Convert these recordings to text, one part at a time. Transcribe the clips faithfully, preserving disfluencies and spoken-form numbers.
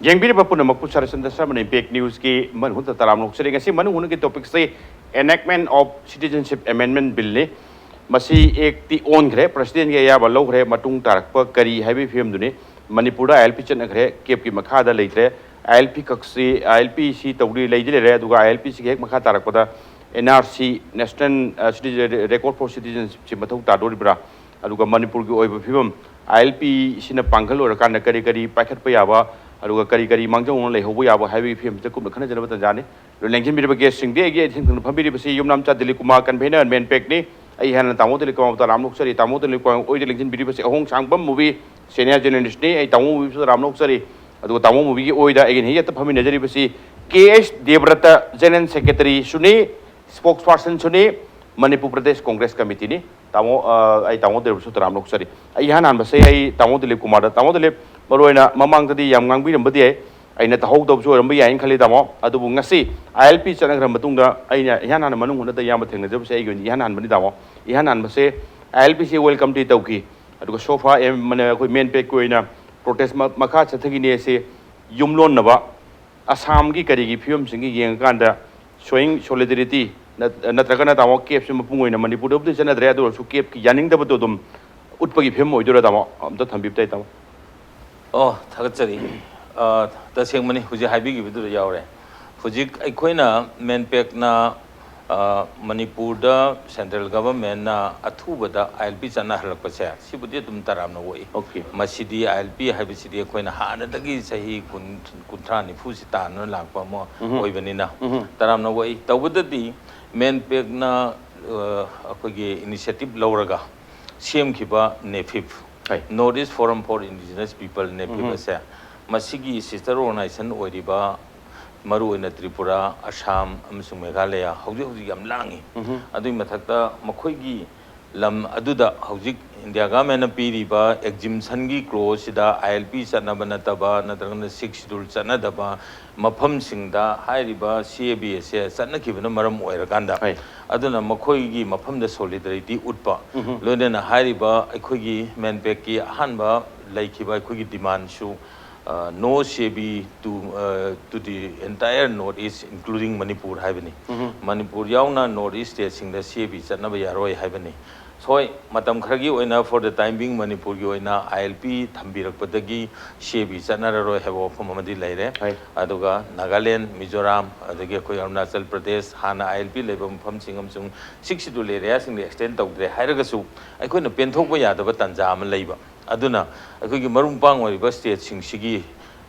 ꯌꯦꯡꯕꯤꯔꯤꯕ ꯄꯨꯝꯅꯃꯛꯄꯨ ꯁꯔꯆꯟꯗ ꯁꯔꯃꯅ ꯏꯝꯄꯦꯛ ꯅ꯭ꯌꯨꯁꯀꯤ ꯃꯅꯨꯡꯗ ꯇꯔꯥꯝꯅ ꯑꯣꯛꯆꯔꯤ꯫ ꯉꯁꯤ ꯃꯅꯨꯡ ꯍꯨꯠꯅꯒꯤ ꯇꯣꯄꯤꯛꯁꯤ Enactment of Citizenship Amendment Billꯅꯤ꯫ ꯃꯁꯤ ꯑꯦꯛꯇꯤ ꯑꯣꯟꯈ꯭ꯔꯦ, ꯄ꯭ꯔꯁꯤꯗꯦꯟꯒꯤ ꯑꯌꯥꯕ ꯂꯧꯈ꯭ꯔꯦ꯫ ꯃꯇꯨꯡ ꯇꯥꯔꯛꯄ ꯀꯔꯤ ꯍꯥꯏꯕꯒꯤ ꯐꯤꯕꯝꯗꯨꯅꯤ꯫ ꯃꯅꯤꯄꯨꯔꯗ ILP ꯆꯠꯅꯈ꯭ꯔꯦ, ꯀꯦꯞꯀꯤ ꯃꯈꯥꯗ ꯂꯩꯇ꯭ꯔꯦ꯫ ILP ꯈꯛꯁꯤ, ILPꯁꯤ ꯇꯧꯗꯤ ꯂꯩꯗꯤ ꯂꯩꯔꯦ, ꯑꯗꯨꯒ ILPꯁꯤꯒꯤ ꯍꯦꯛ ꯃꯈꯥ ꯇꯥꯔꯛꯄꯗ NRC, National, ꯑ, Citizen, Record for Citizenshipꯁꯤ ꯃꯊꯧ ꯇꯥꯗꯣꯔꯤꯕ꯭ꯔꯥ? ꯑꯗꯨꯒ ꯃꯅꯤꯄꯨꯔꯒꯤ ꯑꯣꯏꯕ ꯐꯤꯕꯝ, ILPꯁꯤꯅ ꯄꯥꯡꯒꯜ ꯑꯣꯏꯔꯀꯥꯟꯗ ꯀꯔꯤ ꯀꯔꯤ ꯄꯥꯏꯈꯠꯄ ꯌꯥꯕ, ꯑꯗꯨꯒ ꯀꯔꯤ ꯀꯔꯤ ꯃꯥꯡꯖꯧꯅꯅ ꯂꯩꯍꯧꯕ ꯌꯥꯕ ꯍꯥꯏꯕꯒꯤ ꯐꯤꯕꯝꯁꯤꯗ ꯀꯨꯞꯅ ꯈꯟꯅꯖꯅꯕ ꯇꯥꯟꯖꯥꯅꯤ꯫ ꯑꯗꯨ ꯂꯦꯡꯁꯤꯟꯕꯤꯔꯤꯕ ꯒꯦꯁꯁꯤꯡꯗꯤ ꯑꯩꯒꯤ ꯑꯊꯦꯡ ꯊꯪꯅ ꯐꯝꯕꯤꯔꯤꯕꯁꯤ ꯌꯨꯝꯅꯥꯝꯆꯥ ꯗꯤꯂꯤꯞ ꯀꯨꯃꯥꯔ, ꯀꯟꯚꯦꯅꯔ, ꯃꯦꯟꯄꯦꯛꯅꯤ꯫ ꯑꯩ ꯍꯥꯟꯅ ꯇꯥꯃꯣ ꯗꯤꯂꯤꯞ ꯀꯨꯃꯥꯔꯕꯨ ꯇꯔꯥꯝꯅ ꯑꯣꯛꯆꯔꯤ꯫ ꯇꯥꯃꯣ ꯗꯤꯂꯤꯞ ꯀꯨꯃꯥꯔ ꯑꯣꯏꯗ ꯂꯦꯡꯁꯤꯟꯕꯤꯔꯤꯕꯁꯤ ꯑꯍꯣꯡ ꯁꯥꯡꯕꯝ ꯃꯨꯕꯤ, ꯁꯦꯅꯤꯌꯔ ꯖꯔꯅꯦꯂꯤꯁ꯭ꯠꯅꯤ꯫ ꯑꯩ ꯇꯥꯃꯣ ꯃꯨꯕꯤꯕꯨꯁꯨ ꯇꯔꯥꯝꯅ ꯑꯣꯛꯆꯔꯤ꯫ ꯑꯗꯨꯒ ꯇꯥꯃꯣ ꯃꯨꯕꯤꯒꯤ ꯑꯣꯏꯗ ꯑꯩꯒꯤ ꯍꯦꯛꯇ ꯐꯝꯃꯤꯟꯅꯖꯔꯤꯕꯁꯤ K H ꯗꯦꯕ꯭ꯔꯇ, ꯖꯦꯅꯔꯦꯜ ꯁꯦꯀ꯭ꯔꯦꯇꯔꯤꯁꯨꯅꯤ, ꯁ꯭ꯄꯣꯛꯁ ꯄꯥꯔꯁꯟꯁꯨꯅꯤ, ꯃꯅꯤꯄꯨꯔ ꯄ꯭ꯔꯗꯦꯁ ꯀꯣꯡꯒ꯭ꯔꯦꯁ ꯀꯃꯤꯇꯤꯅꯤ꯫ ꯇꯥꯃꯣ, ꯑ, ꯑꯩ ꯇꯥꯃꯣ ꯗꯤꯂꯤꯞꯁꯨ ꯇꯔꯥꯝꯅ ꯑꯣꯛꯆꯔꯤ꯫ ꯑꯩ ꯏꯍꯥꯟ ꯍꯥꯟꯕꯁꯦ ꯑꯩ ꯇꯥꯃꯣ ꯗꯤꯂꯤꯞ ꯀꯨꯃꯥꯔꯗ, ꯇꯥꯃꯣ ꯗꯤꯂꯤꯞ, ꯃꯔꯨ ꯑꯣꯏꯅ ꯃꯃꯥꯡꯗꯗꯤ ꯌꯥꯝ ꯉꯥꯡꯕꯤꯔꯝꯕꯗꯤ ꯌꯥꯏ, ꯑꯩꯅ ꯇꯥꯍꯧꯗꯕꯁꯨ ꯑꯣꯏꯔꯝꯕ ꯌꯥꯏꯅ ꯈꯜꯂꯤ ꯇꯥꯃꯣ꯫ ꯑꯗꯨꯕꯨ ꯉꯁꯤ ILP ꯆꯠꯅꯈ꯭ꯔ ꯃꯇꯨꯡꯗ ꯑꯩꯅ ꯏꯍꯥꯟ ꯍꯥꯟꯅ ꯃꯅꯨꯡ ꯍꯨꯠꯅꯗ ꯏꯌꯥꯝꯕ ꯊꯦꯡꯅꯖꯕꯁꯦ ꯑꯩꯒꯤ ꯑꯣꯏꯅ ꯏꯍꯥꯟ ꯍꯥꯟꯕꯅꯤ ꯇꯥꯃꯣ꯫ ꯏꯍꯥꯟ ꯍꯥꯟꯕꯁꯦ ILPꯁꯦ welcomeꯗꯤ ꯇꯧꯈꯤ, ꯑꯗꯨꯒ so far ꯑꯦꯝ-, ꯃꯅ-, ꯑꯩꯈꯣꯏ ꯃꯦꯟꯄꯦꯛꯀꯤ ꯑꯣꯏꯅ protest ꯃ-, ꯃꯈꯥ ꯆꯠꯊꯈꯤꯅꯤ ꯑꯁꯤ ꯌꯨꯝꯂꯣꯟꯅꯕ ꯑꯁꯥꯝꯒꯤ ꯀꯔꯤꯒꯤ ꯐꯤꯕꯝꯁꯤꯡꯒꯤ ꯌꯦꯡꯉꯀꯥꯟꯗ showing solidarity ꯅꯠ-, ꯅꯠꯇ꯭ꯔꯒꯅ ꯇꯥꯃꯣ ꯀꯦꯞꯁꯦ ꯃꯄꯨꯡ ꯑꯣꯏꯅ ꯃꯅꯤꯄꯨꯔꯗꯕꯨꯗꯤ ꯆꯠꯅꯗ꯭ꯔꯦ, ꯑꯗꯨ ꯑꯣꯏꯔꯁꯨ ꯀꯦꯞꯀꯤ ꯌꯥꯅꯤꯡꯗꯕꯗꯣ ꯑꯗꯨꯝ ꯎꯠꯄꯒꯤ ꯐꯤꯕꯝ ꯑꯣꯏꯗꯣꯏꯔꯥ ꯇꯥꯃꯣ? ꯑꯝꯇ ꯊꯝꯕꯤꯕ ꯇꯥꯏ ꯇꯥꯃꯣ꯫ ꯑꯣ, ꯊꯥꯒꯠꯆꯔꯤ꯫ ꯑ, ꯇꯁꯦꯡꯕꯅꯤ, ꯍꯧꯖꯤꯛ ꯍꯥꯏꯕꯤꯈꯤꯕꯗꯨꯗ ꯌꯥꯎꯔꯦ꯫ ꯍꯧꯖꯤꯛ ꯑꯩꯈꯣꯏꯅ ꯃꯦꯟꯄꯦꯛꯅ, ꯑ, ꯃꯅꯤꯄꯨꯔꯗ central governmentꯅ ꯑꯊꯨꯕꯗ ILP ꯆꯠꯅꯍꯜꯂꯛꯄꯁꯦ, ꯁꯤꯕꯨꯗꯤ ꯑꯗꯨꯝ ꯇꯔꯥꯝꯅ ꯑꯣꯛꯏ꯫ Okay꯫ ꯃꯁꯤꯗꯤ, ILP ꯍꯥꯏꯕꯁꯤꯗꯤ ꯑꯩꯈꯣꯏꯅ ꯍꯥꯟꯅꯗꯒꯤ ꯆꯍꯤ ꯀꯨꯟ, ꯀꯨꯟꯊ꯭ꯔꯥ, ꯅꯤꯐꯨꯁꯤ ꯇꯥꯟꯗꯨꯅ ꯂꯥꯛꯄ ꯑꯃ ꯎꯝꯍꯨꯝ꯫ ꯑꯣꯏꯕꯅꯤꯅ ꯎꯝꯍꯨꯝ꯫ ꯇꯔꯥꯝꯅ ꯑꯣꯛꯏ꯫ ꯇꯧꯕꯇꯗꯤ ꯃꯦꯟꯄꯦꯛꯅ, ꯑ, ꯑꯩꯈꯣꯏꯒꯤ initiative ꯂꯧꯔꯒ ꯁꯦꯝꯈꯤꯕ NEFIP, ꯍꯣꯏ꯫ North East Forum for Indigenous People, NEFIP ꯎꯝꯍꯨꯝ꯫ ꯑꯁꯦ, ꯃꯁꯤꯒꯤ sister organization ꯑꯣꯏꯔꯤꯕ ꯃꯔꯨꯑꯣꯏꯅ ꯇ꯭ꯔꯤꯄꯨꯔꯥ, ꯑꯁꯥꯝ ꯑꯃꯁꯨꯡ ꯃꯦꯘꯥꯂꯌꯥ ꯍꯧꯖꯤꯛ ꯍꯧꯖꯤꯛ ꯌꯥꯝ ꯂꯥꯡꯉꯤ꯫ ꯎꯝꯍꯨꯝ꯫ ꯑꯗꯨꯒꯤ ꯃꯊꯛꯇ ꯃꯈꯣꯏꯒꯤ ꯂꯝ ꯑꯗꯨꯗ ꯍꯧꯖꯤꯛ ꯏꯟꯗꯤꯌꯥ ꯒꯚꯔꯟꯃꯦꯟꯠꯅ ꯄꯤꯔꯤꯕ exemptionꯒꯤ clauseꯁꯤꯗ ILP ꯆꯠꯅꯕ ꯅꯠꯇꯕ ꯅꯠꯇ꯭ꯔꯒꯅ Sixth Schedule ꯆꯠꯅꯗꯕ ꯃꯐꯝꯁꯤꯡꯗ ꯍꯥꯏꯔꯤꯕ CAB ꯑꯁꯦ ꯆꯠꯅꯈꯤꯕꯅ ꯃꯔꯝ ꯑꯣꯏꯔꯀꯥꯟꯗ, ꯍꯣꯏ꯫ ꯑꯗꯨꯅ ꯃꯈꯣꯏꯒꯤ ꯃꯐꯝꯗ solidarity ꯎꯠꯄ, ꯎꯝꯍꯨꯝ꯫ ꯂꯣꯏꯅꯅ ꯍꯥꯏꯔꯤꯕ ꯑꯩꯈꯣꯏꯒꯤ ꯃꯦꯟꯄꯦꯛꯀꯤ ꯑꯍꯥꯟꯕ ꯂꯩꯈꯤꯕ ꯑꯩꯈꯣꯏꯒꯤ demandꯁꯨ No C A B to to the entire North East including Manipur ꯍꯥꯏꯕꯅꯤ꯫ ꯃꯅꯤꯄꯨꯔ ꯌꯥꯎꯅ North East stateꯁꯤꯡꯗ C A B ꯆꯠꯅꯕ ꯌꯥꯔꯣꯏ ꯍꯥꯏꯕꯅꯤ꯫ ꯍꯣꯏ, ꯃꯇꯝ ꯈꯔꯒꯤ ꯑꯣꯏꯅ, for the time being, ꯃꯅꯤꯄꯨꯔꯒꯤ ꯑꯣꯏꯅ I L P ꯊꯝꯕꯤꯔꯛꯄꯗꯒꯤ C A B ꯆꯠꯅꯔꯔꯣꯏ ꯍꯥꯏꯕ ꯋꯥꯐꯝ ꯑꯃꯗꯤ ꯂꯩꯔꯦ꯫ ꯑꯗꯨꯒ ꯅꯥꯒꯥꯂꯦꯟ, ꯃꯤꯖꯣꯔꯥꯝ, ꯑꯗꯒꯤ ꯑꯩꯈꯣꯏ ꯑꯔꯨꯅꯥꯆꯜ ꯄ꯭ꯔꯗꯦꯁ, ꯍꯥꯟꯅ I L P ꯂꯩꯕ ꯃꯐꯝꯁꯤꯡ ꯑꯃꯁꯨꯡ Sixth Schedule areaꯁꯤꯡꯗ extend ꯇꯧꯗ꯭ꯔꯦ ꯍꯥꯏꯔꯒꯁꯨ, ꯑꯩꯈꯣꯏꯅ ꯄꯦꯟꯊꯣꯛꯄ ꯌꯥꯗꯕ ꯇꯥꯟꯖꯥ ꯑꯃ ꯂꯩꯕ꯫ ꯑꯗꯨꯅ ꯑꯩꯈꯣꯏꯒꯤ ꯃꯔꯨꯞ ꯃꯄꯥꯡ ꯑꯣꯏꯔꯤꯕ stateꯁꯤꯡꯁꯤꯒꯤ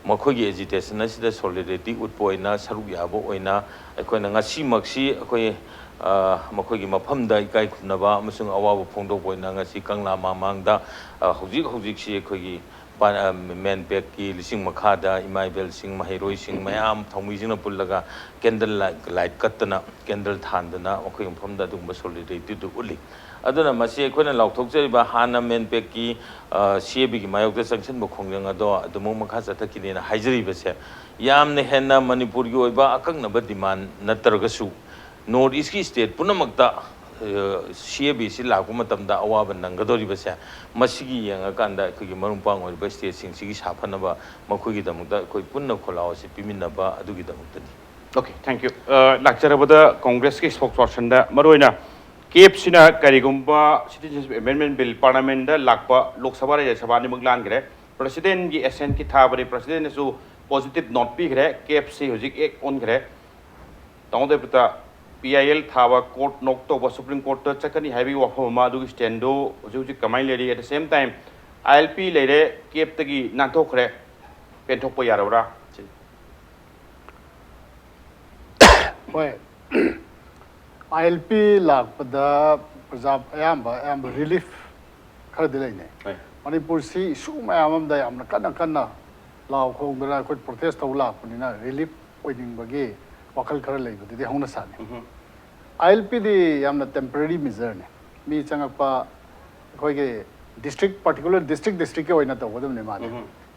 ꯃꯈꯣꯏꯒꯤ agitation ꯑꯁꯤꯗ solidarity ꯎꯠꯄ ꯑꯣꯏꯅ, ꯁꯔꯨꯛ ꯌꯥꯕ ꯑꯣꯏꯅ, ꯑꯩꯈꯣꯏꯅ ꯉꯁꯤꯃꯛꯁꯤ ꯑꯩꯈꯣꯏ, ꯑ, ꯃꯈꯣꯏꯒꯤ ꯃꯐꯝꯗ ꯏꯀꯥꯏ ꯈꯨꯝꯅꯕ ꯑꯃꯁꯨꯡ ꯑꯋꯥꯕ ꯐꯣꯡꯗꯣꯛꯄ ꯑꯣꯏꯅ ꯉꯁꯤ ꯀꯪꯂꯥ ꯃꯃꯥꯡꯗ, ꯑ, ꯍꯧꯖꯤꯛ ꯍꯧꯖꯤꯛꯁꯤ ꯑꯩꯈꯣꯏꯒꯤ ꯄꯥ-, ꯑ, MANPACꯀꯤ ꯂꯤꯁꯤꯡ ꯃꯈꯥꯗ ꯏꯃꯥ ꯏꯕꯦꯜꯁꯤꯡ, ꯃꯍꯩꯔꯣꯏꯁꯤꯡ ꯃꯌꯥꯝ, ꯊꯧꯃꯤꯁꯤꯡꯅ ꯄꯨꯜꯂꯒ candle light, light ꯀꯠꯇꯅ, candle ꯊꯥꯟꯗꯅ ꯃꯈꯣꯏ ꯃꯐꯝꯗ ꯑꯗꯨꯒꯨꯝꯕ solidarityꯗꯨ ꯎꯠꯂꯤ꯫ ꯑꯗꯨꯅ ꯃꯁꯤ ꯑꯩꯈꯣꯏꯅ ꯂꯥꯎꯊꯣꯛꯆꯔꯤꯕ ꯍꯥꯟꯅ MANPACꯀꯤ, ꯑ, C A Bꯒꯤ ꯃꯥꯌꯣꯛꯇ ꯆꯪꯁꯤꯟꯕ ꯈꯣꯡꯖꯪ ꯑꯗꯣ ꯑꯗꯨꯃꯛ ꯃꯈꯥ ꯆꯠꯊꯈꯤꯅꯦꯅ ꯍꯥꯏꯖꯔꯤꯕꯁꯦ, ꯌꯥꯝꯅ ꯍꯦꯟꯅ ꯃꯅꯤꯄꯨꯔꯒꯤ ꯑꯣꯏꯕ ꯑꯀꯛꯅꯕ demand ꯅꯠꯇ꯭ꯔꯒꯁꯨ, North Eastꯀꯤ state ꯄꯨꯝꯅꯃꯛꯇ, ꯑ, C A Bꯁꯤ ꯂꯥꯛꯄ ꯃꯇꯝꯗ ꯑꯋꯥꯕ ꯅꯪꯒꯗꯧꯔꯤꯕꯁꯦ, ꯃꯁꯤꯒꯤ ꯌꯦꯡꯉꯀꯥꯟꯗ ꯑꯩꯈꯣꯏꯒꯤ ꯃꯔꯨꯞ ꯃꯄꯥꯡ ꯑꯣꯏꯔꯤꯕ stateꯁꯤꯡꯁꯤꯒꯤ ꯁꯥꯐꯅꯕ, ꯃꯈꯣꯏꯒꯤꯗꯃꯛꯇ ꯑꯩꯈꯣꯏ ꯄꯨꯟꯅ ꯈꯣꯜꯂꯥꯎ ꯑꯁꯤ ꯄꯤꯃꯤꯟꯅꯕ ꯑꯗꯨꯒꯤꯗꯃꯛꯇꯅꯤ꯫ Okay, thank you. ꯑ, ꯂꯥꯛꯆꯔꯕꯗ Congressꯀꯤ spokespersonꯗ ꯃꯔꯨꯑꯣꯏꯅ CAPꯁꯤꯅ ꯀꯔꯤꯒꯨꯝꯕ Citizenship Amendment Bill Parliamentꯗ ꯂꯥꯛꯄ, ꯂꯣꯛ ꯁꯚꯥ, ꯔꯥꯖ꯭ꯌ ꯁꯚꯥ ꯑꯅꯤꯃꯛ ꯂꯥꯟꯈ꯭ꯔꯦ, Presidentꯀꯤ assentꯀꯤ ꯊꯥꯕꯅꯤ, Presidentꯅꯁꯨ positive note ꯄꯤꯈ꯭ꯔꯦ, CAPꯁꯤ ꯍꯧꯖꯤꯛ act ꯑꯣꯟꯈ꯭ꯔꯦ꯫ ꯇꯥꯃꯣ ꯗꯦꯕꯇ, PIL ꯊꯥꯕ, court knock ꯇꯧꯕ, Supreme Courtꯇ ꯆꯠꯀꯅꯤ ꯍꯥꯏꯕꯒꯤ ꯋꯥꯐꯝ ꯑꯃ, ꯑꯗꯨꯒꯤ standꯗꯨ ꯍꯧꯖꯤꯛ ꯍꯧꯖꯤꯛ ꯀꯃꯥꯏꯅ ꯂꯩꯔꯤ? At the same time, ILP ꯂꯩꯔꯦ, CAPꯇꯒꯤ ꯅꯥꯟꯊꯣꯛꯈ꯭ꯔꯦ, ꯄꯦꯟꯊꯣꯛꯄ ꯌꯥꯔꯕ꯭ꯔꯥ? ꯁꯤ꯫ ꯍꯣꯏ꯫ ILP ꯂꯥꯛꯄꯗ ꯄ꯭ꯔꯖꯥ ꯑꯌꯥꯝꯕ, ꯑꯌꯥꯝꯕ relief ꯈꯔꯗꯤ ꯂꯩꯅꯩ꯫ ꯍꯣꯏ꯫ ꯃꯅꯤꯄꯨꯔꯁꯤ issue ꯃꯌꯥꯝ ꯑꯃꯗ ꯌꯥꯝꯅ ꯀꯟꯅ ꯀꯟꯅ ꯂꯥꯎ ꯈꯣꯡꯗꯅ ꯑꯩꯈꯣꯏ protest ꯇꯧꯕ ꯂꯥꯛꯄꯅꯤꯅ relief ꯑꯣꯏꯅꯤꯡꯕꯒꯤ ꯋꯥꯈꯜ ꯈꯔ ꯂꯩꯕꯗꯨꯗꯤ ꯍꯧꯅ ꯁꯥꯅꯤ꯫ ILPꯗꯤ ꯌꯥꯝꯅ temporary measureꯅꯤ꯫ ꯃꯤ ꯆꯪꯉꯛꯄ ꯑꯩꯈꯣꯏꯒꯤ district, particular district districtꯀꯤ ꯑꯣꯏꯅ ꯇꯧꯒꯗꯕꯅꯤ ꯃꯥꯗꯤ꯫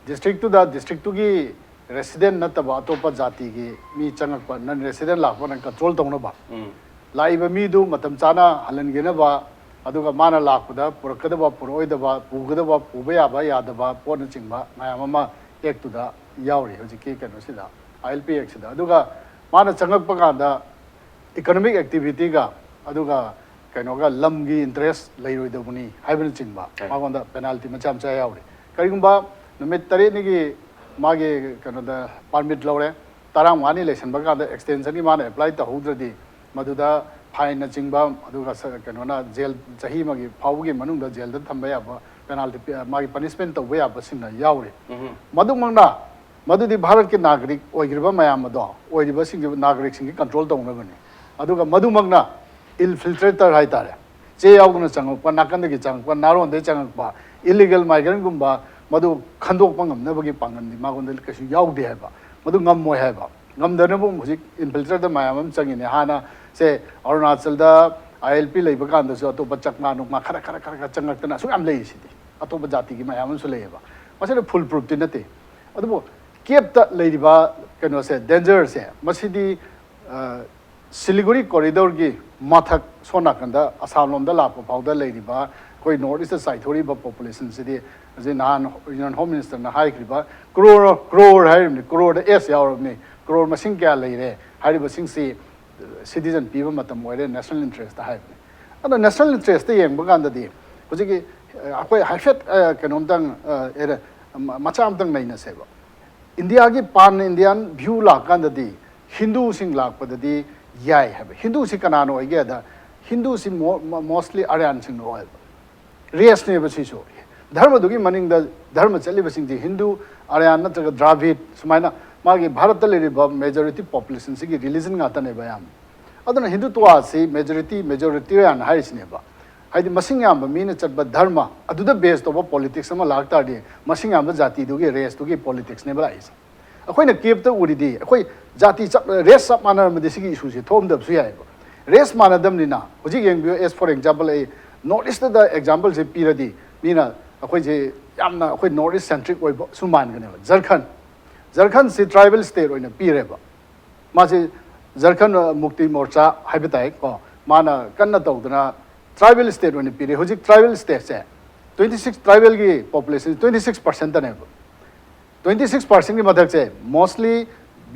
Districtꯇꯨꯗ districtꯇꯨꯒꯤ resident ꯅꯠꯇꯕ ꯑꯇꯣꯞꯄ ꯖꯥꯇꯤꯒꯤ ꯃꯤ ꯆꯪꯉꯛꯄ, non resident ꯂꯥꯛꯄꯅ control ꯇꯧꯅꯕ꯫ ꯂꯥꯛꯏꯕ ꯃꯤꯗꯨ ꯃꯇꯝ ꯆꯥꯅ ꯍꯜꯍꯟꯈꯤꯅꯕ, ꯑꯗꯨꯒ ꯃꯥꯅ ꯂꯥꯛꯄꯗ ꯄꯨꯔꯛꯀꯗꯕ, ꯄꯨꯔꯛꯑꯣꯏꯗꯕ, ꯄꯨꯒꯗꯕ, ꯄꯨꯕ ꯌꯥꯕ, ꯌꯥꯗꯕ ꯄꯣꯠꯅꯆꯤꯡꯕ ꯃꯌꯥꯝ ꯑꯃ ꯑꯦꯛꯇꯨꯗ ꯌꯥꯎꯔꯤ ꯍꯧꯖꯤꯛꯀꯤ ꯀꯩꯅꯣꯁꯤꯗ, ꯑꯥꯏ ꯑꯦꯜ ꯄꯤ ꯑꯦꯛꯁꯤꯗ꯫ ꯑꯗꯨꯒ ꯃꯥꯅ ꯆꯪꯉꯛꯄ ꯀꯥꯟꯗ ꯏꯀꯣꯅꯣꯃꯤꯛ ꯑꯦꯛꯇꯤꯚꯤꯇꯤꯒ ꯑꯗꯨꯒ ꯀꯩꯅꯣꯒ ꯂꯝꯒꯤ ꯏꯟꯇꯔꯦꯁ ꯂꯩꯔꯣꯏꯗꯧꯕꯅꯤ ꯍꯥꯏꯕꯅꯆꯤꯡꯕ ꯃꯉꯣꯟꯗ ꯄꯦꯅꯥꯜꯇꯤ ꯃꯆꯥ ꯃꯆꯥ ꯌꯥꯎꯔꯤ꯫ ꯀꯔꯤꯒꯨꯝꯕ ꯅꯨꯃꯤꯠ ꯇꯔꯦꯠꯅꯤꯒꯤ ꯃꯥꯒꯤ ꯀꯩꯅꯣꯗ ꯄꯥꯔꯃꯤꯠ ꯂꯧꯔꯦ, ꯇꯔꯥꯃꯉꯥꯅꯤ ꯂꯩꯁꯟꯕ ꯀꯥꯟꯗ ꯑꯦꯛꯁꯇꯦꯟꯁꯟꯒꯤ ꯃꯥꯅ ꯑꯦꯄ꯭ꯂꯥꯏ ꯇꯧꯍꯧꯗ꯭ꯔꯗꯤ ꯃꯗꯨꯗ ꯐꯥꯏꯟꯅꯆꯤꯡꯕ, ꯑꯗꯨꯒ ꯀꯩꯅꯣꯅ ꯖꯦꯜ ꯆꯍꯤ ꯑꯃꯒꯤ ꯐꯥꯎꯕꯒꯤ ꯃꯅꯨꯡꯗ ꯖꯦꯜꯗ ꯊꯝꯕ ꯌꯥꯕ, ꯄꯦꯅꯥꯜꯇꯤ, ꯃꯥꯒꯤ ꯄꯅꯤꯁꯃꯦꯟ ꯇꯧꯕ ꯌꯥꯕꯁꯤꯡꯅ ꯌꯥꯎꯔꯤ꯫ ꯃꯗꯨꯃꯛꯅ ꯃꯗꯨꯗꯤ ꯚꯥꯔꯠꯀꯤ ꯅꯥꯒꯔꯤꯛ ꯑꯣꯏꯈ꯭ꯔꯤꯕ ꯃꯌꯥꯝ ꯑꯗꯣ, ꯑꯣꯏꯔꯤꯕꯁꯤꯡꯁꯤ ꯅꯥꯒꯔꯤꯛꯁꯤꯡꯒꯤ ꯀꯟꯇ꯭ꯔꯣꯜ ꯇꯧꯅꯕꯅꯤ꯫ ꯑꯗꯨꯒ ꯃꯗꯨꯃꯛꯅ ꯏꯟꯐꯤꯜꯇ꯭ꯔꯦꯇꯔ ꯍꯥꯏꯇꯥꯔꯦ, ꯆꯦ ꯌꯥꯎꯗꯅ ꯆꯪꯉꯛꯄ, ꯅꯥꯀꯟꯗꯒꯤ ꯆꯪꯉꯛꯄ, ꯅꯥꯔꯣꯟꯗꯒꯤ ꯆꯪꯉꯛꯄ ꯏꯂꯤꯒꯦꯜ ꯃꯥꯏꯒ꯭ꯔꯦꯟꯒꯨꯝꯕ ꯃꯗꯨ ꯈꯟꯗꯣꯛꯄ ꯉꯝꯅꯕꯒꯤ ꯄꯥꯡꯒꯜꯗꯤ ꯃꯉꯣꯟꯗ ꯀꯩꯁꯨ ꯌꯥꯎꯗꯦ ꯍꯥꯏꯕ꯫ ꯃꯗꯨ ꯉꯝꯃꯣꯏ ꯍꯥꯏꯕ꯫ ꯉꯝꯗꯅꯕ ꯍꯧꯖꯤꯛ ꯏꯟꯐꯤꯜꯇ꯭ꯔꯦꯇꯔ ꯃꯌꯥꯝ ꯑꯃ ꯆꯪꯉꯤꯅꯦ꯫ ꯍꯥꯟꯅ ꯁꯦ ꯑꯔꯨꯅꯥꯆꯜꯗ ꯑꯥꯏ ꯑꯦꯜ ꯄꯤ ꯂꯩꯕ ꯀꯥꯟꯗꯁꯨ ꯑꯇꯣꯞꯄ ꯆꯛꯃꯥ ꯅꯨꯡꯃꯥ ꯈꯔ ꯈꯔ ꯈꯔ ꯈꯔ ꯆꯪꯉꯛꯇꯅ ꯑꯁꯨꯛ ꯌꯥꯝ ꯂꯩꯔꯤꯁꯤꯗꯤ꯫ ꯑꯇꯣꯞꯄ ꯖꯥꯇꯤꯒꯤ ꯃꯌꯥꯝ ꯑꯃꯁꯨ ꯂꯩꯌꯦꯕ꯫ ꯃꯁꯤꯅ ꯐꯨꯜ ꯄ꯭ꯔꯨꯐꯇꯤ ꯅꯠꯇꯦ꯫ ꯑꯗꯨꯕꯨ ꯀꯦꯞꯇ ꯂꯩꯔꯤꯕ ꯀꯩꯅꯣꯁꯦ, ꯗꯦꯟꯖꯔꯁꯦ, ꯃꯁꯤꯗꯤ ꯁꯤꯂꯤꯒꯨꯔꯤ ꯀꯣꯔꯤꯗꯣꯔꯒꯤ ꯃꯊꯛ ꯁꯣꯝ ꯅꯥꯀꯟꯗ ꯑꯁꯥꯝ ꯂꯣꯝꯗ ꯂꯥꯛꯄ ꯐꯥꯎꯗ ꯂꯩꯔꯤꯕ ꯑꯩꯈꯣꯏ ꯅꯣꯔꯠ ꯏꯁꯇ ꯆꯥꯏꯊꯣꯔꯤꯕ ꯄꯣꯄꯨꯂꯦꯁꯟꯁꯤꯗꯤ ꯍꯧꯖꯤꯛ ꯅꯍꯥꯟ ꯌꯨꯅꯤꯌꯟ ꯍꯣꯝ ꯃꯤꯅꯤꯁꯇꯔꯅ ꯍꯥꯏꯈ꯭ꯔꯤꯕ ꯀ꯭ꯔꯣꯔ, ꯀ꯭ꯔꯣꯔ ꯍꯥꯏꯔꯤꯕꯅꯤ, ꯀ꯭ꯔꯣꯔꯗ ꯑꯦꯁ ꯌꯥꯎꯔꯕꯅꯤ, ꯀ꯭ꯔꯣꯔ ꯃꯁꯤꯡ ꯀꯌꯥ ꯂꯩꯔꯦ ꯍꯥꯏꯔꯤꯕꯁꯤꯡꯁꯤ ꯁꯤꯇꯤꯖꯟ ꯄꯤꯕ ꯃꯇꯝ ꯑꯣꯏꯔꯦ ꯅꯦꯁꯅꯦꯜ ꯏꯟꯇꯔꯦꯁꯇ ꯍꯥꯏꯕꯅꯤ꯫ ꯑꯗꯣ ꯅꯦꯁꯅꯦꯜ ꯏꯟꯇꯔꯦꯁꯇ ꯌꯦꯡꯕ ꯀꯥꯟꯗꯗꯤ ꯍꯧꯖꯤꯛꯀꯤ ꯑꯩꯈꯣꯏ ꯍꯥꯏꯐꯦꯠ ꯀꯩꯅꯣꯝꯇꯪ ꯃꯆꯥ ꯑꯃꯇꯪ ꯅꯩꯅꯁꯦꯕ꯫ ꯏꯟꯗꯤꯌꯥꯒꯤ ꯄꯥꯟ ꯏꯟꯗꯤꯌꯥꯟ ꯚ꯭ꯌꯨ ꯂꯥꯛꯀꯥꯟꯗꯗꯤ ꯍꯤꯟꯗꯨꯁꯤꯡ ꯂꯥꯛꯄꯗꯗꯤ ꯌꯥꯏ ꯍꯥꯏꯕ꯫ ꯍꯤꯟꯗꯨꯁꯤ ꯀꯅꯥꯅ ꯑꯣꯏꯒꯦꯗ, ꯍꯤꯟꯗꯨꯁꯤ ꯃꯣꯁꯂꯤ ꯑꯥꯔꯌꯥꯟꯁꯤꯡꯅ ꯑꯣꯏꯕ꯫ ꯔꯦꯁꯅꯦꯕ ꯁꯤꯁꯨ꯫ ꯙꯔꯃꯗꯨꯒꯤ ꯃꯅꯤꯡꯗ ꯙꯔꯃ ꯆꯠꯂꯤꯕꯁꯤꯡꯁꯤ ꯍꯤꯟꯗꯨ, ꯑꯥꯔꯌꯥꯟ ꯅꯠꯇ꯭ꯔꯒ ꯗ꯭ꯔꯥꯚꯤꯠ, ꯁꯨꯃꯥꯏꯅ ꯃꯥꯒꯤ ꯚꯥꯔꯠꯇ ꯂꯩꯔꯤꯕ ꯃꯦꯖꯣꯔꯤꯇꯤ ꯄꯣꯄꯨꯂꯦꯁꯟꯁꯤꯒꯤ ꯔꯤꯂꯤꯖꯟ ꯉꯥꯛꯇꯅꯦꯕ ꯑꯌꯥꯝꯕ꯫ ꯑꯗꯨꯅ ꯍꯤꯟꯗꯨꯇ꯭ꯋꯥꯁꯤ ꯃꯦꯖꯣꯔꯤꯇꯤ, ꯃꯦꯖꯣꯔꯤꯇꯦꯔꯤꯌꯟ ꯍꯥꯏꯔꯤꯁꯤꯅꯦꯕ꯫ ꯍꯥꯏꯗꯤ ꯃꯁꯤꯡ ꯌꯥꯝꯕ ꯃꯤꯅ ꯆꯠꯄ ꯙꯔꯃ ꯑꯗꯨꯗ ꯕꯦꯁ ꯇꯧꯕ ꯄꯣꯂꯤꯇꯤꯛꯁ ꯑꯃ ꯂꯥꯛ ꯇꯥꯔꯗꯤ ꯃꯁꯤꯡ ꯌꯥꯝꯕ ꯖꯥꯇꯤꯗꯨꯒꯤ, ꯔꯦꯁꯇꯨꯒꯤ ꯄꯣꯂꯤꯇꯤꯛꯁꯅꯦꯕ ꯂꯥꯛꯏꯁꯦ꯫ ꯑꯩꯈꯣꯏꯅ ꯀꯦꯞꯇ ꯎꯔꯤꯗꯤ ꯑꯩꯈꯣꯏ ꯖꯥꯇꯤ ꯆꯞ, ꯔꯦꯁ ꯆꯞ ꯃꯥꯟꯅꯔꯝꯃꯗꯤ ꯁꯤꯒꯤ ꯏꯁꯨꯁꯦ ꯊꯣꯛꯑꯝꯗꯕꯁꯨ ꯌꯥꯏꯑꯕ꯫ ꯔꯦꯁ ꯃꯥꯟꯅꯗꯕꯅꯤꯅ ꯍꯧꯖꯤꯛ ꯌꯦꯡꯕꯤꯌꯨ, as for example, ꯑꯩ ꯅꯣꯔꯠ ꯏꯁꯇꯗ ꯑꯦꯛꯖꯥꯝꯄꯜꯁꯦ ꯄꯤꯔꯗꯤ ꯃꯤꯅ ꯑꯩꯈꯣꯏꯁꯦ ꯌꯥꯝꯅ ꯑꯩꯈꯣꯏ ꯅꯣꯔꯠ ꯏꯁ ꯁꯦꯟꯇ꯭ꯔꯤꯛ ꯑꯣꯏꯕꯁꯨ ꯃꯥꯟꯒꯅꯦꯕ꯫ ꯖꯔꯈꯟ, ꯖꯔꯈꯟꯁꯤ ꯇ꯭ꯔꯥꯏꯕꯦꯜ ꯁ꯭ꯇꯦꯠ ꯑꯣꯏꯅ ꯄꯤꯔꯦꯕ꯫ ꯃꯥꯁꯤ ꯖꯔꯈꯟ ꯃꯨꯛꯇꯤ ꯃꯣꯔꯆꯥ ꯍꯥꯏꯕ ꯇꯥꯏ ꯀꯣ, ꯃꯥꯅ ꯀꯟꯅ ꯇꯧꯗꯅ ꯇ꯭ꯔꯥꯏꯕꯦꯜ ꯁ꯭ꯇꯦꯠ ꯑꯣꯏꯅ ꯄꯤꯔꯦ꯫ ꯍꯧꯖꯤꯛ ꯇ꯭ꯔꯥꯏꯕꯦꯜ ꯁ꯭ꯇꯦꯠꯁꯦ ꯇ꯭ꯋꯦꯟꯇꯤ ꯁꯤꯛꯁ, ꯇ꯭ꯔꯥꯏꯕꯦꯜꯒꯤ ꯄꯣꯄꯨꯂꯦꯁꯟ ꯇ꯭ꯋꯦꯟꯇꯤ ꯁꯤꯛꯁ ꯄꯥꯔꯁꯦꯟꯇꯅꯦꯕ꯫ ꯇ꯭ꯋꯦꯟꯇꯤ ꯁꯤꯛꯁ ꯄꯥꯔꯁꯦꯟꯒꯤ ꯃꯊꯛꯁꯦ ꯃꯣꯁꯂꯤ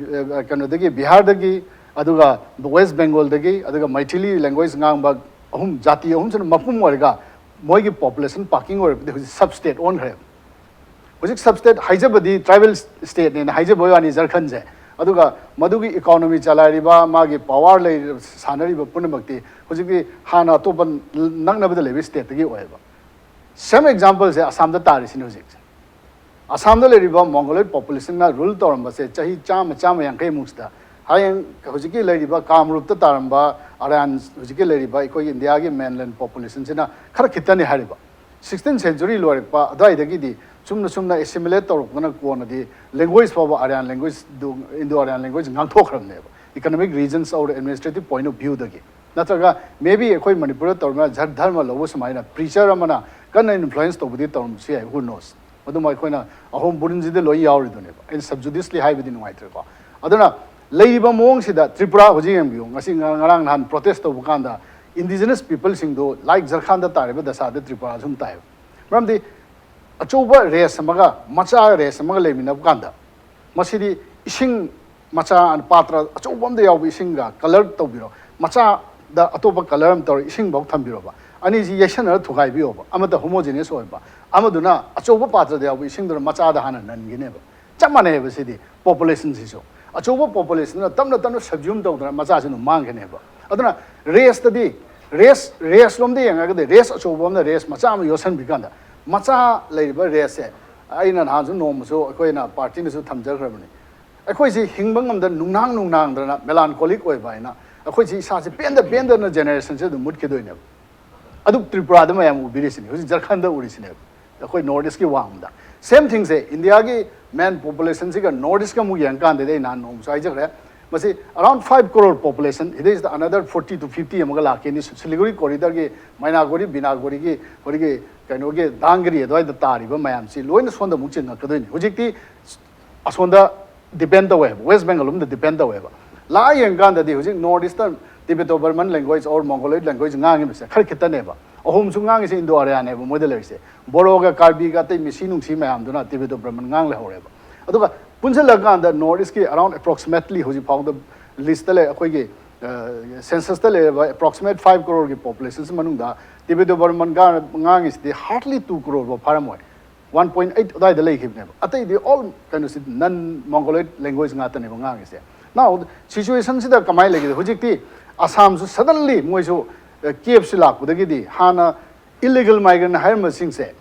ꯀꯩꯅꯣꯗꯒꯤ, ꯕꯤꯍꯥꯔꯗꯒꯤ, ꯑꯗꯨꯒ ꯋꯦꯁ ꯕꯦꯡꯒꯣꯜꯗꯒꯤ, ꯑꯗꯨꯒ ꯃꯩꯊꯤꯂꯤ ꯂꯦꯡꯒ꯭ꯋꯦꯖ ꯉꯥꯡꯕ ꯑꯍꯨꯝ, ꯖꯥꯇꯤ ꯑꯍꯨꯝꯁꯤꯅ ꯃꯄꯨꯝ ꯑꯣꯏꯔꯒ ꯃꯣꯏꯒꯤ ꯄꯣꯄꯨꯂꯦꯁꯟ ꯄꯥꯔꯀꯤꯡ ꯑꯣꯏꯔꯛꯄꯗꯤ ꯍꯧꯖꯤꯛ ꯁꯕ ꯁ꯭ꯇꯦꯠ ꯑꯣꯟꯈ꯭ꯔꯦꯕ꯫ ꯍꯧꯖꯤꯛ ꯁꯕ ꯁ꯭ꯇꯦꯠ ꯍꯥꯏꯖꯕꯗꯤ ꯇ꯭ꯔꯥꯏꯕꯦꯜ ꯁ꯭ꯇꯦꯠꯅꯦꯅ ꯍꯥꯏꯖꯕ ꯋꯥꯅꯤ ꯖꯔꯈꯟꯁꯦ꯫ ꯑꯗꯨꯒ ꯃꯗꯨꯒꯤ ꯏꯀꯣꯅꯣꯃꯤ ꯆꯂꯥꯏꯔꯤꯕ, ꯃꯥꯒꯤ ꯄꯋꯥꯔ ꯂꯩꯔꯤꯕ, ꯁꯥꯟꯅꯔꯤꯕ ꯄꯨꯝꯅꯃꯛꯇꯤ ꯍꯧꯖꯤꯛꯇꯤ ꯍꯥꯟꯅ ꯑꯇꯣꯞꯄ ꯅꯛꯅꯕꯗ ꯂꯩꯕ ꯁ꯭ꯇꯦꯠꯇꯒꯤ ꯑꯣꯏꯌꯦꯕ꯫ ꯁꯦꯝ ꯑꯦꯛꯖꯥꯝꯄꯜꯁꯦ ꯑꯁꯥꯝꯗ ꯇꯥꯔꯤꯁꯤꯅꯤ ꯍꯧꯖꯤꯛꯁꯦ꯫ ꯑꯁꯥꯝꯗ ꯂꯩꯔꯤꯕ ꯃꯣꯡꯒꯣꯂꯣꯏꯗ ꯄꯣꯄꯨꯂꯦꯁꯟꯅ ꯔꯨꯜ ꯇꯧꯔꯝꯕꯁꯦ ꯆꯍꯤ ꯆꯥꯝꯃ, ꯆꯥꯝꯃ ꯌꯥꯡꯈꯩꯃꯨꯛꯁꯤꯗ, ꯍꯌꯦꯡ ꯍꯧꯖꯤꯛꯀꯤ ꯂꯩꯔꯤꯕ ꯀꯥꯝꯔꯨꯞꯇ ꯇꯥꯔꯝꯕ ꯑꯔꯥꯟ, ꯍꯧꯖꯤꯛꯀꯤ ꯂꯩꯔꯤꯕ ꯑꯩꯈꯣꯏꯒꯤ ꯏꯟꯗꯤꯌꯥꯒꯤ ꯃꯦꯟꯂꯦꯟ ꯄꯣꯄꯨꯂꯦꯁꯟꯁꯤꯅ ꯈꯔ ꯈꯤꯇꯅꯤ ꯍꯥꯏꯔꯤꯕ꯫ ꯁꯤꯛꯁꯇꯤꯟ ꯁꯦꯟꯆꯨꯔꯤ ꯂꯣꯏꯔꯛꯄ ꯑꯗꯨꯋꯥꯏꯗꯒꯤꯗꯤ ꯆꯨꯝꯅ ꯆꯨꯝꯅ ꯑꯦꯁꯤꯃꯤꯂꯦꯠ ꯇꯧꯔꯛꯇꯅ ꯀꯣꯟꯅꯗꯤ ꯂꯦꯡꯒ꯭ꯋꯦꯖ ꯐꯥꯎꯕ ꯑꯥꯔꯌꯥꯟ ꯂꯦꯡꯒ꯭ꯋꯦꯖꯗꯨ, ꯏꯟꯗꯣ ꯑꯥꯔꯌꯥꯟ ꯂꯦꯡꯒ꯭ꯋꯦꯖ ꯉꯥꯡꯊꯣꯛꯈ꯭ꯔꯕꯅꯦꯕ꯫ Economic reasons or administrative point of viewꯗꯒꯤ꯫ ꯅꯠꯇ꯭ꯔꯒ maybe ꯑꯩꯈꯣꯏ ꯃꯅꯤꯄꯨꯔꯗ ꯇꯧꯔꯤꯕ ꯖꯠ ꯙꯔꯃ ꯂꯧꯕ ꯁꯨꯃꯥꯏꯅ ꯄ꯭ꯔꯤꯆꯔ ꯑꯃꯅ ꯀꯟꯅ ꯏꯟꯐ꯭ꯂꯨꯌꯦꯟꯁ ꯇꯧꯕꯗꯤ ꯇꯧꯔꯝꯕꯁꯨ ꯌꯥꯏ, who knows? ꯃꯗꯨꯃ ꯑꯩꯈꯣꯏꯅ ꯑꯍꯣꯝ ꯕꯨꯔꯤꯟꯁꯤꯗ ꯂꯣꯏ ꯌꯥꯎꯔꯤꯗꯨꯅꯦꯕ꯫ ꯑꯩꯅ ꯁꯕꯖꯨꯗꯤꯁꯂꯤ ꯍꯥꯏꯕꯗꯤ ꯅꯨꯡꯉꯥꯏꯇ꯭ꯔꯦꯀꯣ꯫ ꯑꯗꯨꯅ ꯂꯩꯔꯤꯕ ꯃꯑꯣꯡꯁꯤꯗ ꯇ꯭ꯔꯤꯄꯨꯔꯥ ꯍꯧꯖꯤꯛ ꯌꯦꯡꯕꯤꯌꯨ, ꯉꯁꯤ ꯉꯔꯥꯡ, ꯉꯔꯥꯡ ꯅꯍꯥꯟ ꯄ꯭ꯔꯣꯇꯦꯁ ꯇꯧꯕ ꯀꯥꯟꯗ ꯏꯟꯗꯤꯖꯤꯅꯁ ꯄꯤꯄꯜꯁꯤꯡꯗꯨ ꯂꯥꯏꯛ ꯖꯔꯈꯥꯟꯗ ꯇꯥꯔꯤꯕ ꯗꯁꯥꯗ ꯇ꯭ꯔꯤꯄꯨꯔꯥ ꯁꯨꯝ ꯇꯥꯏꯕ꯫ ꯃꯔꯝꯗꯤ ꯑꯆꯧꯕ ꯔꯦꯁ ꯑꯃꯒ ꯃꯆꯥ ꯔꯦꯁ ꯑꯃꯒ ꯂꯩꯃꯤꯟꯅꯕ ꯀꯥꯟꯗ ꯃꯁꯤꯗꯤ ꯏꯁꯤꯡ ꯃꯆꯥ ꯄꯥꯇ꯭ꯔ ꯑꯆꯧꯕ ꯑꯃꯗ ꯌꯥꯎꯕ ꯏꯁꯤꯡꯒ ꯀꯂꯔ ꯇꯧꯕꯤꯔꯣ, ꯃꯆꯥꯗ ꯑꯇꯣꯞꯄ ꯀꯂꯔ ꯑꯃ ꯇꯧꯔ ꯏꯁꯤꯡꯐꯥꯎ ꯊꯝꯕꯤꯔꯣꯕ, ꯑꯅꯤꯁꯤ ꯌꯩꯁꯟꯅꯔ ꯊꯨꯒꯥꯏꯕꯤꯌꯣꯕ, ꯑꯃꯗ ꯍꯣꯃꯣꯖꯤꯅꯁ ꯑꯣꯏꯕ, ꯑꯃꯗꯨꯅ ꯑꯆꯧꯕ ꯄꯥꯇ꯭ꯔꯗ ꯌꯥꯎꯕ ꯏꯁꯤꯡꯗꯨꯅ ꯃꯆꯥꯗ ꯍꯥꯟꯅ ꯅꯟꯒꯅꯦꯕ꯫ ꯆꯞ ꯃꯥꯟꯅꯩꯕ ꯁꯤꯗꯤ꯫ ꯄꯣꯄꯨꯂꯦꯁꯟꯁꯤꯁꯨ ꯑꯆꯧꯕ ꯄꯣꯄꯨꯂꯦꯁꯟꯗꯨꯅ ꯇꯞꯅ ꯇꯞꯅ ꯁꯕꯖ꯭ꯌꯨꯝ ꯇꯧꯗꯅ ꯃꯆꯥꯁꯤꯡꯗꯨ ꯃꯥꯡꯒꯅꯦꯕ꯫ ꯑꯗꯨꯅ ꯔꯦꯁꯇꯗꯤ, ꯔꯦꯁ, ꯔꯦꯁ ꯂꯣꯝꯗ ꯌꯦꯡꯉꯒꯗꯤ ꯔꯦꯁ ꯑꯆꯧꯕ ꯑꯃꯅ ꯔꯦꯁ ꯃꯆꯥ ꯑꯃ ꯌꯣꯠꯁꯟꯕꯤ ꯀꯥꯟꯗ ꯃꯆꯥ ꯂꯩꯔꯤꯕ ꯔꯦꯁꯁꯦ, ꯑꯩꯅ ꯅꯍꯥꯟꯁꯨ ꯅꯣꯡꯃꯁꯨ ꯑꯩꯈꯣꯏꯅ ꯄꯥꯔꯇꯤꯅꯁꯨ ꯊꯝꯖꯈ꯭ꯔꯕꯅꯤ, ꯑꯩꯈꯣꯏꯁꯤ ꯍꯤꯡꯕ ꯉꯝꯗ ꯅꯨꯡꯅꯥꯡ ꯅꯨꯡꯅꯥꯡꯗꯅ ꯃꯦꯂꯥꯟꯀꯣꯂꯤꯛ ꯑꯣꯏꯕ ꯍꯥꯏꯅ ꯑꯩꯈꯣꯏꯁꯤ ꯏꯁꯥꯁꯦ ꯄꯦꯟꯗ ꯄꯦꯟꯗꯅ ꯖꯦꯅꯦꯔꯦꯁꯟꯁꯦ ꯑꯗꯨꯝ ꯃꯨꯠꯈꯤꯗꯣꯏꯅꯦꯕ꯫ ꯑꯗꯨ ꯇ꯭ꯔꯤꯄꯨꯔꯥꯗ ꯃꯌꯥꯝ ꯎꯕꯤꯔꯤꯁꯤꯅꯤ, ꯍꯧꯖꯤꯛ ꯖꯔꯈꯟꯗ ꯎꯔꯤꯁꯤꯅꯦꯕ꯫ ꯑꯩꯈꯣꯏ ꯅꯣꯔꯠ ꯏꯁꯀꯤ ꯋꯥꯡꯃꯗ ꯁꯦꯝ ꯊꯤꯡꯁꯦ, ꯏꯟꯗꯤꯌꯥꯒꯤ ꯃꯦꯟ ꯄꯣꯄꯨꯂꯦꯁꯟꯁꯤꯒ ꯅꯣꯔꯠ ꯏꯁꯀ ꯑꯃꯨꯛ ꯌꯦꯡꯀꯥꯟꯗꯗꯤ ꯑꯩ ꯅꯍꯥꯟ ꯅꯣꯡꯃꯁꯨ ꯍꯥꯏꯖꯈ꯭ꯔꯦ, ꯃꯁꯤ around five crore population, ꯁꯤꯗꯩꯁꯤꯗ another forty to fifty ꯑꯃꯒ ꯂꯥꯛꯈꯤꯅꯤ꯫ ꯁꯤꯂꯤꯒꯨꯔꯤ ꯀꯣꯔꯤꯗꯔꯒꯤ, ꯃꯩꯅꯥꯒꯨꯔꯤ, ꯕꯤꯅꯥꯒꯨꯔꯤꯒꯤ, ꯑꯩꯈꯣꯏꯒꯤ ꯀꯩꯅꯣꯒꯤ ꯗꯥꯡꯒꯔꯤ ꯑꯗꯨꯋꯥꯏꯗ ꯇꯥꯔꯤꯕ ꯃꯌꯥꯝꯁꯤ ꯂꯣꯏꯅ ꯁꯣꯝꯗ ꯑꯃꯨꯛ ꯆꯤꯡꯉꯛꯀꯗꯣꯏꯅꯤ꯫ ꯍꯧꯖꯤꯛꯇꯤ ꯑꯁꯣꯝꯗ ꯗꯤꯄꯦꯟ ꯇꯧꯋꯦꯕ, ꯋꯦꯁ ꯕꯦꯡꯒꯜ ꯂꯣꯝꯗ ꯗꯤꯄꯦꯟ ꯇꯧꯋꯦꯕ꯫ ꯂꯥꯛꯑ ꯌꯦꯡꯀꯥꯟꯗꯗꯤ ꯍꯧꯖꯤꯛ north eastern Tibeto Burman language or Mongoloid language ꯉꯥꯡꯉꯤꯕꯁꯦ ꯈꯔ ꯈꯤꯇꯅꯦꯕ꯫ ꯑꯍꯨꯝꯁꯨ ꯉꯥꯡꯉꯤꯁꯦ ꯏꯟꯗꯣ ꯑꯥꯔꯌꯥꯅꯦꯕ ꯃꯣꯏꯗ ꯂꯩꯔꯤꯁꯦ꯫ ꯕꯣꯔꯣꯒ ꯀꯥꯔꯕꯤꯒ ꯑꯇꯩ ꯃꯤꯁꯤ ꯅꯨꯡꯁꯤ ꯃꯌꯥꯝꯗꯨꯅ ꯇꯤꯕꯦꯇꯣ ꯕꯔꯃꯟ ꯉꯥꯡ ꯂꯩꯍꯧꯔꯦꯕ꯫ ꯑꯗꯨꯒ ꯄꯨꯟꯁꯤꯜꯂꯀꯥꯟꯗ ꯅꯣꯔꯠ ꯏꯁꯀꯤ ꯑꯔꯥꯎꯟ ꯑꯦꯄ꯭ꯔꯣꯛꯁꯤꯃꯦꯠꯂꯤ ꯍꯧꯖꯤꯛ ꯐꯥꯎꯗ ꯂꯤꯁꯇ ꯂꯩ, ꯑꯩꯈꯣꯏꯒꯤ ꯁꯦꯟꯁꯁꯇ ꯂꯩꯔꯕ ꯑꯦꯄ꯭ꯔꯣꯛꯁꯤꯃꯦꯠ ꯐꯥꯏꯚ ꯀ꯭ꯔꯣꯔꯒꯤ ꯄꯣꯄꯨꯂꯦꯁꯟꯁꯤ ꯃꯅꯨꯡꯗ Tibeto Barman ꯉꯥꯡꯉꯤꯁꯤꯗꯤ hardly two crore ꯐꯥꯎ ꯐꯥꯔꯝꯃꯣꯏ꯫ ꯋꯥꯟ ꯄꯣꯏꯟ ꯑꯩꯠ ꯑꯗꯨꯋꯥꯏꯗ ꯂꯩꯈꯤꯕꯅꯦꯕ꯫ ꯑꯇꯩꯗꯤ ꯑꯣꯜ ꯀꯩꯅꯣꯁꯤ ꯅꯟ ꯃꯣꯡꯒꯣꯂꯣꯏꯗ ꯂꯦꯡꯒ꯭ꯋꯦꯖ ꯉꯥꯛꯇꯅꯦꯕ ꯉꯥꯡꯉꯤꯁꯦ꯫ ꯅꯥꯎ ꯁꯤꯆꯨꯋꯦꯁꯟꯁꯤꯗ ꯀꯃꯥꯏꯅ ꯂꯩꯒꯦ? ꯍꯧꯖꯤꯛꯇꯤ ꯑꯁꯥꯝꯁꯨ ꯁꯗꯟꯂꯤ ꯃꯣꯏꯁꯨ ꯀꯦꯞꯁꯤ ꯂꯥꯛꯄꯗꯒꯤꯗꯤ ꯍꯥꯟꯅ ꯏꯂꯤꯒꯜ ꯃꯥꯏꯒ꯭ꯔꯦꯟ ꯍꯥꯏꯔꯝꯕꯁꯤꯡꯁꯦ,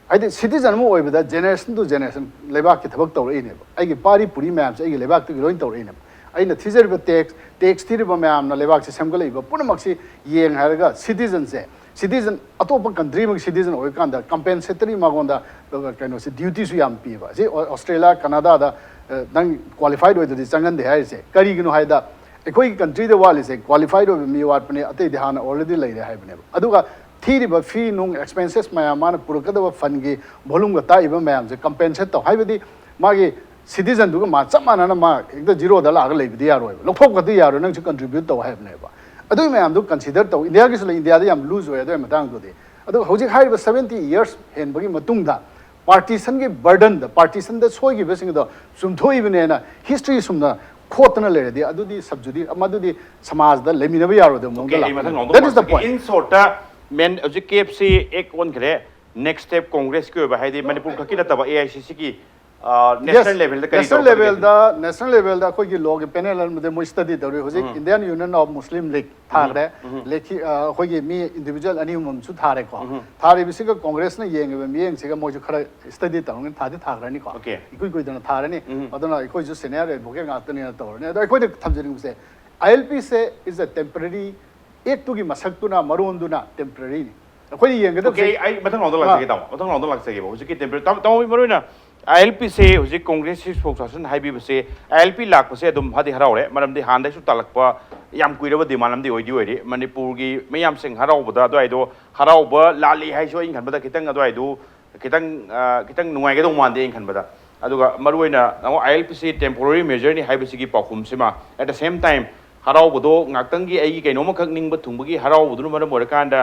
ꯍꯥꯏꯗꯤ ꯁꯤꯇꯤꯖꯟ ꯑꯃ ꯑꯣꯏꯕꯗ ꯖꯦꯅꯦꯔꯦꯁꯟ ꯇꯨ ꯖꯦꯅꯦꯔꯦꯁꯟ ꯂꯩꯕꯥꯛꯀꯤ ꯊꯕꯛ ꯇꯧꯔꯛꯏꯅꯦꯕ꯫ ꯑꯩꯒꯤ ꯄꯥꯔꯤ ꯄꯨꯔꯤ ꯃꯌꯥꯝꯁꯦ ꯑꯩꯒꯤ ꯂꯩꯕꯥꯛꯇꯒꯤ ꯂꯣꯏ ꯇꯧꯔꯛꯏꯅꯦꯕ꯫ ꯑꯩꯅ ꯊꯤꯖꯔꯤꯕ ꯇꯦꯛꯁ ꯇꯦꯛꯁ ꯊꯤꯔꯤꯕ ꯃꯌꯥꯝꯅ ꯂꯩꯕꯥꯛꯁꯦ ꯁꯦꯝꯒꯠꯂꯛꯏꯕ ꯄꯨꯝꯅꯃꯛꯁꯤ ꯌꯦꯡ ꯍꯥꯏꯔꯒ ꯁꯤꯇꯤꯖꯟꯁꯦ ꯁꯤꯇꯤꯖꯟ ꯑꯇꯣꯞꯄ ꯀꯟꯇ꯭ꯔꯤ ꯑꯃꯒꯤ ꯁꯤꯇꯤꯖꯟ ꯑꯣꯏꯔꯀꯥꯟꯗ ꯀꯝꯄꯦꯟꯁꯦꯇꯔꯤ ꯃꯉꯣꯟꯗ ꯀꯩꯅꯣꯁꯦ ꯗ꯭ꯌꯨꯇꯤꯁꯨ ꯌꯥꯝ ꯄꯤꯕ꯫ ꯁꯤ ꯑꯣꯁꯇ꯭ꯔꯦꯂꯤꯌꯥ, ꯀꯅꯥꯗꯥꯗ ꯅꯪ ꯀ꯭ꯋꯥꯂꯤꯐꯥꯏꯗ ꯑꯣꯏꯗ꯭ꯔꯗꯤ ꯆꯪꯍꯟꯗꯦ ꯍꯥꯏꯔꯤꯁꯦ ꯀꯔꯤꯒꯤꯅꯣ ꯍꯥꯏꯗ ꯑꯩꯈꯣꯏꯒꯤ ꯀꯟꯇ꯭ꯔꯤꯗ ꯋꯥꯠꯂꯤꯁꯦ ꯀ꯭ꯋꯥꯂꯤꯐꯥꯏꯗ ꯑꯣꯏꯕ ꯃꯤ ꯋꯥꯠꯄꯅꯦ, ꯑꯇꯩꯗꯤ ꯍꯥꯟꯅ ꯑꯣꯜꯔꯦꯗꯤ ꯂꯩꯔꯦ ꯍꯥꯏꯕꯅꯦꯕ꯫ ꯑꯗꯨꯒ ꯊꯤꯔꯤꯕ ꯐꯤ ꯅꯨꯡ ꯑꯦꯛꯁꯄꯦꯟꯁꯦꯁ ꯃꯌꯥꯝ ꯃꯥꯅ ꯄꯨꯔꯛꯀꯗꯕ ꯐꯟꯒꯤ ꯚꯣꯂꯨꯝꯒ ꯇꯥꯛꯏꯕ ꯃꯌꯥꯝꯁꯦ ꯀꯝꯄꯦꯟꯁꯦꯠ ꯇꯧ ꯍꯥꯏꯕꯗꯤ ꯃꯥꯒꯤ ꯁꯤꯇꯤꯖꯟꯗꯨꯒ ꯃꯥ ꯆꯞ ꯃꯥꯟꯅꯅ ꯃꯥ ꯍꯦꯛꯇ ꯖꯤꯔꯣꯗ ꯂꯥꯛꯑꯒ ꯂꯩꯕꯗꯤ ꯌꯥꯔꯣꯏꯕ, ꯂꯧꯊꯣꯛꯄꯗꯤ ꯌꯥꯔꯣꯏ, ꯅꯪꯁꯨ ꯀꯟꯇ꯭ꯔꯤꯕ꯭ꯌꯨꯠ ꯇꯧ ꯍꯥꯏꯕꯅꯦꯕ꯫ ꯑꯗꯨꯒꯤ ꯃꯌꯥꯝꯗꯨ ꯀꯟꯁꯤꯗꯔ ꯇꯧ꯫ ꯏꯟꯗꯤꯌꯥꯒꯤꯁꯨ ꯂꯩ, ꯏꯟꯗꯤꯌꯥꯗ ꯌꯥꯝ ꯂꯨꯖ ꯑꯣꯏ ꯑꯗꯨꯒꯤ ꯃꯇꯥꯡꯗꯨꯗꯤ꯫ ꯑꯗꯨꯒ ꯍꯧꯖꯤꯛ ꯍꯥꯏꯔꯤꯕ ꯁꯕꯦꯟꯇꯤ ꯌꯔꯁ ꯍꯦꯟꯕꯒꯤ ꯃꯇꯨꯡꯗ ꯄꯥꯔꯇꯤꯁꯟꯒꯤ ꯕꯔꯗꯟꯗ ꯄꯥꯔꯇꯤꯁꯟꯗ ꯁꯣꯏꯈꯤꯕꯁꯤꯡꯗꯣ ꯆꯨꯝꯊꯣꯛꯏꯕꯅꯦꯅ ꯍꯤꯁꯇ꯭ꯔꯤ ꯁꯨꯝꯅ ꯈꯣꯠꯇꯅ ꯂꯩꯔꯗꯤ ꯑꯗꯨꯗꯤ ꯁꯕꯖꯨꯗꯤ ꯃꯗꯨꯗꯤ ꯁꯃꯥꯖꯗ ꯂꯩꯃꯤꯟꯅꯕ ꯌꯥꯔꯣꯏꯗꯕ ꯃꯑꯣꯡꯗ ꯑꯩ ꯃꯊꯪ ꯂꯥꯛꯀꯅꯤ꯫ ꯅꯉꯣꯟꯗ That is the ꯂꯥꯛꯆꯒꯦ꯫ point. In short, ꯃꯦꯟ ꯍꯧꯖꯤꯛ ꯀꯦꯞꯁꯤ ꯑꯦꯛ ꯑꯣꯟꯈ꯭ꯔꯦ꯫ ꯅꯦꯛꯁ ꯁ꯭ꯇꯦꯞ ꯀꯣꯡꯒ꯭ꯔꯦꯁꯀꯤ ꯑꯣꯏꯕ ꯍꯥꯏꯗꯤ ꯃꯅꯤꯄꯨꯔ ꯈꯛꯀꯤ ꯅꯠꯇꯕ ꯑꯦ ꯑꯥꯏ ꯁꯤ ꯁꯤꯒꯤ ꯅꯦꯁꯅꯦꯜ ꯂꯦꯚꯦꯜꯗ ꯀꯔꯤ ꯅꯦꯁꯅꯦꯜ ꯇꯧꯔꯛꯀꯗꯒꯦ? ꯂꯦꯚꯦꯜꯗ ꯅꯦꯁꯅꯦꯜ ꯂꯦꯚꯦꯜꯗ ꯑꯩꯈꯣꯏꯒꯤ ꯂꯣꯒꯤ ꯄꯦꯅꯦꯜ ꯑꯃꯗ ꯃꯣꯏ ꯁ꯭ꯇꯗꯤ ꯇꯧꯔꯤ ꯍꯧꯖꯤꯛ Indian union of Muslim league ꯊꯥꯈ꯭ꯔꯦ꯫ ꯂꯦꯈꯤ ꯑ, ꯑꯩꯈꯣꯏꯒꯤ ꯃꯤ ꯏꯟꯗꯤꯕꯤꯖꯨꯋꯦꯜ ꯑꯅꯤ ꯑꯍꯨꯝ ꯑꯃꯁꯨ ꯊꯥꯔꯦꯀꯣ꯫ ꯊꯥꯔꯤꯕꯁꯤꯒ ꯀꯣꯡꯒ꯭ꯔꯦꯁꯅ ꯌꯦꯡꯉꯤꯕ ꯃꯤꯠꯌꯦꯡꯁꯤꯒ ꯃꯣꯏꯁꯨ ꯈꯔ ꯁ꯭ꯇꯗꯤ ꯇꯧꯔꯒ ꯊꯥꯗꯤ ꯊꯥꯈ꯭ꯔꯅꯤꯀꯣ꯫ Okay. ꯏꯀꯨꯏ ꯀꯨꯏꯗꯅ ꯊꯥꯔꯅꯤ꯫ ꯑꯗꯨꯅ ꯑꯩꯈꯣꯏꯁꯨ ꯁꯦꯅꯤꯌꯔ ꯑꯦꯗꯚꯣꯀꯦꯠ ꯉꯥꯛꯇꯅꯤꯅ ꯇꯧꯔꯅꯤ꯫ ꯑꯗꯣ ꯑꯩꯈꯣꯏꯗ ꯊꯝꯖꯅꯤꯡꯕꯁꯦ ꯑꯥꯏ ꯑꯦꯜ ꯄꯤ ꯁꯦ is a temporary, ꯑꯦꯛꯇꯨꯒꯤ ꯃꯁꯛꯇꯨꯅ ꯃꯔꯣꯟꯗꯨꯅ ꯇꯦꯝꯄꯔꯔꯤꯅꯤ꯫ ꯑꯩꯈꯣꯏꯅ Okay, ꯌꯦꯡꯒꯗꯕꯁꯦ ꯑꯩ ꯃꯊꯪ ꯔꯥꯎꯟꯗ ꯂꯥꯛꯆꯒꯦ ꯇꯥꯃꯣ, ꯃꯊꯪ ꯔꯥꯎꯟꯗ ꯂꯥꯛꯆꯒꯦꯕ꯫ ꯍꯧꯖꯤꯛꯀꯤ ꯇꯦꯝꯄꯔꯦ ꯇꯥꯃꯣ ꯇꯥꯃꯣ ꯃꯔꯨ ꯑꯣꯏꯅ ꯑꯥꯏ ꯑꯦꯜ ꯄꯤ ꯁꯦ ꯍꯧꯖꯤꯛ ꯀꯣꯡꯒ꯭ꯔꯦꯁꯀꯤ ꯁ꯭ꯄꯣꯛꯁ ꯄꯔꯁꯟ ꯍꯥꯏꯕꯤꯕꯁꯦ ꯑꯥꯏ ꯑꯦꯜ ꯄꯤ ꯂꯥꯛꯄꯁꯦ ꯑꯗꯨꯝ ꯍꯥꯏꯗꯤ ꯍꯔꯥꯎꯔꯦ, ꯃꯔꯝꯗꯤ ꯍꯥꯟꯅꯗꯩꯁꯨ ꯇꯥꯜꯂꯛꯄ ꯌꯥꯝ ꯀꯨꯏꯔꯕ ꯗꯤꯃꯥꯟ ꯑꯃꯗꯤ ꯑꯣꯏꯗꯤ ꯑꯣꯏꯔꯤ꯫ ꯃꯅꯤꯄꯨꯔꯒꯤ ꯃꯤꯌꯥꯝꯁꯤꯡ ꯍꯔꯥꯎꯕꯗ ꯑꯗꯨꯋꯥꯏꯗꯣ ꯍꯔꯥꯎꯕ ꯂꯥꯜꯂꯤ ꯍꯥꯏꯁꯨ ꯑꯩꯅ ꯈꯟꯕꯗ ꯈꯤꯇꯪ ꯑꯗꯨꯋꯥꯏꯗꯨ ꯈꯤꯇꯪ ꯑ, ꯈꯤꯇꯪ ꯅꯨꯡꯉꯥꯏꯒꯗꯧ ꯃꯥꯟꯗꯦ ꯑꯩꯅ ꯈꯟꯕꯗ꯫ ꯑꯗꯨꯒ ꯃꯔꯨ ꯑꯣꯏꯅ ꯅꯪ ꯑꯥꯏ ꯑꯦꯜ ꯄꯤ ꯁꯦ ꯇꯦꯝꯄꯣꯔꯔꯤ ꯃꯦꯖꯔꯅꯤ ꯍꯥꯏꯕꯁꯤꯒꯤ ꯄꯥꯎꯈꯨꯝꯁꯤꯃ at the same time ꯍꯔꯥꯎꯕꯗꯣ ꯉꯥꯛꯇꯪꯒꯤ ꯑꯩꯒꯤ ꯀꯩꯅꯣꯝꯃꯈꯛ ꯅꯤꯡꯕ ꯊꯨꯡꯕꯒꯤ ꯍꯔꯥꯎꯕꯗꯨꯅ ꯃꯔꯝ ꯑꯣꯏꯔꯀꯥꯟꯗ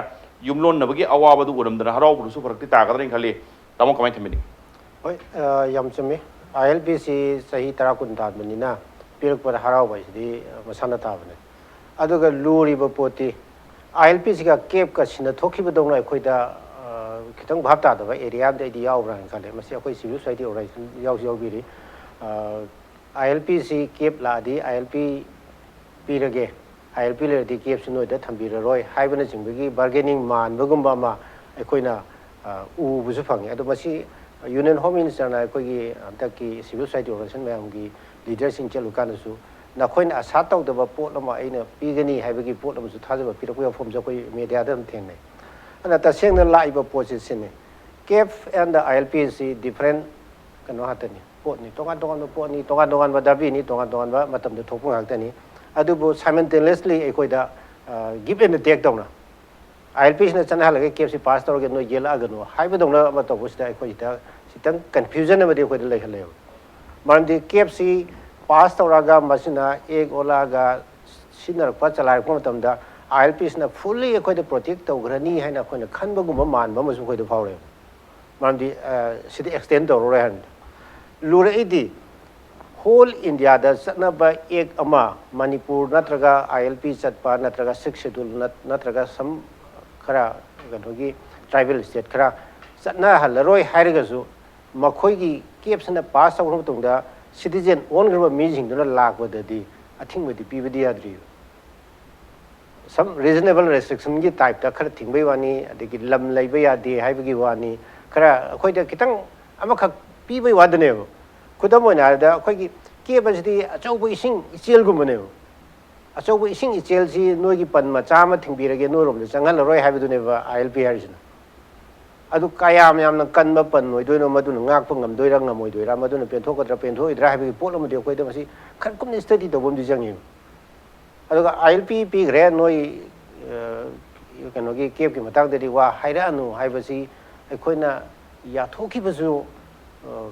ꯌꯨꯝꯂꯣꯟꯅꯕꯒꯤ ꯑꯋꯥꯕꯗꯨ ꯎꯔꯝꯗꯅ ꯍꯔꯥꯎꯕꯗꯨꯁꯨ ꯐꯔꯛꯇꯤ ꯇꯥꯒꯗ꯭ꯔꯥꯅ ꯈꯜꯂꯤ꯫ ꯇꯥꯃꯣ ꯀꯃꯥꯏꯅ ꯊꯝꯕꯤꯅꯤꯡꯉꯤ? ꯍꯣꯏ ꯑ, ꯌꯥꯝ ꯆꯨꯝꯃꯤ꯫ ꯑꯥꯏ ꯑꯦꯜ ꯄꯤꯁꯤ ꯆꯍꯤ ꯇꯔꯥ ꯀꯨꯟ ꯇꯥꯟꯕꯅꯤꯅ ꯄꯤꯔꯛꯄꯗ ꯍꯔꯥꯎꯕ ꯍꯥꯏꯁꯤꯗꯤ ꯃꯁꯥꯅ ꯇꯥꯕꯅꯤ꯫ ꯑꯗꯨꯒ ꯂꯨꯔꯤꯕ ꯄꯣꯠꯇꯤ ꯑꯥꯏ ꯑꯦꯜ ꯄꯤꯁꯤꯒ ꯀꯦꯞꯀ ꯁꯤꯟꯅ ꯊꯣꯛꯈꯤꯕꯗꯧꯅ ꯑꯩꯈꯣꯏꯗ ꯈꯤꯇꯪ ꯚꯥꯞ ꯇꯥꯗꯕ ꯑꯦꯔꯤꯌꯥ ꯑꯃꯗꯤ ꯑꯩꯗꯤ ꯌꯥꯎꯕ꯭ꯔꯥ ꯍꯥꯏꯅ ꯈꯜꯂꯦ꯫ ꯃꯁꯤ ꯑꯩꯈꯣꯏ ꯁꯤꯚꯤꯜ ꯁꯣꯁꯥꯏꯇꯤ ꯑꯣꯔꯒꯅꯥꯏꯖꯦꯁꯟ ꯌꯥꯎꯁꯨ ꯌꯥꯎꯕꯤꯔꯤ꯫ ꯑꯥꯏ ꯑꯦꯜ ꯄꯤꯁꯤ ꯀꯦꯞ ꯂꯥꯛꯑꯗꯤ ꯑꯥꯏ ꯑꯦꯜ ꯄꯤ ꯄꯤꯔꯒꯦ, ꯑꯥꯏ ꯑꯦꯜ ꯄꯤ ꯂꯩꯔꯗꯤ ꯀꯦꯞꯁꯨ ꯅꯣꯏꯗ ꯊꯝꯕꯤꯔꯔꯣꯏ ꯍꯥꯏꯕꯅꯆꯤꯡꯕꯒꯤ ꯕꯥꯔꯒꯦꯅꯤꯡ ꯃꯥꯟꯕꯒꯨꯝꯕ ꯑꯃ ꯑꯩꯈꯣꯏꯅ ꯎꯕꯁꯨ ꯐꯪꯉꯤ꯫ ꯑꯗꯣ ꯃꯁꯤ ꯌꯨꯅꯤꯌꯟ ꯍꯣꯝ ꯃꯤꯅꯤꯁꯇꯔꯅ ꯑꯩꯈꯣꯏꯒꯤ ꯍꯟꯗꯛꯀꯤ ꯁꯤꯚꯤꯜ ꯁꯣꯁꯥꯏꯇꯤ ꯑꯣꯔꯒꯅꯥꯏꯖꯦꯁꯟ ꯃꯌꯥꯝꯒꯤ ꯂꯤꯗꯔꯁꯤꯡ ꯆꯠꯂꯨꯀꯥꯟꯗꯁꯨ ꯅꯈꯣꯏꯅ ꯑꯁꯥ ꯇꯧꯗꯕ ꯄꯣꯠ ꯑꯃ ꯑꯩꯅ ꯄꯤꯒꯅꯤ ꯍꯥꯏꯕꯒꯤ ꯄꯣꯠ ꯑꯃꯁꯨ ꯊꯥꯖꯕ ꯄꯤꯔꯛꯄ ꯋꯥꯐꯝꯁꯨ ꯑꯩꯈꯣꯏ ꯃꯦꯗꯤꯌꯥꯗ ꯑꯗꯨꯝ ꯊꯦꯡꯅꯩ꯫ ꯑꯗꯨꯅ ꯇꯁꯦꯡꯅ ꯂꯥꯛꯏꯕ ꯄꯣꯠꯁꯤ ꯁꯤꯅꯤ, ꯀꯦꯞ ꯑꯦꯟ ꯗ ꯑꯥꯏ ꯑꯦꯜ ꯄꯤ ꯑꯁꯤ ꯗꯤꯐ꯭ꯔꯦꯟ ꯀꯩꯅꯣ ꯉꯥꯛꯇꯅꯤ, ꯄꯣꯠꯅꯤ, ꯇꯣꯉꯥꯟ ꯇꯣꯉꯥꯟꯕ ꯄꯣꯠꯅꯤ, ꯇꯣꯉꯥꯟ ꯇꯣꯉꯥꯟꯕ ꯗꯔꯕꯤꯅꯤ, ꯇꯣꯉꯥꯟ ꯇꯣꯉꯥꯟꯕ ꯃꯇꯝꯗ ꯊꯣꯛꯄ ꯉꯥꯛꯇꯅꯤ꯫ ꯑꯗꯨꯕꯨ ꯁꯥꯏꯃꯜꯇꯦꯅꯤꯌꯁꯂꯤ ꯑꯩꯈꯣꯏꯗ ꯒꯤꯞ ꯑꯦꯟ ꯇꯦꯛ ꯇꯧꯅ ꯑꯥꯏ ꯑꯦꯜ ꯄꯤꯁꯤꯅ ꯆꯠꯅꯍꯜꯂꯒꯦ, ꯀꯦꯞꯁꯤ ꯄꯥꯁ ꯇꯧꯔꯒꯦ, ꯅꯣꯏ ꯌꯦꯜꯂꯛꯑꯒꯅꯨ ꯍꯥꯏꯕꯗꯧꯅ ꯑꯃ ꯇꯧꯕꯁꯤꯗ ꯑꯩꯈꯣꯏꯁꯤꯗ ꯈꯤꯇꯪ ꯀꯟꯐ꯭ꯌꯨꯖꯟ ꯑꯃꯗꯤ ꯑꯩꯈꯣꯏꯗ ꯂꯩꯍꯜꯂꯦꯕ꯫ ꯃꯔꯝꯗꯤ ꯀꯦꯞꯁꯤ ꯄꯥꯁ ꯇꯧꯔꯛꯑꯒ ꯃꯁꯤꯅ ꯑꯦꯛ ꯑꯣꯜꯂꯛꯑꯒ ꯁꯤꯖꯤꯟꯅꯔꯛꯄ, ꯆꯂꯥꯏꯔꯛꯄ ꯃꯇꯝꯗ ꯑꯥꯏ ꯑꯦꯜ ꯄꯤꯁꯤꯅ ꯐꯨꯜꯂꯤ ꯑꯩꯈꯣꯏꯗ ꯄ꯭ꯔꯣꯇꯦꯛ ꯇꯧꯈ꯭ꯔꯅꯤ ꯍꯥꯏꯅ ꯑꯩꯈꯣꯏꯅ ꯈꯟꯕꯒꯨꯝꯕ ꯃꯥꯟꯕ ꯑꯃꯁꯨ ꯑꯩꯈꯣꯏꯗ ꯐꯥꯎꯔꯛꯑꯦꯕ꯫ ꯃꯔꯝꯗꯤ ꯁꯤꯗꯤ ꯑꯦꯛꯁꯇꯦꯟ ꯇꯧꯔꯔꯣꯏ ꯍꯥꯏꯕꯅꯤꯗ꯫ ꯂꯨꯔꯛꯏꯗꯤ ꯍꯣꯜ ꯏꯟꯗꯤꯌꯥꯗ ꯆꯠꯅꯕ ꯑꯦꯛ ꯑꯃ ꯃꯅꯤꯄꯨꯔ ꯅꯠꯇ꯭ꯔꯒ ꯑꯥꯏ ꯑꯦꯜ ꯄꯤ ꯆꯠꯄ ꯅꯠꯇ꯭ꯔꯒ ꯁꯤꯛꯁ ꯁꯦꯗꯨꯜ ꯅꯠꯇ꯭ꯔꯒ ꯁꯝ ꯈꯔ ꯀꯩꯅꯣꯒꯤ ꯇ꯭ꯔꯥꯏꯕꯦꯜ ꯁ꯭ꯇꯦꯠ ꯈꯔ ꯆꯠꯅꯍꯜꯂꯔꯣꯏ ꯍꯥꯏꯔꯒꯁꯨ ꯃꯈꯣꯏꯒꯤ ꯀꯦꯞꯁꯤꯅ ꯄꯥꯁ ꯇꯧꯈ꯭ꯔ ꯃꯇꯨꯡꯗ ꯁꯤꯇꯤꯖꯦꯟ ꯑꯣꯟꯈ꯭ꯔꯕ ꯃꯤꯁꯤꯡꯗꯨꯅ ꯂꯥꯛꯄꯗꯗꯤ ꯑꯊꯤꯡꯕꯗꯤ ꯄꯤꯕꯗꯤ ꯌꯥꯗ꯭ꯔꯤꯕ꯫ ꯁꯝ ꯔꯤꯖꯅꯦꯕꯜ ꯔꯦꯁꯇ꯭ꯔꯤꯛꯁꯟꯒꯤ ꯇꯥꯏꯞꯇ ꯈꯔ ꯊꯤꯡꯕꯩ ꯋꯥꯅꯤ, ꯑꯗꯒꯤ ꯂꯝ ꯂꯩꯕ ꯌꯥꯗꯦ ꯍꯥꯏꯕꯒꯤ ꯋꯥꯅꯤ, ꯈꯔ ꯑꯩꯈꯣꯏꯗ ꯈꯤꯇꯪ ꯑꯃꯈꯛ ꯄꯤꯕꯩ ꯋꯥꯗꯅꯦꯕ꯫ ꯈꯨꯗꯝ ꯑꯣꯏꯅ ꯍꯥꯏꯔꯕꯗ ꯑꯩꯈꯣꯏꯒꯤ ꯀꯦꯞ ꯑꯁꯤꯗꯤ ꯑꯆꯧꯕ ꯏꯁꯤꯡ ꯏꯆꯦꯜꯒꯨꯝꯕꯅꯦꯕ꯫ ꯑꯆꯧꯕ ꯏꯁꯤꯡ ꯏꯆꯦꯜꯁꯤ ꯅꯣꯏꯒꯤ ꯄꯟ ꯃꯆꯥ ꯑꯃ ꯊꯤꯡꯕꯤꯔꯒꯦ, ꯅꯣꯏꯔꯣꯝꯗ ꯆꯪꯍꯜꯂꯔꯣꯏ ꯍꯥꯏꯕꯗꯨꯅꯦꯕ ꯑꯥꯏ ꯑꯦꯜ ꯄꯤ ꯍꯥꯏꯔꯤꯁꯤꯅ꯫ ꯑꯗꯨ ꯀꯌꯥꯝ ꯌꯥꯝꯅ ꯀꯟꯕ ꯄꯟ ꯑꯣꯏꯗꯣꯏꯅꯣ, ꯃꯗꯨꯅ ꯉꯥꯛꯄ ꯉꯝꯗꯣꯏꯔꯥ ꯉꯝꯃꯣꯏꯗꯣꯏꯔꯥ, ꯃꯗꯨꯅ ꯄꯦꯟꯊꯣꯛꯀꯗ꯭ꯔꯥ ꯄꯦꯟꯊꯣꯛꯑꯣꯏꯗ꯭ꯔꯥ ꯍꯥꯏꯕꯒꯤ ꯄꯣꯠ ꯑꯃꯗꯤ ꯑꯩꯈꯣꯏꯗ ꯃꯁꯤ ꯈꯔ ꯀꯨꯞꯅ ꯁ꯭ꯇꯗꯤ ꯇꯧꯕ ꯑꯃꯗꯤ ꯆꯪꯉꯦꯕ꯫ ꯑꯗꯨꯒ ꯑꯥꯏ ꯑꯦꯜ ꯄꯤ ꯄꯤꯈ꯭ꯔꯦ, ꯅꯣꯏ ꯀꯩꯅꯣꯒꯤ ꯀꯦꯞꯀꯤ ꯃꯇꯥꯡꯗꯗꯤ ꯋꯥ ꯍꯥꯏꯔꯛꯑꯅꯨ ꯍꯥꯏꯕꯁꯤ ꯑꯩꯈꯣꯏꯅ ꯌꯥꯊꯣꯛꯈꯤꯕꯁꯨ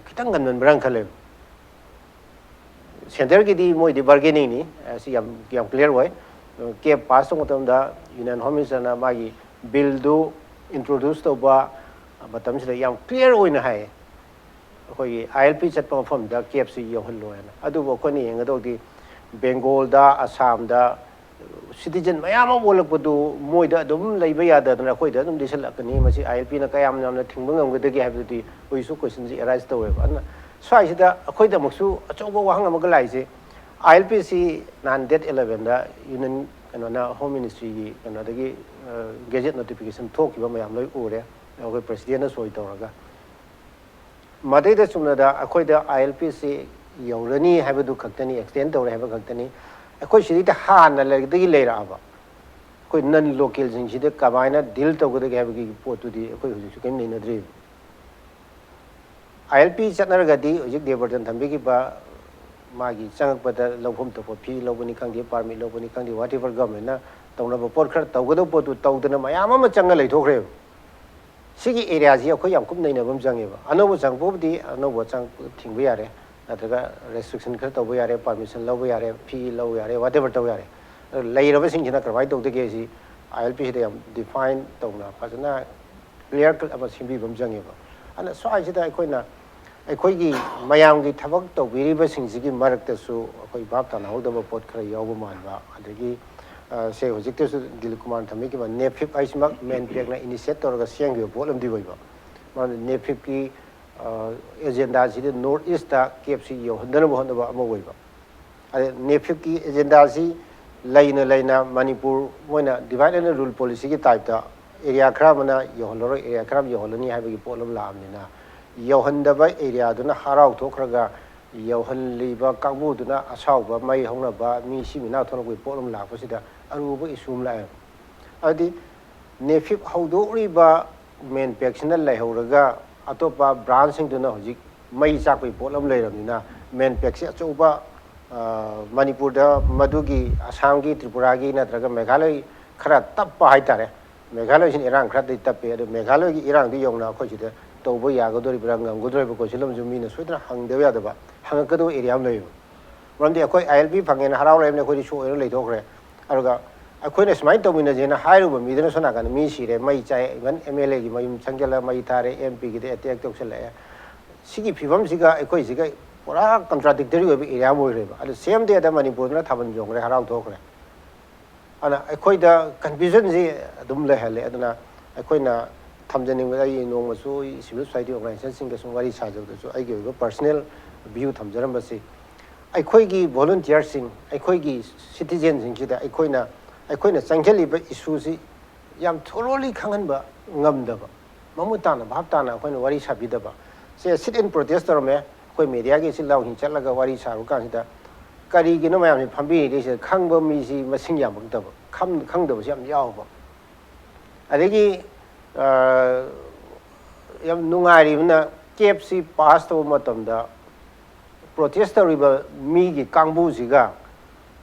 ꯈꯤꯇꯪ ꯉꯟꯃꯟꯕ꯭ꯔꯥꯅ ꯈꯜꯂꯦꯕ꯫ ꯁꯦꯟꯇꯔꯒꯤꯗꯤ ꯃꯣꯏꯗꯤ ꯕꯥꯔꯒꯦꯅꯤꯡꯅꯤ, ꯁꯤ ꯌꯥꯝ ꯌꯥꯝ ꯀ꯭ꯂꯤꯌꯥꯔ ꯑꯣꯏ꯫ ꯀꯦꯞ ꯄꯥꯁ ꯇꯧꯕ ꯃꯇꯝꯗ ꯌꯨꯅꯤꯌꯟ ꯍꯣꯝ ꯃꯤꯅꯤꯁꯇꯔꯅ ꯃꯥꯒꯤ ꯕꯤꯜꯗꯨ ꯏꯟꯇ꯭ꯔꯣꯗ꯭ꯌꯨꯁ ꯇꯧꯕ ꯃꯇꯝꯁꯤꯗ ꯌꯥꯝ ꯀ꯭ꯂꯤꯌꯥꯔ ꯑꯣꯏꯅ ꯍꯥꯏ, ꯑꯩꯈꯣꯏꯒꯤ ꯑꯥꯏ ꯑꯦꯜ ꯄꯤ ꯆꯠꯄ ꯃꯐꯝꯗ ꯀꯦꯞꯁꯤ ꯌꯧꯍꯜꯂꯣ ꯍꯥꯏꯅ꯫ ꯑꯗꯨꯕꯨ ꯑꯩꯈꯣꯏꯅ ꯌꯦꯡꯒꯗꯧꯗꯤ ꯕꯦꯡꯒꯣꯜꯗ, ꯑꯁꯥꯝꯗ ꯁꯤꯇꯤꯖꯟ ꯃꯌꯥꯝ ꯑꯃ ꯑꯣꯜꯂꯛꯄꯗꯨ ꯃꯣꯏꯗ ꯑꯗꯨꯝ ꯂꯩꯕ ꯌꯥꯗꯗꯅ ꯑꯩꯈꯣꯏꯗ ꯑꯗꯨꯝ ꯂꯤꯁꯜꯂꯛꯀꯅꯤ꯫ ꯃꯁꯤ ꯑꯥꯏ ꯑꯦꯜ ꯄꯤꯅ ꯀꯌꯥꯝ ꯌꯥꯝꯅ ꯊꯤꯡꯕ ꯉꯝꯒꯗꯒꯦ ꯍꯥꯏꯕꯗꯨꯗꯤ ꯍꯧꯖꯤꯛꯁꯨ ꯀꯣꯏꯁꯟꯁꯤ ꯑꯦꯔꯥꯏꯁ ꯇꯧꯋꯦꯕ꯫ ꯑꯗꯨꯅ ꯁ꯭ꯋꯥꯏꯁꯤꯗ ꯑꯩꯈꯣꯏꯗ ꯑꯃꯨꯛꯁꯨ ꯑꯆꯧꯕ ꯋꯥꯍꯪ ꯑꯃꯒ ꯂꯥꯛꯏꯁꯦ, ꯑꯥꯏ ꯑꯦꯜ ꯄꯤꯁꯤ ꯅꯍꯥꯟ ꯗꯦꯠ ꯑꯦꯂꯕꯦꯟꯗ ꯌꯨꯅꯤꯌꯟ ꯀꯩꯅꯣꯅ, ꯍꯣꯝ ꯃꯤꯅꯤꯁꯇ꯭ꯔꯤꯒꯤ ꯀꯩꯅꯣꯗꯒꯤ ꯒꯦꯖꯦꯠ ꯅꯣꯇꯤꯐꯤꯀꯦꯁꯟ ꯊꯣꯛꯈꯤꯕ ꯃꯌꯥꯝ ꯂꯣꯏ ꯎꯔꯦ, ꯑꯩꯈꯣꯏ ꯄ꯭ꯔꯦꯁꯤꯗꯦꯟꯅ ꯁꯣꯏ ꯇꯧꯔꯒ꯫ ꯃꯗꯩꯗ ꯆꯨꯝꯅꯗ ꯑꯩꯈꯣꯏꯗ ꯑꯥꯏ ꯑꯦꯜ ꯄꯤꯁꯤ ꯌꯧꯔꯅꯤ ꯍꯥꯏꯕꯗꯨ ꯈꯛꯇꯅꯤ, ꯑꯦꯛꯁꯇꯦꯟ ꯇꯧꯔꯦ ꯍꯥꯏꯕ ꯈꯛꯇꯅꯤ꯫ ꯑꯩꯈꯣꯏ ꯁꯤꯗꯩꯗ ꯍꯥꯟꯅ ꯂꯩꯔꯛꯇꯒꯤ ꯂꯩꯔꯛꯑꯕ ꯑꯩꯈꯣꯏ ꯅꯟ ꯂꯣꯀꯦꯜꯁꯤꯡꯁꯤꯗ ꯀꯃꯥꯏꯅ ꯗꯤꯜ ꯇꯧꯒꯗꯒꯦ ꯍꯥꯏꯕꯒꯤ ꯄꯣꯠꯇꯨꯗꯤ ꯑꯩꯈꯣꯏ ꯍꯧꯖꯤꯛꯁꯨ ꯀꯔꯤꯝ ꯅꯩꯅꯗ꯭ꯔꯤꯕ꯫ ꯑꯥꯏ ꯑꯦꯜ ꯄꯤ ꯆꯠꯅꯔꯒꯗꯤ ꯍꯧꯖꯤꯛ ꯗꯦꯕꯔꯇꯟ ꯊꯝꯕꯤꯈꯤꯕ ꯃꯥꯒꯤ ꯆꯪꯉꯛꯄꯗ ꯂꯧꯐꯝ ꯊꯣꯛꯄ ꯐꯤ ꯂꯧꯕꯅꯤ ꯈꯪꯗꯦ, ꯄꯥꯔꯃꯤꯠ ꯂꯧꯕꯅꯤ ꯈꯪꯗꯦ, whatever ꯒꯚꯔꯟꯃꯦꯟꯅ ꯇꯧꯅꯕ ꯄꯣꯠ ꯈꯔ ꯇꯧꯒꯗꯕ ꯄꯣꯠꯇꯨ ꯇꯧꯗꯅ ꯃꯌꯥꯝ ꯑꯃ ꯆꯪꯉ ꯂꯩꯊꯣꯛꯈ꯭ꯔꯦꯕ꯫ ꯁꯤꯒꯤ ꯑꯦꯔꯤꯌꯥꯁꯤ ꯑꯩꯈꯣꯏ ꯌꯥꯝ ꯀꯨꯞꯅ ꯅꯩꯅꯕ ꯑꯃ ꯆꯪꯉꯦꯕ꯫ ꯑꯅꯧꯕ ꯆꯪꯉꯛꯄꯕꯨꯗꯤ ꯑꯅꯧꯕ ꯆꯪꯉꯛꯄ ꯊꯤꯡꯕ ꯌꯥꯔꯦ, ꯅꯠꯇ꯭ꯔꯒ ꯔꯦꯁꯇ꯭ꯔꯤꯛꯁꯟ ꯈꯔ ꯇꯧꯕ ꯌꯥꯔꯦ, ꯄꯥꯔꯃꯤꯁꯟ ꯂꯧꯕ ꯌꯥꯔꯦ, ꯐꯤ ꯂꯧꯕ ꯌꯥꯔꯦ, whatever ꯇꯧꯕ ꯌꯥꯔꯦ꯫ ꯑꯗꯣ ꯂꯩꯔꯕꯁꯤꯡꯁꯤꯅ ꯀꯔꯝꯍꯥꯏꯅ ꯇꯧꯗꯒꯦ ꯁꯤ ꯑꯥꯏ ꯑꯦꯜ ꯄꯤꯁꯤꯗ ꯌꯥꯝ ꯗꯤꯐꯥꯏꯟ ꯇꯧꯅ ꯐꯖꯅ ꯀ꯭ꯂꯤꯌꯥꯔ ꯀꯠ ꯑꯃ ꯁꯦꯝꯕꯤꯕ ꯑꯃ ꯆꯪꯉꯦꯕ꯫ ꯑꯗꯨꯅ ꯁ꯭ꯋꯥꯏꯁꯤꯗ ꯑꯩꯈꯣꯏꯅ ꯑꯩꯈꯣꯏꯒꯤ ꯃꯌꯥꯝꯒꯤ ꯊꯕꯛ ꯇꯧꯕꯤꯔꯤꯕꯁꯤꯡꯁꯤꯒꯤ ꯃꯔꯛꯇꯁꯨ ꯑꯩꯈꯣꯏ ꯚꯥꯞ ꯇꯥꯅꯍꯧꯗꯕ ꯄꯣꯠ ꯈꯔ ꯌꯥꯎꯕ ꯃꯥꯟꯕ, ꯑꯗꯒꯤ ꯑ, ꯁꯦ ꯍꯧꯖꯤꯛꯇꯁꯨ ꯗꯤꯂꯤꯞ ꯀꯨꯃꯥꯔꯅ ꯊꯝꯕꯤꯈꯤꯕ ꯅꯦꯐꯤꯞ ꯍꯥꯏꯁꯤꯃꯛ ꯃꯦꯟ ꯄꯦꯛꯅ ꯏꯅꯤꯁꯤꯌꯦꯠ ꯇꯧꯔꯒ ꯁꯦꯝꯈꯤꯕ ꯄꯣꯠ ꯑꯃꯗꯤ ꯑꯣꯏꯕ꯫ ꯃꯔꯝꯗꯤ ꯅꯦꯐꯤꯞꯀꯤ, ꯑ, ꯑꯦꯖꯦꯟꯗꯥꯁꯤꯗꯤ ꯅꯣꯔꯠ ꯏꯁꯇ ꯀꯦꯞꯁꯤ ꯌꯧꯍꯟꯗꯅꯕ ꯍꯣꯠꯅꯕ ꯑꯃ ꯑꯣꯏꯕ꯫ ꯑꯗꯩ ꯅꯦꯐꯤꯞꯀꯤ ꯑꯦꯖꯦꯟꯗꯥꯁꯤ ꯂꯩꯅ ꯂꯩꯅ ꯃꯅꯤꯄꯨꯔ ꯃꯣꯏꯅ ꯗꯤꯚꯥꯏꯠ ꯑꯦꯟ ꯔꯨꯜ ꯄꯣꯂꯤꯁꯤꯒꯤ ꯇꯥꯏꯞꯇ ꯑꯦꯔꯤꯌꯥ ꯈꯔ ꯑꯃꯅ ꯌꯧꯍꯜꯂꯔꯣꯏ, ꯑꯦꯔꯤꯌꯥ ꯈꯔ ꯑꯃ ꯌꯧꯍꯜꯂꯅꯤ ꯍꯥꯏꯕꯒꯤ ꯄꯣꯠ ꯑꯃ ꯂꯥꯛꯑꯕꯅꯤꯅ, ꯌꯧꯍꯟꯗꯕ ꯑꯦꯔꯤꯌꯥꯗꯨꯅ ꯍꯔꯥꯎ ꯊꯣꯛꯈ꯭ꯔꯒ ꯌꯧꯍꯜꯂꯤꯕ ꯀꯥꯡꯕꯨꯗꯨꯅ ꯑꯁꯥꯎꯕ, ꯃꯩ ꯍꯧꯅꯕ, ꯃꯤ ꯁꯤ ꯃꯤ ꯅꯥ ꯊꯣꯛꯂꯛꯄꯒꯤ ꯄꯣꯠ ꯑꯃ ꯂꯥꯛꯄꯁꯤꯗ ꯑꯔꯨꯕ ꯏꯁꯨ ꯑꯃ ꯂꯥꯛꯑꯦꯕ꯫ ꯑꯗꯨꯗꯤ ꯅꯦꯐꯤꯞ ꯍꯧꯗꯣꯛꯂꯤꯕ ꯃꯦꯟ ꯄꯦꯛꯁꯤꯅ ꯂꯩꯍꯧꯔꯒ ꯑꯇꯣꯞꯄ ꯕ꯭ꯔꯥꯟꯁꯁꯤꯡꯗꯨꯅ ꯍꯧꯖꯤꯛ ꯃꯩ ꯆꯥꯛꯄꯒꯤ ꯄꯣꯠ ꯑꯃ ꯂꯩꯔꯕꯅꯤꯅ, ꯃꯦꯟ ꯄꯦꯛꯁꯤ ꯑꯆꯧꯕ, ꯑ, ꯃꯅꯤꯄꯨꯔꯗ ꯃꯗꯨꯒꯤ ꯑꯁꯥꯝꯒꯤ, ꯇ꯭ꯔꯤꯄꯨꯔꯥꯒꯤ ꯅꯠꯇ꯭ꯔꯒ ꯃꯦꯘꯥꯂꯌ ꯈꯔ ꯇꯞꯄ ꯍꯥꯏꯇꯥꯔꯦ, ꯃꯦꯘꯥꯂꯌꯁꯤꯅ ꯏꯔꯥꯡ ꯈꯔꯗꯤ ꯇꯞꯄꯦ, ꯑꯗꯣ ꯃꯦꯘꯥꯂꯌꯒꯤ ꯏꯔꯥꯡꯗꯨ ꯌꯧꯅ ꯑꯩꯈꯣꯏ ꯁꯤꯗ ꯇꯧꯕ ꯌꯥꯒꯗꯣꯔꯤꯕ꯭ꯔꯥ, ꯉꯝꯒꯗꯣꯔꯤꯕ꯭ꯔꯥ ꯀꯣꯏꯁꯟ ꯑꯃꯁꯨ ꯃꯤꯅ ꯁꯣꯏꯗꯅ ꯍꯪꯗꯕ ꯌꯥꯗꯕ, ꯍꯪꯉꯛꯀꯗꯕ ꯑꯦꯔꯤꯌꯥ ꯑꯃ ꯂꯩꯌꯦꯕ꯫ ꯃꯔꯝꯗꯤ ꯑꯩꯈꯣꯏ ꯑꯥꯏ ꯑꯦꯜ ꯄꯤ ꯐꯪꯉꯦꯅ ꯍꯔꯥꯎ ꯂꯩꯕꯅꯤ, ꯑꯩꯈꯣꯏꯗꯤ ꯁꯣꯛꯑꯦꯅ ꯂꯩꯊꯣꯛꯈ꯭ꯔꯦ꯫ ꯑꯗꯨꯒ ꯑꯩꯈꯣꯏꯅ ꯁꯨꯃꯥꯏꯅ ꯇꯧꯃꯤꯟꯅꯁꯦꯅ ꯍꯥꯏꯔꯨꯕ ꯃꯤꯗꯨꯅ ꯁꯣꯝ ꯅꯥꯀꯟꯗ ꯃꯤ ꯁꯤꯔꯦ, ꯃꯩ ꯆꯥꯏ, ꯏꯚꯟ ꯑꯦꯝ ꯑꯦꯜ ꯑꯦꯒꯤ ꯃꯌꯨꯝ ꯆꯪꯁꯤꯜꯂ ꯃꯩ ꯊꯥꯔꯦ, ꯑꯦꯝ ꯄꯤꯒꯤꯗ ꯑꯦꯇꯦꯛ ꯇꯧꯁꯜꯂꯛꯑꯦ꯫ ꯁꯤꯒꯤ ꯐꯤꯕꯝꯁꯤꯒ ꯑꯩꯈꯣꯏꯁꯤꯒ ꯄꯨꯔꯥ ꯀꯟꯇ꯭ꯔꯥꯗꯤꯛꯇꯔꯤ ꯑꯣꯏꯕ ꯑꯦꯔꯤꯌꯥ ꯑꯃ ꯑꯣꯏꯈ꯭ꯔꯦꯕ꯫ ꯑꯗꯨ ꯁꯦꯝ ꯗꯦꯗ ꯃꯅꯤꯄꯨꯔꯗꯅ ꯊꯥꯕꯜ ꯆꯣꯡꯈ꯭ꯔꯦ, ꯍꯔꯥꯎ ꯊꯣꯛꯈ꯭ꯔꯦ꯫ ꯑꯗꯨꯅ ꯑꯩꯈꯣꯏꯗ ꯀꯟꯐ꯭ꯌꯨꯖꯟꯁꯤ ꯑꯗꯨꯝ ꯂꯩꯍꯜꯂꯦ꯫ ꯑꯗꯨꯅ ꯑꯩꯈꯣꯏꯅ ꯊꯝꯖꯅꯤꯡꯕꯗ, ꯑꯩ ꯅꯣꯡꯃꯁꯨ ꯑꯩ ꯁꯤꯚꯤꯜ ꯁꯣꯁꯥꯏꯇꯤ ꯑꯣꯔꯒꯅꯥꯏꯖꯦꯁꯟꯁꯤꯡꯒ ꯁꯨꯝ ꯋꯥꯔꯤ ꯁꯥꯖꯕꯗꯁꯨ ꯑꯩꯒꯤ ꯑꯣꯏꯕ ꯄꯔꯁꯅꯦꯜ ꯚ꯭ꯌꯨ ꯊꯝꯖꯔꯝꯕꯁꯤ, ꯑꯩꯈꯣꯏꯒꯤ ꯚꯣꯂꯨꯟꯇꯤꯌꯔꯁꯤꯡ, ꯑꯩꯈꯣꯏꯒꯤ ꯁꯤꯇꯤꯖꯦꯟꯁꯤꯡꯁꯤꯗ ꯑꯩꯈꯣꯏꯅ ꯑꯩꯈꯣꯏꯅ ꯆꯪꯁꯤꯜꯂꯤꯕ ꯏꯁꯨꯁꯤ ꯌꯥꯝ ꯊꯣꯔꯣꯂꯤ ꯈꯪꯍꯟꯕ ꯉꯝꯗꯕ, ꯃꯃꯨꯠ ꯇꯥꯅ ꯚꯥꯞ ꯇꯥꯅ ꯑꯩꯈꯣꯏꯅ ꯋꯥꯔꯤ ꯁꯥꯕꯤꯗꯕ꯫ ꯁꯦ ꯁꯤꯠ ꯏꯟ ꯄ꯭ꯔꯣꯇꯦꯁ ꯇꯧꯔꯝꯃꯦ, ꯑꯩꯈꯣꯏ ꯃꯦꯗꯤꯌꯥꯒꯤ ꯏꯆꯤꯜ ꯏꯅꯥꯎꯁꯤꯡ ꯆꯠꯂꯒ ꯋꯥꯔꯤ ꯁꯥꯔꯨ ꯀꯥꯟꯁꯤꯗ ꯀꯔꯤꯒꯤꯅꯣ ꯃꯌꯥꯝꯁꯤ ꯐꯝꯕꯤꯔꯤꯁꯦ ꯈꯪꯕ ꯃꯤꯁꯤ ꯃꯁꯤꯡ ꯌꯥꯝꯃꯛꯇꯕ, ꯈꯪ- ꯈꯪꯗꯕꯁꯨ ꯌꯥꯝ ꯌꯥꯎꯕ꯫ ꯑꯗꯒꯤ ꯑ, ꯌꯥꯝ ꯅꯨꯡꯉꯥꯏꯔꯤꯕꯅ, ꯀꯦꯞꯁꯤ ꯄꯥꯁ ꯇꯧꯕ ꯃꯇꯝꯗ ꯄ꯭ꯔꯣꯇꯦꯁ ꯇꯧꯔꯤꯕ ꯃꯤꯒꯤ ꯀꯥꯡꯕꯨꯁꯤꯒ,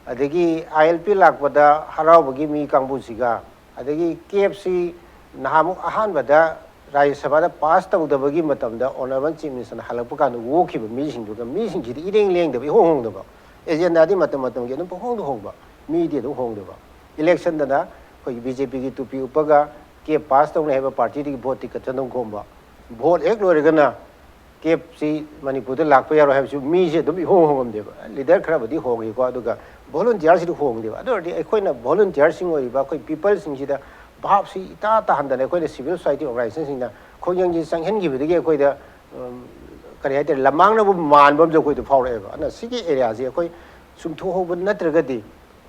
ꯑꯗꯒꯤ ꯑꯥꯏ ꯑꯦꯜ ꯄꯤ ꯂꯥꯛꯄꯗ ꯍꯔꯥꯎꯕꯒꯤ ꯃꯤ ꯀꯥꯡꯕꯨꯁꯤꯒ, ꯑꯗꯒꯤ ꯀꯦꯞꯁꯤ ꯅꯍꯥꯟꯃꯨꯛ ꯑꯍꯥꯟꯕꯗ ꯔꯥꯖ꯭ꯌ ꯁꯚꯥꯗ ꯄꯥꯁ ꯇꯧꯗꯕꯒꯤ ꯃꯇꯝꯗ ꯑꯣꯅꯔꯦꯕꯜ ꯆꯤꯐ ꯃꯤꯅꯤꯁꯇꯔꯅ ꯍꯜꯂꯛꯄ ꯀꯥꯟꯗ ꯑꯣꯛꯈꯤꯕ ꯃꯤꯁꯤꯡꯗꯨꯒ, ꯃꯤꯁꯤꯡꯁꯤꯗꯤ ꯏꯔꯦꯡ ꯂꯦꯡꯗꯕ, ꯏꯍꯣꯡ ꯍꯣꯡꯗꯕ, ꯑꯦꯖꯦꯟꯗꯥꯗꯤ ꯃꯇꯝ ꯃꯇꯝꯒꯤ ꯑꯗꯨꯝ ꯄꯪꯍꯣꯡꯗ ꯍꯣꯡꯕ, ꯃꯤꯗꯤ ꯑꯗꯨꯝ ꯍꯣꯡꯗꯕ꯫ ꯏꯂꯦꯛꯁꯟꯗꯅ ꯑꯩꯈꯣꯏꯒꯤ ꯕꯤ ꯖꯦ ꯄꯤꯒꯤ ꯇꯨꯄꯤ ꯎꯞꯄꯒ ꯀꯦꯞ ꯄꯥꯁ ꯇꯧꯅꯤ ꯍꯥꯏꯕ ꯄꯥꯔꯇꯤꯗꯒꯤ ꯚꯣꯠꯇꯤ ꯀꯠꯊꯗꯧ ꯈꯣꯝꯕ, ꯚꯣꯠ ꯍꯦꯛ ꯂꯣꯏꯔꯒꯅ ꯀꯦꯞꯁꯤ ꯃꯅꯤꯄꯨꯔꯗ ꯂꯥꯛꯄ ꯌꯥꯔꯣꯏ ꯍꯥꯏꯕꯁꯨ ꯃꯤꯁꯦ ꯑꯗꯨꯝ ꯏꯍꯣꯡ ꯍꯣꯡꯉꯝꯗꯦꯕ꯫ ꯂꯤꯗꯔ ꯈꯔꯕꯨꯗꯤ ꯍꯣꯡꯉꯤꯀꯣ, ꯑꯗꯨꯒ ꯚꯣꯂꯨꯟꯇꯤꯌꯔꯁꯤꯗꯤ ꯍꯣꯡꯗꯦꯕ꯫ ꯑꯗꯨ ꯑꯣꯏꯔꯗꯤ ꯑꯩꯈꯣꯏꯅ ꯚꯣꯂꯨꯟꯇꯤꯌꯔꯁꯤꯡ ꯑꯣꯏꯔꯤꯕ ꯑꯩꯈꯣꯏ ꯄꯤꯄꯜꯁꯤꯡꯁꯤꯗ ꯚꯥꯞꯁꯤ ꯏꯇꯥ ꯇꯥꯍꯟꯗꯅ ꯑꯩꯈꯣꯏꯅ ꯁꯤꯚꯤꯜ ꯁꯣꯁꯥꯏꯇꯤ ꯑꯣꯔꯒꯅꯥꯏꯖꯦꯁꯟꯁꯤꯡꯅ ꯈꯣꯡꯖꯪꯁꯤ ꯆꯪꯍꯟꯈꯤꯕꯗꯒꯤ ꯑꯩꯈꯣꯏꯗ, ꯎꯝ, ꯀꯔꯤ ꯍꯥꯏꯇꯥꯔꯦ, ꯂꯝꯃꯥꯡꯅꯕ ꯃꯥꯟꯕ ꯑꯃꯁꯨ ꯑꯩꯈꯣꯏꯗ ꯐꯥꯎꯔꯛꯑꯦꯕ꯫ ꯑꯗꯨꯅ ꯁꯤꯒꯤ ꯑꯦꯔꯤꯌꯥꯁꯤ ꯑꯩꯈꯣꯏ ꯆꯨꯝꯊꯣꯛꯍꯧꯕ ꯅꯠꯇ꯭ꯔꯒꯗꯤ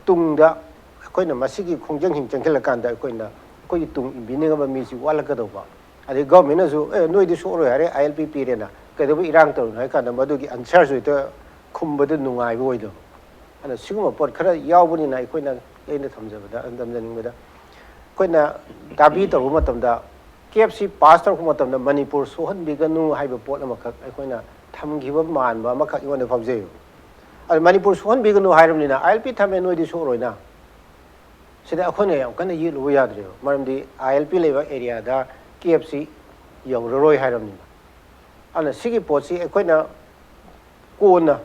ꯇꯨꯡꯗ ꯑꯩꯈꯣꯏꯅ ꯃꯁꯤꯒꯤ ꯈꯣꯡꯖꯪꯁꯤꯡ ꯆꯪꯁꯤꯜꯂꯀꯥꯟꯗ ꯑꯩꯈꯣꯏꯅ, ꯑꯩꯈꯣꯏꯒꯤ ꯇꯨꯡ ꯏꯟꯕꯤꯅꯤꯡꯉꯕ ꯃꯤꯁꯤ ꯋꯥꯠꯂꯛꯀꯗꯧꯕ꯫ ꯑꯗꯩ ꯒꯚꯔꯟꯃꯦꯟꯅꯁꯨ, "ꯑꯦ, ꯅꯣꯏꯗꯤ ꯁꯣꯛꯑꯔꯣꯏ ꯍꯥꯏꯔꯦ, ꯑꯥꯏ ꯑꯦꯜ ꯄꯤ ꯄꯤꯔꯦꯅ, ꯀꯩꯗꯧꯕꯩ ꯏꯔꯥꯡ ꯇꯧꯔꯤꯅꯣ?" ꯍꯥꯏ ꯀꯥꯟꯗ ꯃꯗꯨꯒꯤ ꯑꯟꯁꯔꯁꯨ ꯍꯦꯛꯇ ꯈꯨꯝꯕꯗ ꯅꯨꯡꯉꯥꯏꯕ ꯑꯣꯏꯗꯕ꯫ ꯑꯗꯨꯅ ꯁꯤꯒꯨꯝꯕ ꯄꯣꯠ ꯈꯔ ꯌꯥꯎꯕꯅꯤꯅ ꯑꯩꯈꯣꯏꯅ, ꯑꯩꯅ ꯊꯝꯖꯕꯗ, ꯊꯝꯖꯅꯤꯡꯕꯗ, ꯑꯩꯈꯣꯏꯅ ꯗꯥꯕꯤ ꯇꯧꯔꯨꯕ ꯃꯇꯝꯗ, ꯀꯦꯞꯁꯤ ꯄꯥꯁ ꯇꯧꯔꯛꯄ ꯃꯇꯝꯗ ꯃꯅꯤꯄꯨꯔ ꯁꯣꯛꯍꯟꯕꯤꯒꯅꯨ ꯍꯥꯏꯕ ꯄꯣꯠ ꯑꯃꯈꯛ ꯑꯩꯈꯣꯏꯅ ꯊꯝꯈꯤꯕ ꯃꯥꯟꯕ ꯑꯃꯈꯛ ꯑꯩꯉꯣꯟꯗ ꯐꯥꯎꯖꯩꯕ꯫ ꯑꯗꯨ ꯃꯅꯤꯄꯨꯔ ꯁꯣꯛꯍꯟꯕꯤꯒꯅꯨ ꯍꯥꯏꯔꯕꯅꯤꯅ, ꯑꯥꯏ ꯑꯦꯜ ꯄꯤ ꯊꯝꯃꯦ, ꯅꯣꯏꯗꯤ ꯁꯣꯛꯑꯔꯣꯏꯅ, ꯁꯤꯗ ꯑꯩꯈꯣꯏꯅ ꯌꯥꯝ ꯀꯟꯅ ꯌꯦꯠꯂꯨꯕ ꯌꯥꯗ꯭ꯔꯦꯕ꯫ ꯃꯔꯝꯗꯤ ꯑꯥꯏ ꯑꯦꯜ ꯄꯤ ꯂꯩꯕ ꯑꯦꯔꯤꯌꯥꯗ ꯀꯦꯞꯁꯤ ꯌꯧꯔꯔꯣꯏ ꯍꯥꯏꯔꯕꯅꯤꯅ꯫ ꯑꯗꯨꯅ ꯁꯤꯒꯤ ꯄꯣꯠꯁꯤ ꯑꯩꯈꯣꯏꯅ ꯀꯣꯟꯅ,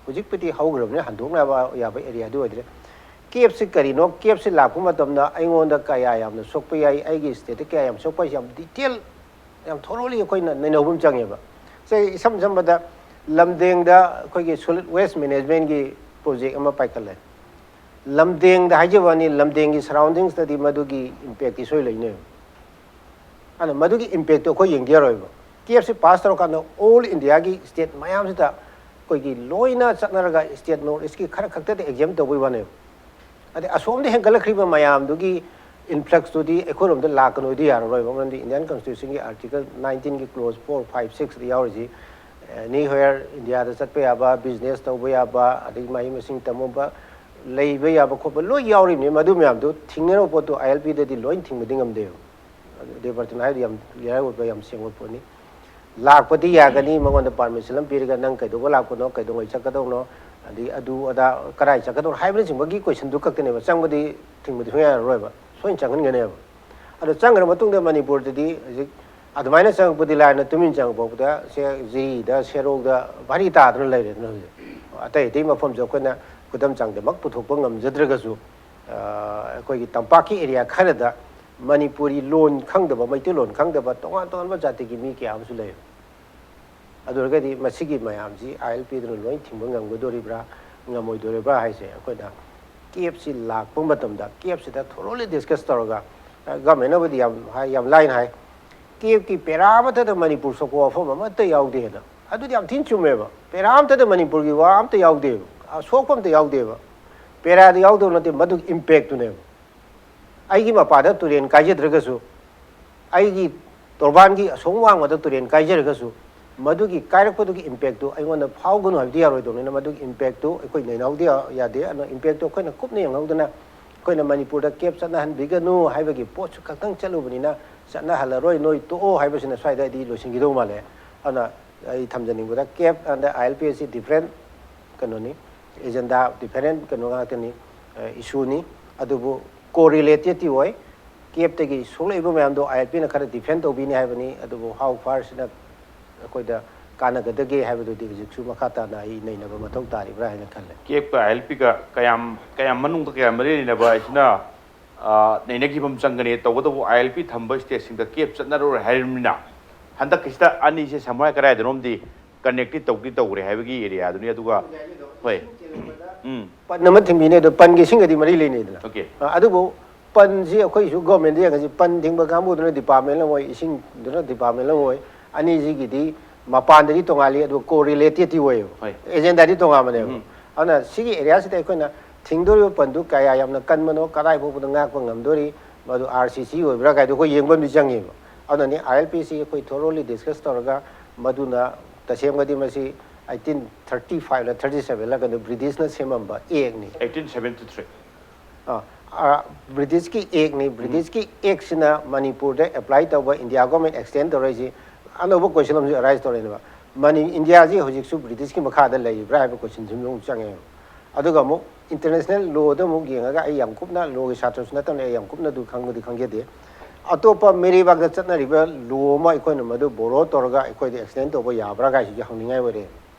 ꯍꯧꯖꯤꯛꯄꯨꯗꯤ ꯍꯧꯈ꯭ꯔꯕꯅꯤꯅ ꯍꯟꯗꯣꯛꯅꯕ ꯌꯥꯕ ꯑꯦꯔꯤꯌꯥꯗꯤ ꯑꯣꯏꯗ꯭ꯔꯦ꯫ ꯀꯦꯞꯁꯤ ꯀꯔꯤꯅꯣ? ꯀꯦꯞꯁꯤ ꯂꯥꯛꯄ ꯃꯇꯝꯗ ꯑꯩꯉꯣꯟꯗ ꯀꯌꯥ ꯌꯥꯝꯅ ꯁꯣꯛꯄ ꯌꯥꯏ, ꯑꯩꯒꯤ ꯁ꯭ꯇꯦꯠꯇ ꯀꯌꯥ ꯌꯥꯝ ꯁꯣꯛꯄ ꯌꯥꯏ, ꯌꯥꯝ ꯗꯤꯇꯦꯜ, ꯌꯥꯝ ꯊꯣꯔꯣꯂꯤ ꯑꯩꯈꯣꯏꯅ ꯅꯩꯅꯕ ꯑꯃ ꯆꯪꯉꯦꯕ꯫ ꯁꯦ, ꯏꯁꯝ ꯁꯝꯕꯗ, ꯂꯝꯗꯦꯡꯗ ꯑꯩꯈꯣꯏꯒꯤ solid waste managementꯀꯤ project ꯑꯃ ꯄꯥꯏꯈꯠꯂꯦ꯫ ꯂꯝꯗꯦꯡꯗ ꯍꯥꯏꯖꯕ ꯋꯥꯅꯤ, ꯂꯝꯗꯦꯡꯒꯤ surroundingsꯇꯗꯤ ꯃꯗꯨꯒꯤ impactꯇꯤ ꯁꯣꯏ ꯂꯩꯅꯦꯕ꯫ ꯑꯗꯨꯅ ꯃꯗꯨꯒꯤ impactꯇꯣ ꯑꯩꯈꯣꯏ ꯌꯦꯡꯗ ꯌꯥꯔꯣꯏꯕ꯫ ꯀꯦꯞꯁꯤ pass ꯇꯧꯔꯀꯥꯟꯗ all Indiaꯒꯤ state ꯃꯌꯥꯝꯁꯤꯗ ꯑꯩꯈꯣꯏꯒꯤ ꯂꯣꯏꯅ ꯆꯠꯅꯔꯒ state North Eastꯀꯤ ꯈꯔ ꯈꯛꯇꯗ exempt ꯇꯧꯕꯩ ꯋꯥꯅꯦꯕ꯫ ꯑꯗꯩ ꯑꯁꯣꯝꯗ ꯍꯦꯟꯒꯠꯂꯛꯈ꯭ꯔꯤꯕ ꯃꯌꯥꯝꯗꯨꯒꯤ influxꯇꯨꯗꯤ ꯑꯩꯈꯣꯏꯔꯣꯝꯗ ꯂꯥꯛꯀꯅꯣꯏꯗꯤ ꯌꯥꯔꯔꯣꯏꯕ꯫ ꯃꯔꯝꯗꯤ Indian Constitutionꯒꯤ Article nineteenꯒꯤ clause four, five, sixꯇ ꯌꯥꯎꯔꯤꯁꯤ, anywhere Indiaꯗ ꯆꯠꯄ ꯌꯥꯕ, business ꯇꯧꯕ ꯌꯥꯕ, ꯑꯗꯒꯤ ꯃꯍꯩ ꯃꯁꯤꯡ ꯇꯝꯕ ꯂꯩꯕ ꯌꯥꯕ ꯈꯣꯠꯄ ꯂꯣꯏ ꯌꯥꯎꯔꯤꯕꯅꯤ꯫ ꯃꯗꯨ ꯃꯌꯥꯝꯗꯨ ꯊꯤꯡꯅꯔꯕ ꯄꯣꯠꯇꯨ ILPꯗꯗꯤ ꯂꯣꯏ ꯊꯤꯡꯕꯗꯤ ꯉꯝꯗꯦꯕ꯫ ꯑꯗꯨ ꯗꯦꯕꯔꯇꯟ ꯍꯥꯏꯗꯨ ꯌꯥꯝ clear ꯑꯣꯏꯕ, ꯌꯥꯝ ꯁꯦꯡꯕ ꯄꯣꯠꯅꯤ꯫ ꯂꯥꯛꯄꯗꯤ ꯌꯥꯒꯅꯤ, ꯃꯉꯣꯟꯗ permission ꯑꯃ ꯄꯤꯔꯒ ꯅꯪ ꯀꯩꯗꯧꯕ ꯂꯥꯛꯄꯅꯣ, ꯀꯩꯗꯧꯉꯩ ꯆꯠꯀꯗꯧꯅꯣ, ꯑꯗꯒꯤ ꯑꯗꯨ ꯑꯗꯥ ꯀꯗꯥꯏ ꯆꯠꯀꯗꯧꯅꯣ ꯍꯥꯏꯕꯅꯆꯤꯡꯕꯒꯤ questionꯗꯨ ꯈꯛꯇꯅꯦꯕ꯫ ꯆꯪꯕꯗꯤ, ꯊꯤꯡꯕꯗꯤ ꯁꯨꯡꯌꯥ ꯌꯥꯔꯔꯣꯏꯕ, ꯁꯣꯏꯅ ꯆꯪꯍꯟꯒꯅꯦꯕ꯫ ꯑꯗꯣ ꯆꯪꯈ꯭ꯔ ꯃꯇꯨꯡꯗ ꯃꯅꯤꯄꯨꯔꯗꯗꯤ ꯍꯧꯖꯤꯛ ꯑꯗꯨꯃꯥꯏꯅ ꯆꯪꯉꯛꯄꯗꯤ ꯂꯥꯏꯔꯅ, ꯇꯨꯃꯤꯟ ꯆꯪꯉꯛꯄ ꯐꯥꯎꯕꯗ ꯁꯦ ꯖꯤꯔꯤꯗ, ꯁꯦꯔꯧꯗ ꯚꯥꯔꯤ ꯇꯥꯗꯅ ꯂꯩꯔꯦꯗꯅ ꯍꯧꯖꯤꯛ꯫ ꯑꯇꯩ ꯑꯇꯩ ꯃꯐꯝꯁꯨ ꯑꯩꯈꯣꯏꯅ ꯈꯨꯗꯝ ꯆꯥꯡꯗꯃꯛ ꯄꯨꯊꯣꯛꯄ ꯉꯝꯖꯗ꯭ꯔꯒꯁꯨ, ꯑ, ꯑꯩꯈꯣꯏꯒꯤ ꯇꯝꯄꯥꯛꯀꯤ area ꯈꯔꯗ ꯃꯅꯤꯄꯨꯔꯤ ꯂꯣꯟ ꯈꯪꯗꯕ, ꯃꯩꯇꯩꯂꯣꯟ ꯈꯪꯗꯕ ꯇꯣꯉꯥꯟ ꯇꯣꯉꯥꯟꯕ ꯖꯥꯇꯤꯒꯤ ꯃꯤ ꯀꯌꯥ ꯑꯃꯁꯨ ꯂꯩ꯫ ꯑꯗꯨ ꯑꯣꯏꯔꯒꯗꯤ ꯃꯁꯤꯒꯤ ꯃꯌꯥꯝꯁꯤ ILPꯗꯨꯅ ꯂꯣꯏ ꯊꯤꯡꯕ ꯉꯝꯒꯗꯣꯔꯤꯕ꯭ꯔꯥ, ꯉꯝꯃꯣꯏꯗꯣꯔꯤꯕ꯭ꯔꯥ ꯍꯥꯏꯁꯦ ꯑꯩꯈꯣꯏꯅ ꯀꯦꯞꯁꯤ ꯂꯥꯛꯄ ꯃꯇꯝꯗ ꯀꯦꯞꯁꯤꯗ thoroughly discuss ꯇꯧꯔꯒ, ꯑ, governmentꯅꯕꯨꯗꯤ ꯌꯥꯝ ꯍꯥꯏ, ꯌꯥꯝ ꯂꯥꯏꯅ ꯍꯥꯏ, ꯀꯦꯞꯀꯤ ꯄꯦꯔꯥ ꯑꯃꯠꯇꯗ ꯃꯅꯤꯄꯨꯔ ꯁꯣꯛꯄ ꯋꯥꯐꯝ ꯑꯃꯠꯇ ꯌꯥꯎꯗꯦꯅ꯫ ꯑꯗꯨꯗꯤ ꯌꯥꯝ ꯊꯤꯅ ꯆꯨꯝꯃꯦꯕ꯫ ꯄꯦꯔꯥ ꯑꯃꯠꯇꯗ ꯃꯅꯤꯄꯨꯔꯒꯤ ꯋꯥ ꯑꯝꯇ ꯌꯥꯎꯗꯦꯕ, ꯑ, ꯁꯣꯛꯄ ꯑꯝꯇ ꯌꯥꯎꯗꯦꯕ꯫ ꯄꯦꯔꯥꯗ ꯌꯥꯎꯗꯕ ꯅꯠꯇꯦ, ꯃꯗꯨꯒꯤ impactꯇꯨꯅꯦꯕ꯫ ꯑꯩꯒꯤ ꯃꯄꯥꯗ ꯇꯨꯔꯦꯟ ꯀꯥꯏꯖꯗ꯭ꯔꯒꯁꯨ, ꯑꯩꯒꯤ ꯇꯣꯔꯕꯥꯟꯒꯤ ꯑꯁꯣꯝ ꯋꯥꯡꯃꯗ ꯇꯨꯔꯦꯟ ꯀꯥꯏꯖꯔꯒꯁꯨ, ꯃꯗꯨꯒꯤ ꯀꯥꯏꯔꯛꯄꯗꯨꯒꯤ impactꯇꯨ ꯑꯩꯉꯣꯟꯗ ꯐꯥꯎꯒꯅꯨ ꯍꯥꯏꯕꯗꯤ ꯌꯥꯔꯣꯏꯗꯧꯅꯤꯅ, ꯃꯗꯨꯒꯤ impactꯇꯨ ꯑꯩꯈꯣꯏ ꯅꯩꯅꯍꯧꯗ ꯌꯥꯗꯦ꯫ ꯑꯗꯨꯅ impactꯇꯨ ꯑꯩꯈꯣꯏꯅ ꯀꯨꯞꯅ ꯌꯦꯡꯍꯧꯗꯅ, ꯑꯩꯈꯣꯏꯅ ꯃꯅꯤꯄꯨꯔꯗ ꯀꯦꯞ ꯆꯠꯅꯍꯟꯕꯤꯒꯅꯨ ꯍꯥꯏꯕꯒꯤ ꯄꯣꯠꯁꯨ ꯈꯛꯇꯪ ꯆꯠꯂꯨꯕꯅꯤꯅ, ꯆꯠꯅꯍꯜꯂꯔꯣꯏ, ꯅꯣꯏ ꯇꯣꯛꯑꯣ ꯍꯥꯏꯕꯁꯤꯅ ꯁ꯭ꯋꯥꯏꯗ ꯑꯩꯗꯤ ꯂꯣꯏꯁꯤꯟꯈꯤꯗꯧ ꯃꯥꯜꯂꯦ꯫ ꯑꯗꯨꯅ ꯑꯩ ꯊꯝꯖꯅꯤꯡꯕꯗ, ꯀꯦꯞ and ILP ꯑꯁꯤ different ꯀꯩꯅꯣꯅꯤ, agenda, different ꯀꯩꯅꯣ ꯉꯥꯛꯇꯅꯤ, ꯑ, issueꯅꯤ꯫ ꯑꯗꯨꯕꯨ correlated ꯑꯣꯏ꯫ ꯀꯦꯞꯇꯒꯤ ꯁꯣꯛꯂꯛꯏꯕ ꯃꯌꯥꯝꯗꯣ ILPꯅ ꯈꯔ defend ꯇꯧꯕꯤꯅꯤ ꯍꯥꯏꯕꯅꯤ, ꯑꯗꯨꯕꯨ how farꯁꯤꯅ ꯑꯩꯈꯣꯏꯗ ꯀꯥꯟꯅꯒꯗꯒꯦ ꯍꯥꯏꯕꯗꯨꯗꯤ ꯍꯧꯖꯤꯛꯁꯨ ꯃꯈꯥ ꯇꯥꯅ ꯑꯩ ꯅꯩꯅꯕ ꯃꯊꯧ ꯇꯥꯔꯤꯕ꯭ꯔꯥ ꯍꯥꯏꯅ ꯈꯜꯂꯦ꯫ ꯀꯦꯞꯀ ILPꯒ ꯀꯌꯥꯝ, ꯀꯌꯥꯝ ꯃꯅꯨꯡꯗ ꯀꯌꯥꯝ ꯃꯔꯤ ꯂꯩꯅꯕ ꯍꯥꯏꯁꯤꯅ, ꯑ, ꯅꯩꯅꯈꯤꯕ ꯑꯃ ꯆꯪꯒꯅꯤ꯫ ꯇꯧꯕꯇꯕꯨ ILP ꯊꯝꯕ stateꯁꯤꯡꯗ ꯀꯦꯞ ꯆꯠꯅꯔꯣꯏ ꯍꯥꯏꯔꯕꯅꯤꯅ, ꯍꯟꯗꯛꯀꯤꯁꯤꯗ ꯑꯅꯤꯁꯦ ꯁꯝꯃꯔ ꯀꯗꯥꯏꯗꯅꯣꯝꯗꯤ ꯀꯅꯦꯛꯇꯤ ꯇꯧꯗꯤ ꯇꯧꯈ꯭ꯔꯦ ꯍꯥꯏꯕꯒꯤ ꯑꯦꯔꯤꯌꯥꯗꯨꯅꯤ꯫ ꯑꯗꯨꯒ ꯍꯣꯏ꯫ ꯎꯝ꯫ ꯄꯟ ꯑꯃ ꯊꯤꯡꯕꯤꯅꯦ ꯑꯗꯣ ꯄꯟꯒꯤ ꯏꯁꯤꯡꯒꯗꯤ ꯃꯔꯤ ꯂꯩꯅꯩꯗꯅ꯫ Okay꯫ ꯑ, ꯑꯗꯨꯕꯨ ꯄꯟꯁꯤ ꯑꯩꯈꯣꯏꯁꯨ ꯒꯣꯔꯃꯦꯟꯗ ꯌꯦꯡꯉꯁꯤ, ꯄꯟ ꯊꯤꯡꯕ ꯀꯥꯡꯕꯨꯗꯨꯅ ꯗꯤꯄꯥꯔꯠꯃꯦꯟ ꯑꯃ ꯑꯣꯏ, ꯏꯁꯤꯡꯗꯨꯅ ꯗꯤꯄꯥꯔꯠꯃꯦꯟ ꯑꯃ ꯑꯣꯏ, ꯑꯅꯤꯁꯤꯒꯤꯗꯤ ꯃꯄꯥꯟꯗꯗꯤ ꯇꯣꯉꯥꯜꯂꯤ ꯑꯗꯨꯒ ꯀꯣ ꯔꯤꯂꯦꯇꯦꯗꯇꯤ ꯑꯣꯏꯌꯦꯕ꯫ ꯍꯣꯏ꯫ ꯑꯦꯖꯦꯟꯗꯥꯗꯤ ꯇꯣꯉꯥꯟꯕꯅꯦꯕ꯫ ꯎꯝ꯫ ꯑꯗꯨꯅ ꯁꯤꯒꯤ ꯑꯦꯔꯤꯌꯥꯁꯤꯗ ꯑꯩꯈꯣꯏꯅ ꯊꯤꯡꯗꯣꯔꯤꯕ ꯄꯟꯗꯨ ꯀꯌꯥ ꯌꯥꯝꯅ ꯀꯟꯕꯅꯣ, ꯀꯗꯥꯏ ꯐꯥꯎꯕꯗ ꯉꯥꯛꯄ ꯉꯝꯗꯣꯔꯤ, ꯃꯗꯨ ꯑꯥꯔ ꯁꯤ ꯁꯤ ꯑꯣꯏꯕ꯭ꯔꯥ ꯀꯥꯏꯗꯣ ꯑꯩꯈꯣꯏ ꯌꯦꯡꯕ ꯑꯃꯗꯤ ꯆꯪꯉꯦꯕ꯫ ꯑꯗꯨꯅꯅꯤ ꯑꯥꯔ ꯑꯦꯜ ꯄꯤ ꯁꯤ ꯑꯩꯈꯣꯏ ꯊꯣꯔꯣꯂꯤ ꯗꯤꯁꯀꯁ ꯇꯧꯔꯒ ꯃꯗꯨꯅ ꯇꯁꯦꯡꯕꯗꯤ ꯃꯁꯤ ꯑꯩꯠꯇꯤꯟ ꯊꯥꯔꯇꯤ ꯐꯥꯏꯚꯂ ꯊꯥꯔꯇꯤ ꯁꯚꯦꯟꯂ ꯀꯩꯅꯣ ꯕ꯭ꯔꯤꯇꯤꯁꯅ ꯁꯦꯝꯃꯝꯕ ꯑꯦꯛꯅꯤ꯫ Eighteen seventy three. ꯑ, ꯑ, ꯕ꯭ꯔꯤꯇꯤꯁꯀꯤ ꯑꯦꯛꯅꯤ꯫ ꯕ꯭ꯔꯤꯇꯤꯁꯀꯤ ꯑꯦꯛꯁꯤꯅ ꯃꯅꯤꯄꯨꯔꯗ ꯑꯦꯄ꯭ꯂꯥꯏ ꯇꯧꯕ ꯏꯟꯗꯤꯌꯥ ꯒꯣꯔꯃꯦꯟ ꯑꯦꯛꯁꯇꯦꯟ ꯇꯧꯔꯛꯏꯁꯤ ꯑꯅꯧꯕ ꯀꯣꯏꯁꯟ ꯑꯃꯁꯨ ꯑꯦꯔꯥꯏꯁ ꯇꯧꯔꯛꯏꯅꯦꯕ꯫ ꯃꯅꯤ-, ꯏꯟꯗꯤꯌꯥꯁꯤ ꯍꯧꯖꯤꯛꯁꯨ ꯕ꯭ꯔꯤꯇꯤꯁꯀꯤ ꯃꯈꯥꯗ ꯂꯩꯔꯤꯕ꯭ꯔꯥ ꯍꯥꯏꯕ ꯀꯣꯏꯁꯟꯁꯤ ꯑꯃꯨꯛ ꯆꯪꯉꯦꯕ꯫ ꯑꯗꯨꯒ ꯑꯃꯨꯛ ꯏꯟꯇꯔꯅꯦꯁꯅꯦꯜ ꯂꯣꯗ ꯑꯃꯨꯛ ꯌꯦꯡꯉꯒ, ꯑꯩ ꯌꯥꯝ ꯀꯨꯞꯅ ꯂꯣꯒꯤ ꯁꯥꯇ꯭ꯔꯁꯨ ꯅꯠꯇꯕꯅꯤꯅ ꯑꯩ ꯌꯥꯝ ꯀꯨꯞꯅ ꯑꯗꯨ ꯈꯪꯕꯗꯤ ꯈꯪꯖꯗꯦ꯫ ꯑꯇꯣꯞꯄ ꯃꯤꯔꯩꯕꯥꯛꯇ ꯆꯠꯅꯔꯤꯕ ꯂꯣ ꯑꯃ ꯑꯩꯈꯣꯏꯅ ꯃꯗꯨ ꯕꯣꯔꯣ ꯇꯧꯔꯒ ꯑꯩꯈꯣꯏꯗ ꯑꯦꯛꯁꯇꯦꯟ ꯇꯧꯕ ꯌꯥꯕ꯭ꯔꯥ ꯀꯥꯏꯁꯤꯁꯨ ꯍꯪꯅꯤꯡꯉꯥꯏ ꯑꯣꯏꯔꯦ꯫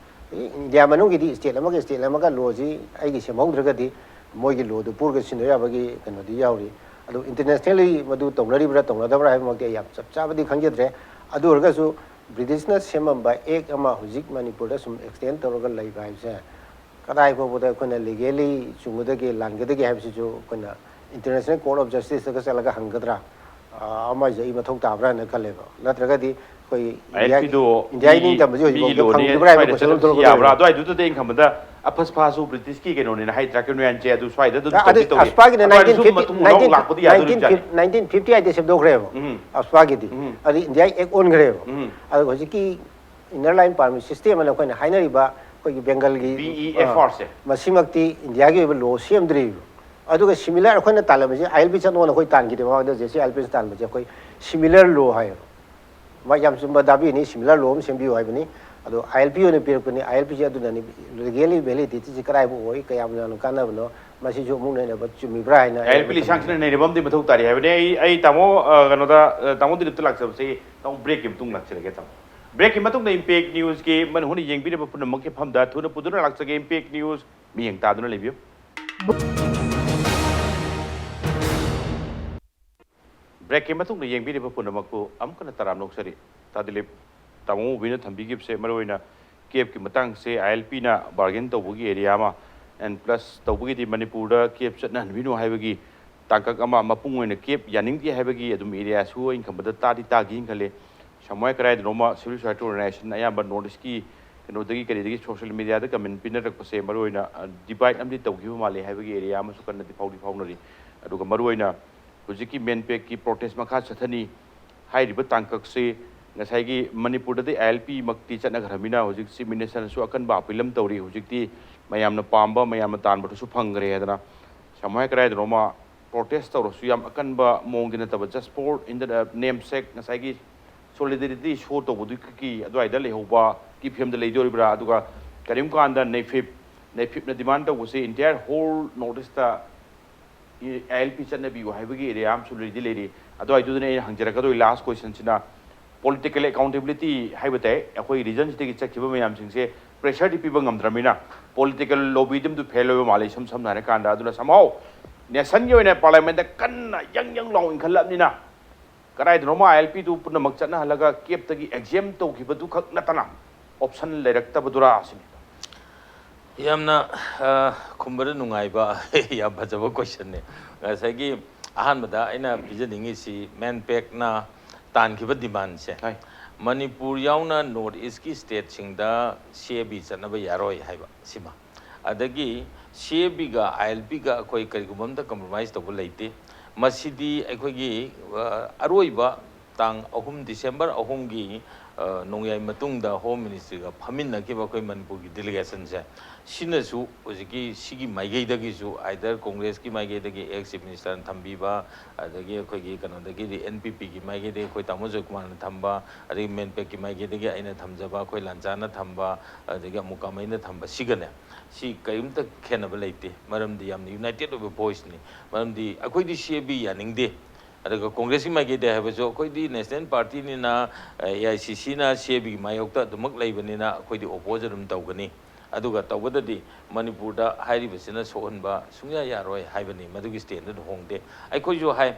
ꯏꯟꯗꯤꯌꯥ ꯃꯅꯨꯡꯒꯤꯗꯤ ꯁ꯭ꯇꯦꯠ ꯑꯃꯒ ꯁ꯭ꯇꯦꯠ ꯑꯃꯒ ꯂꯣꯁꯤ ꯑꯩꯒꯤ ꯁꯦꯝꯍꯧꯗ꯭ꯔꯒꯗꯤ ꯃꯣꯏꯒꯤ ꯂꯣꯗꯨ ꯄꯨꯔꯒ ꯁꯤꯟꯅꯕ ꯌꯥꯕꯒꯤ ꯀꯩꯅꯣꯗꯤ ꯌꯥꯎꯔꯤ꯫ ꯑꯗꯨ ꯏꯟꯇꯔꯅꯦꯁꯅꯦꯜꯂꯤ ꯃꯗꯨ ꯇꯧꯅꯔꯤꯕ꯭ꯔꯥ ꯇꯧꯅꯗꯕ꯭ꯔꯥ ꯍꯥꯏꯕꯃꯛꯇꯤ ꯑꯩ ꯌꯥꯝ ꯆꯞ ꯆꯥꯕꯗꯤ ꯈꯪꯖꯗ꯭ꯔꯦ꯫ ꯑꯗꯨ ꯑꯣꯏꯔꯒꯁꯨ ꯕ꯭ꯔꯤꯇꯤꯁꯅ ꯁꯦꯝꯃꯝꯕ ꯑꯦꯛ ꯑꯃ ꯍꯧꯖꯤꯛ ꯃꯅꯤꯄꯨꯔꯗ ꯁꯨꯝ ꯑꯦꯛꯁꯇꯦꯟ ꯇꯧꯔꯒ ꯂꯩꯕ ꯍꯥꯏꯕꯁꯦ ꯀꯗꯥꯏ ꯐꯥꯎꯕꯗ ꯑꯩꯈꯣꯏꯅ ꯂꯤꯒꯦꯂꯤ ꯆꯨꯝꯒꯗꯒꯦ, ꯂꯥꯟꯒꯗꯒꯦ ꯍꯥꯏꯕꯁꯤꯁꯨ ꯑꯩꯈꯣꯏꯅ ꯏꯟꯇꯔꯅꯦꯁꯅꯦꯜ ꯀꯣꯔꯠ ꯑꯣꯐ ꯖꯁꯇꯤꯁꯇꯒ ꯆꯠꯂꯒ ꯍꯪꯒꯗ꯭ꯔꯥ? ꯑ, ꯑꯃꯁꯦ ꯑꯩ ꯃꯊꯧ ꯇꯥꯕ꯭ꯔꯥ ꯍꯥꯏꯅ ꯈꯜꯂꯦꯕ꯫ ꯅꯠꯇ꯭ꯔꯒꯗꯤ ꯑꯩꯈꯣꯏ ꯏꯟꯗꯤꯌꯥꯒꯤ, ꯑꯥꯏ ꯑꯦꯜ ꯄꯤꯗꯣ ꯏꯟꯗꯤꯌꯥꯒꯤ ꯃꯤꯒꯤ, ꯅꯤꯡꯇꯝꯕꯁꯤ ꯍꯧꯖꯤꯛ ꯃꯤꯒꯤ ꯐꯥꯎꯗ ꯐꯪꯗ꯭ꯔꯤꯕ꯭ꯔꯥ ꯍꯥꯏꯕ ꯁ꯭ꯋꯥꯏꯗ ꯀꯣꯏꯁꯟ ꯑꯃ ꯆꯠꯂꯛꯄꯁꯨ ꯊꯣꯛꯂꯛꯀꯗꯧꯔꯦꯕ꯫ ꯌꯥꯕ꯭ꯔꯥ? ꯑꯗꯨꯋꯥꯏꯗꯨꯗꯗꯤ ꯑꯩꯅ ꯈꯟꯕꯗ ꯑꯐꯁꯄꯥꯁꯨ ꯕ꯭ꯔꯤꯇꯤꯁꯀꯤ ꯀꯩꯅꯣꯅꯦꯅ ꯍꯥꯏꯗ꯭ꯔꯥ, ꯀꯩꯅꯣ ꯌꯥꯟꯁꯦ ꯑꯗꯨ ꯁ꯭ꯋꯥꯏꯗ ꯑꯗꯨꯝ ꯑꯗꯨ ꯇꯧꯗꯤ ꯇꯧꯔꯤ꯫ ꯑꯐꯁꯄꯥꯒꯤꯅ ꯑꯗꯨꯋꯥꯏꯗ nineteen fifty, ꯁꯨꯝ ꯃꯇꯨꯡ ꯃꯅꯥꯎ nineteen fifty, ꯂꯥꯛꯄꯗꯤ ꯌꯥꯗꯣꯔꯤꯕꯖꯥꯠꯅꯤ꯫ nineteen fifty ꯍꯥꯏꯗꯤ ꯁꯦꯝꯗꯣꯛꯈ꯭ꯔꯦꯕ ꯎꯝ꯫ ꯑꯐꯁꯄꯥꯒꯤꯗꯤ꯫ ꯎꯝ꯫ ꯑꯗꯨ ꯏꯟꯗꯤꯌꯥꯒꯤ ꯑꯦꯛ ꯑꯣꯟꯈ꯭ꯔꯦꯕ꯫ ꯎꯝ꯫ ꯑꯗꯨ ꯍꯧꯖꯤꯛꯀꯤ ꯏꯟꯅꯔ ꯂꯥꯏꯟ ꯄꯥꯔꯃꯤꯠ ꯁꯤꯁꯇꯦꯝ ꯑꯅ ꯑꯩꯈꯣꯏꯅ ꯍꯥꯏꯅꯔꯤꯕ ꯑꯩꯈꯣꯏꯒꯤ ꯕꯦꯡꯒꯜꯒꯤ, ꯕꯤ ꯏ ꯑꯦꯐ ꯑꯥꯔꯁꯦ꯫ ꯑ, ꯃꯁꯤꯃꯛꯇꯤ ꯏꯟꯗꯤꯌꯥꯒꯤ ꯑꯣꯏꯕ ꯂꯣ ꯁꯦꯝꯗ꯭ꯔꯤꯕ꯫ ꯑꯗꯨꯒ ꯁꯤꯃꯤꯂꯔ ꯑꯩꯈꯣꯏꯅ ꯇꯥꯜꯂꯝꯃꯤꯁꯦ ꯑꯥꯏ ꯑꯦꯜ ꯄꯤ ꯆꯠꯅꯣꯅ ꯑꯩꯈꯣꯏ ꯇꯥꯟꯈꯤꯗꯦ ꯃꯃꯥꯡꯗ ꯖꯦ ꯁꯤ ꯑꯥꯏ ꯑꯦꯜ ꯄꯤꯅ ꯇꯥꯟꯕꯁꯦ ꯑꯩꯈꯣꯏ ꯁꯤꯃꯤꯂꯔ ꯂꯣ ꯍꯥꯏꯌꯦꯕ꯫ ꯃꯥ ꯌꯥꯝ ꯆꯨꯝꯕ ꯗꯥꯕꯤꯅꯤ, ꯁꯤꯃꯤꯂꯔ ꯂꯣ ꯑꯃ ꯁꯦꯝꯕꯤꯌꯨ ꯍꯥꯏꯕꯅꯤ꯫ ꯑꯗꯣ ꯑꯥꯏ ꯑꯦꯜ ꯄꯤ ꯑꯣꯏꯅ ꯄꯤꯔꯛꯄꯅꯤ, ꯑꯥꯏ ꯑꯦꯜ ꯄꯤꯁꯦ ꯑꯗꯨꯅꯅꯤ ꯂꯤꯒꯦꯂꯤ ꯚꯦꯂꯤꯗꯤꯇꯤꯁꯦ ꯀꯗꯥꯏꯕꯨ ꯑꯣꯏ, ꯀꯌꯥꯝ ꯌꯥꯝꯅ ꯀꯥꯟꯅꯕꯅꯣ, ꯃꯁꯤꯁꯨ ꯑꯃꯨꯛ ꯅꯩꯅꯕ ꯆꯨꯝꯃꯤꯕ꯭ꯔꯥ ꯍꯥꯏꯅ ꯑꯩ ꯑꯥꯏ ꯑꯦꯜ ꯄꯤ ꯂꯤꯁꯥꯡꯁꯤꯅ ꯅꯩꯅꯕ ꯑꯃꯗꯤ ꯃꯊꯧ ꯇꯥꯔꯤ ꯍꯥꯏꯕꯅꯤ꯫ ꯑꯩ, ꯑꯩ ꯇꯥꯃꯣ, ꯑ, ꯀꯩꯅꯣꯗ, ꯑ, ꯇꯥꯃꯣ ꯗꯤꯂꯤꯞꯇ ꯂꯥꯛꯆꯕꯁꯤ ꯇꯥꯃꯣ ꯕ꯭ꯔꯦꯛꯀꯤ ꯃꯇꯨꯡ ꯂꯥꯛꯆꯔꯒꯦ ꯇꯥꯃꯣ꯫ ꯕ꯭ꯔꯦꯛꯀꯤ ꯃꯇꯨꯡꯗ ꯏꯝꯄꯦꯛ ꯅ꯭ꯌꯨꯁꯀꯤ ꯃꯅꯨꯡ ꯍꯨꯠꯅ ꯌꯦꯡꯕꯤꯔꯤꯕ ꯄꯨꯝꯅꯃꯛꯀꯤ ꯃꯐꯝꯗ ꯊꯨꯅ ꯄꯨꯗꯨꯅ ꯂꯥꯛꯆꯒꯦ ꯏꯝꯄꯦꯛ ꯅ꯭ꯌꯨꯁ ꯃꯤꯠꯌꯦꯡ ꯇꯥꯗꯨꯅ ꯂꯩꯕꯤꯌꯨ꯫ ꯕ꯭ꯔꯦꯛꯀꯤ ꯃꯇꯨꯡꯗ ꯌꯦꯡꯕꯤꯔꯤꯕ ꯄꯨꯝꯅꯃꯛꯄꯨ ꯑꯃꯨꯛ ꯍꯟꯅ ꯇꯔꯥꯝꯅ ꯑꯣꯛꯆꯔꯤ꯫ ꯇꯥ ꯗꯤꯂꯤꯞ, ꯇꯥꯃꯣ ꯃꯨꯕꯤꯅ ꯊꯝꯕꯤꯈꯤꯕꯁꯦ ꯃꯔꯨꯑꯣꯏꯅ ꯀꯦꯞꯀꯤ ꯃꯇꯥꯡꯁꯦ ꯑꯥꯏ ꯑꯦꯜ ꯄꯤꯅ ꯕꯥꯔꯒꯦꯟ ꯇꯧꯕꯒꯤ ꯑꯦꯔꯤꯌꯥ ꯑꯃ, ꯑꯦꯟ ꯄ꯭ꯂꯁ ꯇꯧꯕꯒꯤꯗꯤ ꯃꯅꯤꯄꯨꯔꯗ ꯀꯦꯞ ꯆꯠꯅꯍꯟꯕꯤꯅꯨ ꯍꯥꯏꯕꯒꯤ ꯇꯥꯡꯀꯛ ꯑꯃ, ꯃꯄꯨꯡ ꯑꯣꯏꯅ ꯀꯦꯞ ꯌꯥꯅꯤꯡꯗꯦ ꯍꯥꯏꯕꯒꯤ ꯑꯗꯨꯝ ꯑꯦꯔꯤꯌꯥꯁꯨ ꯑꯩꯅ ꯈꯟꯕꯗ ꯇꯥꯗꯤ ꯇꯥꯈꯤ ꯈꯜꯂꯤ꯫ ꯁꯃꯨꯍꯥꯏ ꯀꯔꯥꯏꯗꯅꯣꯃ ꯁꯤꯚꯤꯜ ꯁꯣꯁꯥꯏꯇꯤ ꯑꯣꯔꯒꯅꯥꯏꯖꯦꯁꯟ ꯑꯌꯥꯝꯕ ꯅꯣꯔꯠ ꯏꯁꯀꯤ ꯀꯩꯅꯣꯗꯒꯤ ꯀꯔꯤꯗꯒꯤ ꯁꯣꯁꯤꯌꯦꯜ ꯃꯦꯗꯤꯌꯥꯗ ꯀꯃꯦꯟ ꯄꯤꯅꯔꯛꯄꯁꯦ ꯃꯔꯨꯑꯣꯏꯅ ꯗꯤꯕꯥꯏꯠ ꯑꯃꯗꯤ ꯇꯧꯈꯤꯕ ꯃꯥꯜꯂꯦ ꯍꯥꯏꯕꯒꯤ ꯑꯦꯔꯤꯌꯥ ꯑꯃꯁꯨ ꯀꯟꯅꯗꯤ ꯐꯥꯎꯗꯤ ꯐꯥꯎꯅꯔꯤ꯫ ꯑꯗꯨꯒ ꯃꯔꯨꯑꯣꯏꯅ ꯍꯧꯖꯤꯛꯀꯤ ꯃꯦꯟꯄꯦꯛꯀꯤ ꯄ꯭ꯔꯣꯇꯦꯁ ꯃꯈꯥ ꯆꯠꯊꯅꯤ ꯍꯥꯏꯔꯤꯕ ꯇꯥꯡꯀꯛꯁꯤ ꯉꯁꯥꯏꯒꯤ ꯃꯅꯤꯄꯨꯔꯗꯗꯤ ꯑꯥꯏ ꯑꯦꯜ ꯄꯤ ꯃꯛꯇꯤ ꯆꯠꯅꯈ꯭ꯔꯃꯤꯅ ꯍꯧꯖꯤꯛ ꯆꯤꯐ ꯃꯤꯅꯤꯁꯇꯔꯅꯁꯨ ꯑꯀꯟꯕ ꯑꯄꯤꯜ ꯑꯃ ꯇꯧꯔꯤ꯫ ꯍꯧꯖꯤꯛꯇꯤ ꯃꯌꯥꯝꯅ ꯄꯥꯝꯕ, ꯃꯌꯥꯝꯅ ꯇꯥꯟꯕꯗꯨꯁꯨ ꯐꯪꯈ꯭ꯔꯦ ꯍꯥꯏꯗꯅ ꯁꯃꯨꯍꯥꯏ ꯀꯔꯥꯏꯗꯅꯣꯃ ꯄ꯭ꯔꯣꯇꯦꯁ ꯇꯧꯔꯁꯨ ꯌꯥꯝ ꯑꯀꯟꯕ ꯃꯑꯣꯡꯗꯤ ꯅꯠꯇꯕ, just for in the name sake ꯉꯁꯥꯏꯒꯤ ꯁꯣꯂꯤꯗꯔꯤꯇꯤ ꯁꯣ ꯇꯧꯕꯗꯨꯒꯤ ꯑꯗꯨꯋꯥꯏꯗ ꯂꯩꯍꯧꯕꯒꯤ ꯐꯤꯕꯝꯗ ꯂꯩꯗꯣꯔꯤꯕ꯭ꯔꯥ? ꯑꯗꯨꯒ ꯀꯔꯤꯒꯨꯝꯕ ꯀꯥꯟꯗ ꯅꯩꯐꯤꯞ, ꯅꯩꯐꯤꯞꯅ ꯗꯤꯃꯥꯟ ꯇꯧꯕꯁꯦ entire whole North East ꯑꯥꯏ ꯑꯦꯜ ꯄꯤ ꯆꯠꯅꯕꯤꯌꯨ ꯍꯥꯏꯕꯒꯤ ꯑꯦꯔꯤꯌꯥ ꯑꯃꯁꯨ ꯂꯩꯗꯤ ꯂꯩꯔꯤ꯫ ꯑꯗꯨꯋꯥꯏꯗꯨꯗꯅꯦ ꯑꯩꯅ ꯍꯪꯖꯔꯛꯀꯗꯣꯏ ꯂꯥꯁ ꯀꯣꯏꯁꯟꯁꯤꯅ, ꯄꯣꯂꯤꯇꯤꯀꯦꯜ ꯑꯦꯀꯥꯎꯟꯇꯦꯕꯤꯂꯤꯇꯤ ꯍꯥꯏꯕ ꯇꯥꯏ꯫ ꯑꯩꯈꯣꯏ ꯔꯤꯖꯟꯁꯤꯗꯒꯤ ꯆꯠꯈꯤꯕ ꯃꯌꯥꯝꯁꯤꯡꯁꯦ ꯄ꯭ꯔꯦꯁꯔꯗꯤ ꯄꯤꯕ ꯉꯝꯗ꯭ꯔꯕꯅꯤꯅ ꯄꯣꯂꯤꯇꯤꯀꯦꯜ ꯂꯣꯕꯤꯗꯤꯝꯗꯨ ꯐꯦꯜ ꯑꯣꯏꯕ ꯃꯥꯜꯂꯦ, ꯏꯁꯝ ꯁꯝꯅ ꯍꯥꯏꯔꯀꯥꯟꯗ꯫ ꯑꯗꯨꯅ somehow ꯅꯦꯁꯟꯒꯤ ꯑꯣꯏꯅ ꯄꯥꯔꯂꯤꯌꯥꯃꯦꯟꯗ ꯀꯟꯅ ꯌꯪ ꯌꯪ ꯂꯥꯎ ꯏꯟꯈꯠꯂꯕꯅꯤꯅ ꯀꯗꯥꯏꯗꯅꯣꯃ ꯑꯥꯏ ꯑꯦꯜ ꯄꯤꯗꯨ ꯄꯨꯝꯅꯃꯛ ꯆꯠꯅꯍꯜꯂꯒ ꯀꯦꯞꯇꯒꯤ ꯑꯦꯛꯖꯦꯝ ꯇꯧꯈꯤꯕꯗꯨ ꯈꯛ ꯅꯠꯇꯅ ꯑꯣꯞꯁꯟ ꯂꯩꯔꯛꯇꯕꯗꯨꯔꯥ ꯁꯤꯅꯤ꯫ ꯌꯥꯝꯅ, ꯑ, ꯈꯨꯝꯕꯗ ꯅꯨꯡꯉꯥꯏꯕ, ꯌꯥꯝ ꯐꯖꯕ ꯀꯣꯏꯁꯟꯅꯦ꯫ ꯉꯁꯥꯏꯒꯤ ꯑꯍꯥꯟꯕꯗ ꯑꯩꯅ ꯄꯤꯖꯅꯤꯡꯉꯤꯁꯤ ꯃꯦꯟꯄꯦꯛꯅ ꯇꯥꯟꯈꯤꯕ ꯗꯤꯃꯥꯟꯁꯦ, ꯍꯣꯏ꯫ ꯃꯅꯤꯄꯨꯔ ꯌꯥꯎꯅ ꯅꯣꯔꯠ ꯏꯁꯀꯤ ꯁ꯭ꯇꯦꯠꯁꯤꯡꯗ ꯁꯤ ꯑꯦ ꯕꯤ ꯆꯠꯅꯕ ꯌꯥꯔꯣꯏ ꯍꯥꯏꯕ ꯁꯤꯃ꯫ ꯑꯗꯒꯤ ꯁꯤ ꯑꯦ ꯕꯤꯒ ꯑꯥꯏ ꯑꯦꯜ ꯄꯤꯒ ꯑꯩꯈꯣꯏ ꯀꯔꯤꯒꯨꯝꯕ ꯑꯝꯇ ꯀꯝꯄ꯭ꯔꯣꯃꯥꯏꯁ ꯇꯧꯕ ꯂꯩꯇꯦ꯫ ꯃꯁꯤꯗꯤ ꯑꯩꯈꯣꯏꯒꯤ, ꯑ, ꯑꯔꯣꯏꯕ ꯇꯥꯡ ꯑꯍꯨꯝ, ꯗꯤꯁꯦꯝꯕꯔ ꯑꯍꯨꯝꯒꯤ, ꯑ, ꯅꯣꯡꯌꯥꯏ ꯃꯇꯨꯡꯗ ꯍꯣꯝ ꯃꯤꯅꯤꯁꯇ꯭ꯔꯤꯒ ꯐꯝꯃꯤꯟꯅꯈꯤꯕ ꯑꯩꯈꯣꯏ ꯃꯅꯤꯄꯨꯔꯒꯤ ꯗꯦꯂꯤꯒꯦꯁꯟꯁꯦ, ꯁꯤꯅꯁꯨ ꯍꯧꯖꯤꯛꯀꯤ ꯁꯤꯒꯤ ꯃꯥꯏꯀꯩꯗꯒꯤꯁꯨ either ꯀꯣꯡꯒ꯭ꯔꯦꯁꯀꯤ ꯃꯥꯏꯀꯩꯗꯒꯤ ꯑꯦꯛꯁ ꯆꯤꯐ ꯃꯤꯅꯤꯁꯇꯔꯅ ꯊꯝꯕꯤꯕ, ꯑꯗꯒꯤ ꯑꯩꯈꯣꯏꯒꯤ ꯀꯩꯅꯣꯗꯒꯤꯗꯤ ꯑꯦꯟ ꯄꯤ ꯄꯤꯒꯤ ꯃꯥꯏꯀꯩꯗꯒꯤ ꯑꯩꯈꯣꯏ ꯇꯥꯃꯣ ꯖꯣꯏꯀꯨꯃꯥꯔꯅ ꯊꯝꯕ, ꯑꯗꯒꯤ ꯃꯦꯟꯄꯦꯛꯀꯤ ꯃꯥꯏꯀꯩꯗꯒꯤ ꯑꯩꯅ ꯊꯝꯖꯕ, ꯑꯩꯈꯣꯏ ꯂꯥꯟꯆꯥꯅ ꯊꯝꯕ, ꯑꯗꯒꯤ ꯑꯃꯨꯛ ꯀꯥꯃꯩꯅ ꯊꯝꯕ ꯁꯤꯒꯅꯦ, ꯁꯤ ꯀꯔꯤꯝꯇ ꯈꯦꯠꯅꯕ ꯂꯩꯇꯦ꯫ ꯃꯔꯝꯗꯤ ꯌꯥꯝꯅ ꯌꯨꯅꯥꯏꯇꯦꯠ ꯑꯣꯏꯕ ꯚꯣꯏꯁꯅꯤ꯫ ꯃꯔꯝꯗꯤ ꯑꯩꯈꯣꯏꯗꯤ ꯁꯤ ꯑꯦ ꯕꯤ ꯌꯥꯅꯤꯡꯗꯦ꯫ ꯑꯗꯨꯒ ꯀꯣꯡꯒ꯭ꯔꯦꯁꯀꯤ ꯃꯥꯏꯀꯩꯗ ꯍꯥꯏꯕꯁꯨ ꯑꯩꯈꯣꯏꯗꯤ ꯅꯦꯁꯅꯦꯜ ꯄꯥꯔꯇꯤꯅꯤꯅ, ꯑꯦ ꯑꯥꯏ ꯁꯤ ꯁꯤꯅ ꯁꯤ ꯑꯦ ꯕꯤꯒꯤ ꯃꯥꯌꯣꯛꯇ ꯑꯗꯨꯃꯛ ꯂꯩꯕꯅꯤꯅ ꯑꯩꯈꯣꯏꯗꯤ ꯑꯣꯄꯣꯖ ꯑꯗꯨꯝ ꯇꯧꯒꯅꯤ꯫ ꯑꯗꯨꯒ ꯇꯧꯕꯗꯗꯤ ꯃꯅꯤꯄꯨꯔꯗ ꯍꯥꯏꯔꯤꯕꯁꯤꯅ ꯁꯣꯛꯍꯟꯕ ꯁꯨꯡꯌꯥ ꯌꯥꯔꯣꯏ ꯍꯥꯏꯕꯅꯤ, ꯃꯗꯨꯒꯤ ꯁ꯭ꯇꯦꯟꯗꯨꯗ ꯍꯣꯡꯗꯦ꯫ ꯑꯩꯈꯣꯏꯁꯨ ꯍꯥꯏ,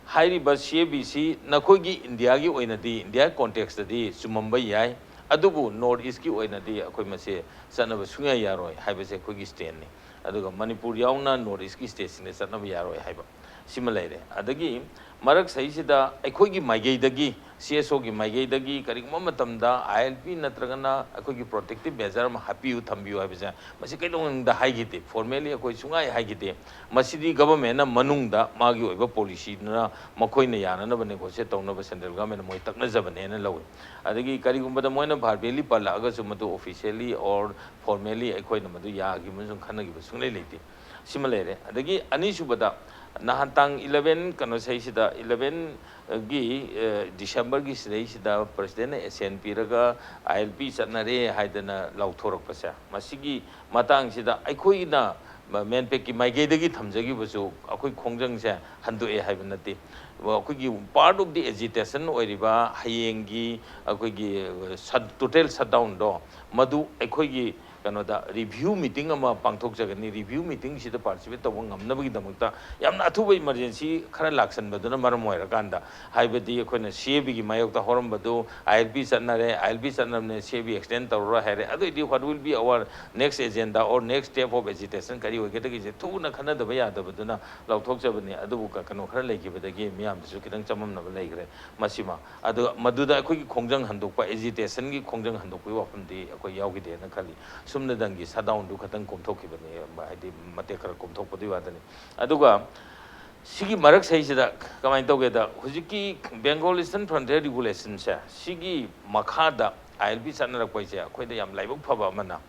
ꯍꯥꯏꯔꯤꯕ ꯁꯤ ꯑꯦ ꯕꯤꯁꯤ ꯅꯈꯣꯏꯒꯤ ꯏꯟꯗꯤꯌꯥꯒꯤ ꯑꯣꯏꯅꯗꯤ, ꯏꯟꯗꯤꯌꯥ ꯀꯣꯟꯇꯦꯛꯁꯇꯗꯤ ꯆꯨꯝꯃꯝꯕ ꯌꯥꯏ, ꯑꯗꯨꯕꯨ ꯅꯣꯔꯠ ꯏꯁꯀꯤ ꯑꯣꯏꯅꯗꯤ ꯑꯩꯈꯣꯏ ꯃꯁꯤ ꯆꯠꯅꯕ ꯁꯨꯡꯌꯥ ꯌꯥꯔꯣꯏ ꯍꯥꯏꯕꯁꯦ ꯑꯩꯈꯣꯏꯒꯤ ꯁ꯭ꯇꯦꯟꯅꯤ꯫ ꯑꯗꯨꯒ ꯃꯅꯤꯄꯨꯔ ꯌꯥꯎꯅ ꯅꯣꯔꯠ ꯏꯁꯀꯤ ꯁ꯭ꯇꯦꯠꯁꯤꯡꯗ ꯆꯠꯅꯕ ꯌꯥꯔꯣꯏ ꯍꯥꯏꯕ ꯁꯤꯃ ꯂꯩꯔꯦ꯫ ꯑꯗꯒꯤ ꯃꯔꯛ ꯁꯍꯤꯁꯤꯗ ꯑꯩꯈꯣꯏꯒꯤ ꯃꯥꯏꯀꯩꯗꯒꯤ, ꯁꯤ ꯑꯦꯁ ꯑꯣꯒꯤ ꯃꯥꯏꯀꯩꯗꯒꯤ ꯀꯔꯤꯒꯨꯝꯕ ꯃꯇꯝꯗ ꯑꯥꯏ ꯑꯦꯜ ꯄꯤ ꯅꯠꯇ꯭ꯔꯒꯅ ꯑꯩꯈꯣꯏꯒꯤ ꯄ꯭ꯔꯣꯇꯦꯛꯇꯤꯞ ꯃꯦꯖꯔ ꯑꯃ ꯍꯥꯞꯄꯤꯌꯨ, ꯊꯝꯕꯤꯌꯨ ꯍꯥꯏꯕꯁꯦ ꯃꯁꯤ ꯀꯩꯗꯧꯅꯨꯡꯗ ꯍꯥꯏꯈꯤꯗꯦ, ꯐꯣꯔꯃꯦꯂꯤ ꯑꯩꯈꯣꯏ ꯁꯨꯡꯍꯥꯏ ꯍꯥꯏꯈꯤꯗꯦ꯫ ꯃꯁꯤꯗꯤ ꯒꯚꯔꯟꯃꯦꯟꯅ ꯃꯅꯨꯡꯗ ꯃꯥꯒꯤ ꯑꯣꯏꯕ ꯄꯣꯂꯤꯁꯤꯗꯨꯅ ꯃꯈꯣꯏꯅ ꯌꯥꯅꯅꯕ ꯅꯦꯒꯣꯁꯤꯌꯦꯠ ꯇꯧꯅꯕ ꯁꯦꯟꯇ꯭ꯔꯦꯜ ꯒꯚꯔꯟꯃꯦꯟꯅ ꯃꯣꯏ ꯇꯛꯅꯖꯕꯅꯦꯅ ꯂꯧꯏ꯫ ꯑꯗꯒꯤ ꯀꯔꯤꯒꯨꯝꯕꯗ ꯃꯣꯏꯅ ꯚꯥꯔꯕꯦꯂꯤ ꯄꯜꯂꯛꯑꯒꯁꯨ ꯃꯗꯨ ꯑꯣꯐꯤꯁꯤꯌꯦꯜꯂꯤ ꯑꯣꯔ ꯐꯣꯔꯃꯦꯜꯂꯤ ꯑꯩꯈꯣꯏꯅ ꯃꯗꯨ ꯌꯥꯈꯤꯕ ꯑꯃꯁꯨꯡ ꯈꯟꯅꯈꯤꯕ ꯁꯨꯡꯂꯩ ꯂꯩꯇꯦ꯫ ꯁꯤꯃ ꯂꯩꯔꯦ꯫ ꯑꯗꯒꯤ ꯑꯅꯤꯁꯨꯕꯗ, ꯅꯍꯥꯟ ꯇꯥꯡ ꯏꯂꯚꯦꯟ ꯀꯩꯅꯣ ꯁꯤꯗꯩꯁꯤꯗ, ꯏꯂꯚꯦꯟꯒꯤ, ꯑ, ꯗꯤꯁꯦꯝꯕꯔꯒꯤ ꯁꯤꯗꯩꯁꯤꯗ ꯄ꯭ꯔꯁꯤꯗꯦꯟꯅ ꯑꯦꯁꯦꯟ ꯄꯤꯔꯒ ꯑꯥꯏ ꯑꯦꯜ ꯄꯤ ꯆꯠꯅꯔꯦ ꯍꯥꯏꯗꯅ ꯂꯥꯎꯊꯣꯔꯛꯄꯁꯦ, ꯃꯁꯤꯒꯤ ꯃꯇꯥꯡꯁꯤꯗ ꯑꯩꯈꯣꯏꯅ ꯃꯦꯟꯄꯦꯛꯀꯤ ꯃꯥꯏꯀꯩꯗꯒꯤ ꯊꯝꯖꯈꯤꯕꯁꯨ ꯑꯩꯈꯣꯏ ꯈꯣꯡꯖꯪꯁꯦ ꯍꯟꯗꯣꯛꯑꯦ ꯍꯥꯏꯕ ꯅꯠꯇꯦ꯫ ꯑꯩꯈꯣꯏꯒꯤ ꯄꯥꯔꯠ ꯑꯣꯐ ꯗꯤ ꯑꯦꯖꯤꯇꯦꯁꯟ ꯑꯣꯏꯔꯤꯕ ꯍꯌꯦꯡꯒꯤ ꯑꯩꯈꯣꯏꯒꯤ ꯁꯠ-, ꯇꯣꯇꯦꯜ ꯁꯠꯗꯥꯎꯟꯗꯣ, ꯃꯗꯨ ꯑꯩꯈꯣꯏꯒꯤ ꯀꯩꯅꯣꯗ ꯔꯤꯚ꯭ꯌꯨ ꯃꯤꯇꯤꯡ ꯑꯃ ꯄꯥꯡꯊꯣꯛꯆꯒꯅꯤ꯫ ꯔꯤꯚ꯭ꯌꯨ ꯃꯤꯇꯤꯡꯁꯤꯗ ꯄꯥꯔꯇꯤꯁꯤꯄꯦꯠ ꯇꯧꯕ ꯉꯝꯅꯕꯒꯤꯗꯃꯛꯇ ꯌꯥꯝꯅ ꯑꯊꯨꯕ ꯏꯃꯔꯖꯦꯟꯁꯤ ꯈꯔ ꯂꯥꯛꯁꯟꯕꯗꯨꯅ ꯃꯔꯝ ꯑꯣꯏꯔꯀꯥꯟꯗ, ꯍꯥꯏꯕꯗꯤ ꯑꯩꯈꯣꯏꯅ ꯁꯤ ꯑꯦ ꯕꯤꯒꯤ ꯃꯥꯌꯣꯛꯇ ꯍꯧꯔꯝꯕꯗꯨ ꯑꯥꯏ ꯑꯦꯜ ꯄꯤ ꯆꯠꯅꯔꯦ, ꯑꯥꯏ ꯑꯦꯜ ꯄꯤ ꯆꯠꯅꯕꯅꯦ, ꯁꯤ ꯑꯦ ꯕꯤ ꯑꯦꯛꯁꯇꯦꯟ ꯇꯧꯔꯔꯣꯏ ꯍꯥꯏꯔꯦ꯫ ꯑꯗꯨꯑꯣꯏꯗꯤ what will be our next agenda or next step of agitation ꯀꯔꯤ ꯑꯣꯏꯒꯗꯒꯦꯁꯦ ꯊꯨꯅ ꯈꯟꯅꯗꯕ ꯌꯥꯗꯕꯗꯨꯅ ꯂꯥꯎꯊꯣꯛꯆꯕꯅꯤ꯫ ꯑꯗꯨꯕꯨ ꯀ-, ꯀꯩꯅꯣ ꯈꯔ ꯂꯩꯈꯤꯕꯗꯒꯤ ꯃꯤꯌꯥꯝꯗꯁꯨ ꯈꯤꯇꯪ ꯆꯃꯝꯅꯕ ꯂꯩꯈ꯭ꯔꯦ꯫ ꯃꯁꯤꯃ꯫ ꯑꯗꯨꯒ ꯃꯗꯨꯗ ꯑꯩꯈꯣꯏꯒꯤ ꯈꯣꯡꯖꯪ ꯍꯟꯗꯣꯛꯄ, ꯑꯦꯖꯤꯇꯦꯁꯟꯒꯤ ꯈꯣꯡꯖꯪ ꯍꯟꯗꯣꯛꯄꯒꯤ ꯋꯥꯐꯝꯗꯤ ꯑꯩꯈꯣꯏ ꯌꯥꯎꯈꯤꯗꯦꯅ ꯈꯜꯂꯤ꯫ ꯁꯨꯞꯅꯗꯪꯒꯤ ꯁꯠꯗꯥꯎꯟꯗꯨ ꯈꯛꯇꯪ ꯀꯣꯝꯊꯣꯛꯈꯤꯕꯅꯤ, ꯍꯥꯏꯗꯤ ꯃꯇꯦꯛ ꯈꯔ ꯀꯣꯝꯊꯣꯛꯄꯗꯨꯒꯤ ꯋꯥꯗꯅꯤ꯫ ꯑꯗꯨꯒ ꯁꯤꯒꯤ ꯃꯔꯛꯁꯤꯗꯩꯁꯤꯗ ꯀꯃꯥꯏꯅ ꯇꯧꯒꯦꯗ, ꯍꯧꯖꯤꯛꯀꯤ ꯕꯦꯡꯒꯣꯜ ꯏꯁꯇꯔꯟ ꯐ꯭ꯔꯟꯇꯤꯌꯔ ꯔꯤꯒꯨꯂꯦꯁꯟꯁꯦ, ꯁꯤꯒꯤ ꯃꯈꯥꯗ ꯑꯥꯏ ꯑꯦꯜ ꯄꯤ ꯆꯠꯅꯔꯛꯄ ꯍꯥꯏꯁꯦ ꯑꯩꯈꯣꯏꯗ ꯌꯥꯝ ꯂꯥꯏꯕꯛ ꯐꯕ ꯑꯃꯅ,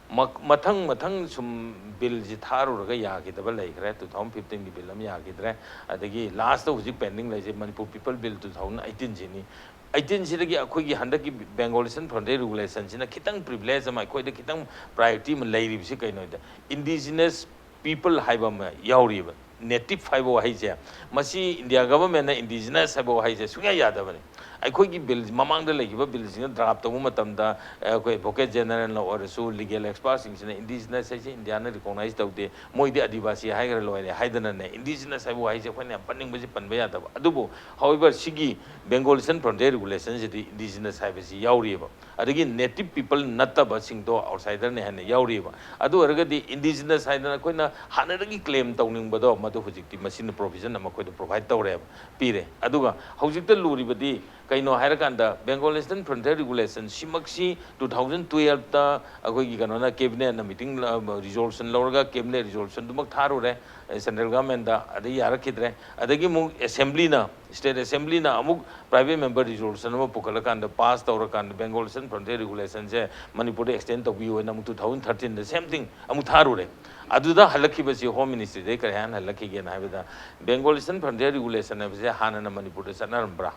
ꯃ-, ꯃꯊꯪ ꯃꯊꯪ ꯁꯨꯝ ꯕꯤꯜꯁꯤ ꯊꯥꯔꯨꯔꯒ ꯌꯥꯈꯤꯗꯕ ꯂꯩꯈ꯭ꯔꯦ꯫ ꯇꯨ ꯊꯥꯎꯖꯟ ꯐꯤꯐꯇꯤꯟꯒꯤ ꯕꯤꯜ ꯑꯃ ꯌꯥꯈꯤꯗ꯭ꯔꯦ, ꯑꯗꯒꯤ ꯂꯥꯁꯇ ꯍꯧꯖꯤꯛ ꯄꯦꯟꯗꯤꯡ ꯂꯩꯔꯤꯁꯦ Manipur people bill two thousand ꯑꯩꯠꯇꯤꯟꯁꯤꯅꯤ꯫ ꯑꯩꯠꯇꯤꯟꯁꯤꯗꯒꯤ ꯑꯩꯈꯣꯏꯒꯤ ꯍꯟꯗꯛꯀꯤ ꯕꯦꯡꯒꯣꯜ ꯏꯁꯇꯔꯟ ꯐ꯭ꯔꯟꯇꯤꯌꯔ ꯔꯤꯒꯨꯂꯦꯁꯟꯁꯤꯅ ꯈꯤꯇꯪ ꯄ꯭ꯔꯤꯚꯤꯂꯦꯖ ꯑꯃ, ꯑꯩꯈꯣꯏꯗ ꯈꯤꯇꯪ ꯄ꯭ꯔꯥꯏꯌꯣꯔꯤꯇꯤ ꯑꯃ ꯂꯩꯔꯤꯕꯁꯤ ꯀꯩꯅꯣꯗ, ꯏꯟꯗꯤꯖꯤꯅꯁ ꯄꯤꯄꯜ ꯍꯥꯏꯕ ꯑꯃ ꯌꯥꯎꯔꯤꯕ, ꯅꯦꯇꯤꯞ ꯍꯥꯏꯕ ꯋꯥꯍꯩꯁꯦ, ꯃꯁꯤ ꯏꯟꯗꯤꯌꯥ ꯒꯚꯔꯟꯃꯦꯟꯅ ꯏꯟꯗꯤꯖꯤꯅꯁ ꯍꯥꯏꯕ ꯋꯥꯍꯩꯁꯦ ꯁꯨꯡꯌꯥ ꯌꯥꯗꯕꯅꯤ꯫ ꯑꯩꯈꯣꯏꯒꯤ ꯕꯤꯜ, ꯃꯃꯥꯡꯗ ꯂꯩꯈꯤꯕ ꯕꯤꯜꯁꯤꯡꯅ ꯗ꯭ꯔꯥꯐ ꯇꯧꯕ ꯃꯇꯝꯗ, ꯑ, ꯑꯩꯈꯣꯏ ꯑꯦꯗꯚꯣꯀꯦꯠ ꯖꯦꯅꯔꯦꯜꯅ ꯑꯣꯏꯔꯁꯨ, ꯂꯤꯒꯦꯜ ꯑꯦꯛꯁꯄꯥꯔꯠꯁꯤꯡꯁꯤꯅ ꯏꯟꯗꯤꯖꯤꯅꯁ ꯍꯥꯏꯁꯦ ꯏꯟꯗꯤꯌꯥꯅ ꯔꯤꯀꯣꯛꯅꯥꯏꯖ ꯇꯧꯗꯦ, ꯃꯣꯏꯗꯤ ꯑꯥꯗꯤꯕꯥꯁꯤ ꯍꯥꯏꯈ꯭ꯔ ꯂꯣꯏꯔꯦ ꯍꯥꯏꯗꯅꯅꯦ, ꯏꯟꯗꯤꯖꯤꯅꯁ ꯍꯥꯏꯕ ꯋꯥꯍꯩꯁꯦ ꯑꯩꯈꯣꯏꯅ ꯌꯥꯝ ꯄꯟꯅꯤꯡꯕꯁꯤ ꯄꯟꯕ ꯌꯥꯗꯕ꯫ ꯑꯗꯨꯕꯨ, however, ꯁꯤꯒꯤ Bengal Eastern Frontier Regulation ꯁꯤꯗꯤ ꯏꯟꯗꯤꯖꯤꯅꯁ ꯍꯥꯏꯕꯁꯤ ꯌꯥꯎꯔꯤꯑꯕ꯫ ꯑꯗꯒꯤ ꯅꯦꯇꯤꯞ ꯄꯤꯄꯜ ꯅꯠꯇꯕꯁꯤꯡꯗꯣ ꯑꯥꯎꯠꯁꯥꯏꯗꯔꯅꯦ ꯍꯥꯏꯅ ꯌꯥꯎꯔꯤꯑꯕ꯫ ꯑꯗꯨ ꯑꯣꯏꯔꯒꯗꯤ ꯏꯟꯗꯤꯖꯤꯅꯁ ꯍꯥꯏꯗꯅ ꯑꯩꯈꯣꯏꯅ ꯍꯥꯟꯅꯗꯒꯤ ꯀ꯭ꯂꯦꯝ ꯇꯧꯅꯤꯡꯕꯗꯣ, ꯃꯗꯨ ꯍꯧꯖꯤꯛꯇꯤ ꯃꯁꯤꯅ ꯄ꯭ꯔꯣꯚꯤꯖꯟ ꯑꯃ ꯑꯩꯈꯣꯏꯗ ꯄ꯭ꯔꯣꯚꯥꯏꯠ ꯇꯧꯔꯦꯕ, ꯄꯤꯔꯦ꯫ ꯑꯗꯨꯒ ꯍꯧꯖꯤꯛꯇ ꯂꯨꯔꯤꯕꯗꯤ ꯀꯩꯅꯣ ꯍꯥꯏꯔꯀꯥꯟꯗ, Bengal Eastern Frontier Regulation ꯁꯤꯃꯛꯁꯤ two thousand twelve ꯇ ꯑꯩꯈꯣꯏꯒꯤ ꯀꯩꯅꯣꯅ, ꯀꯦꯕꯤꯅꯦꯠꯅ ꯃꯤꯇꯤꯡ, ꯑ, ꯔꯤꯖꯣꯂꯨꯁꯟ ꯂꯧꯔꯒ, ꯀꯦꯕꯤꯅꯦꯠ ꯔꯤꯖꯣꯂꯨꯁꯟꯗꯨꯃꯛ ꯊꯥꯔꯨꯔꯦ, ꯑ, ꯁꯦꯟꯇ꯭ꯔꯦꯜ ꯒꯚꯔꯟꯃꯦꯟꯗ, ꯑꯗꯩ ꯌꯥꯔꯛꯈꯤꯗ꯭ꯔꯦ꯫ ꯑꯗꯒꯤ ꯑꯃꯨꯛ ꯑꯦꯁꯦꯝꯕ꯭ꯂꯤꯅ, ꯁ꯭ꯇꯦꯠ ꯑꯦꯁꯦꯝꯕ꯭ꯂꯤꯅ ꯑꯃꯨꯛ ꯄ꯭ꯔꯥꯏꯚꯦꯠ ꯃꯦꯝꯕꯔ ꯔꯤꯖꯣꯂꯨꯁꯟ ꯑꯃ ꯄꯨꯈꯠꯂꯀꯥꯟꯗ, ꯄꯥꯁ ꯇꯧꯔꯀꯥꯟꯗ, Bengal Eastern Frontier Regulation ꯁꯦ ꯃꯅꯤꯄꯨꯔꯗ ꯑꯦꯛꯁꯇꯦꯟ ꯇꯧꯕꯤꯌꯨ ꯍꯥꯏꯅ ꯑꯃꯨꯛ two thousand thirteen ꯗ same thing ꯑꯃꯨꯛ ꯊꯥꯔꯨꯔꯦ꯫ ꯑꯗꯨꯗ ꯍꯜꯂꯛꯈꯤꯕꯁꯤ ꯍꯣꯝ ꯃꯤꯅꯤꯁꯇ꯭ꯔꯤꯗꯒꯤ ꯀꯔꯤ ꯍꯥꯏꯅ ꯍꯜꯂꯛꯈꯤꯒꯦꯅ ꯍꯥꯏꯕꯗ, Bengal Eastern Frontier Regulation ꯍꯥꯏꯕꯁꯦ ꯍꯥꯟꯅꯅ ꯃꯅꯤꯄꯨꯔꯗ ꯆꯠꯅꯔꯝꯕ꯭ꯔꯥ?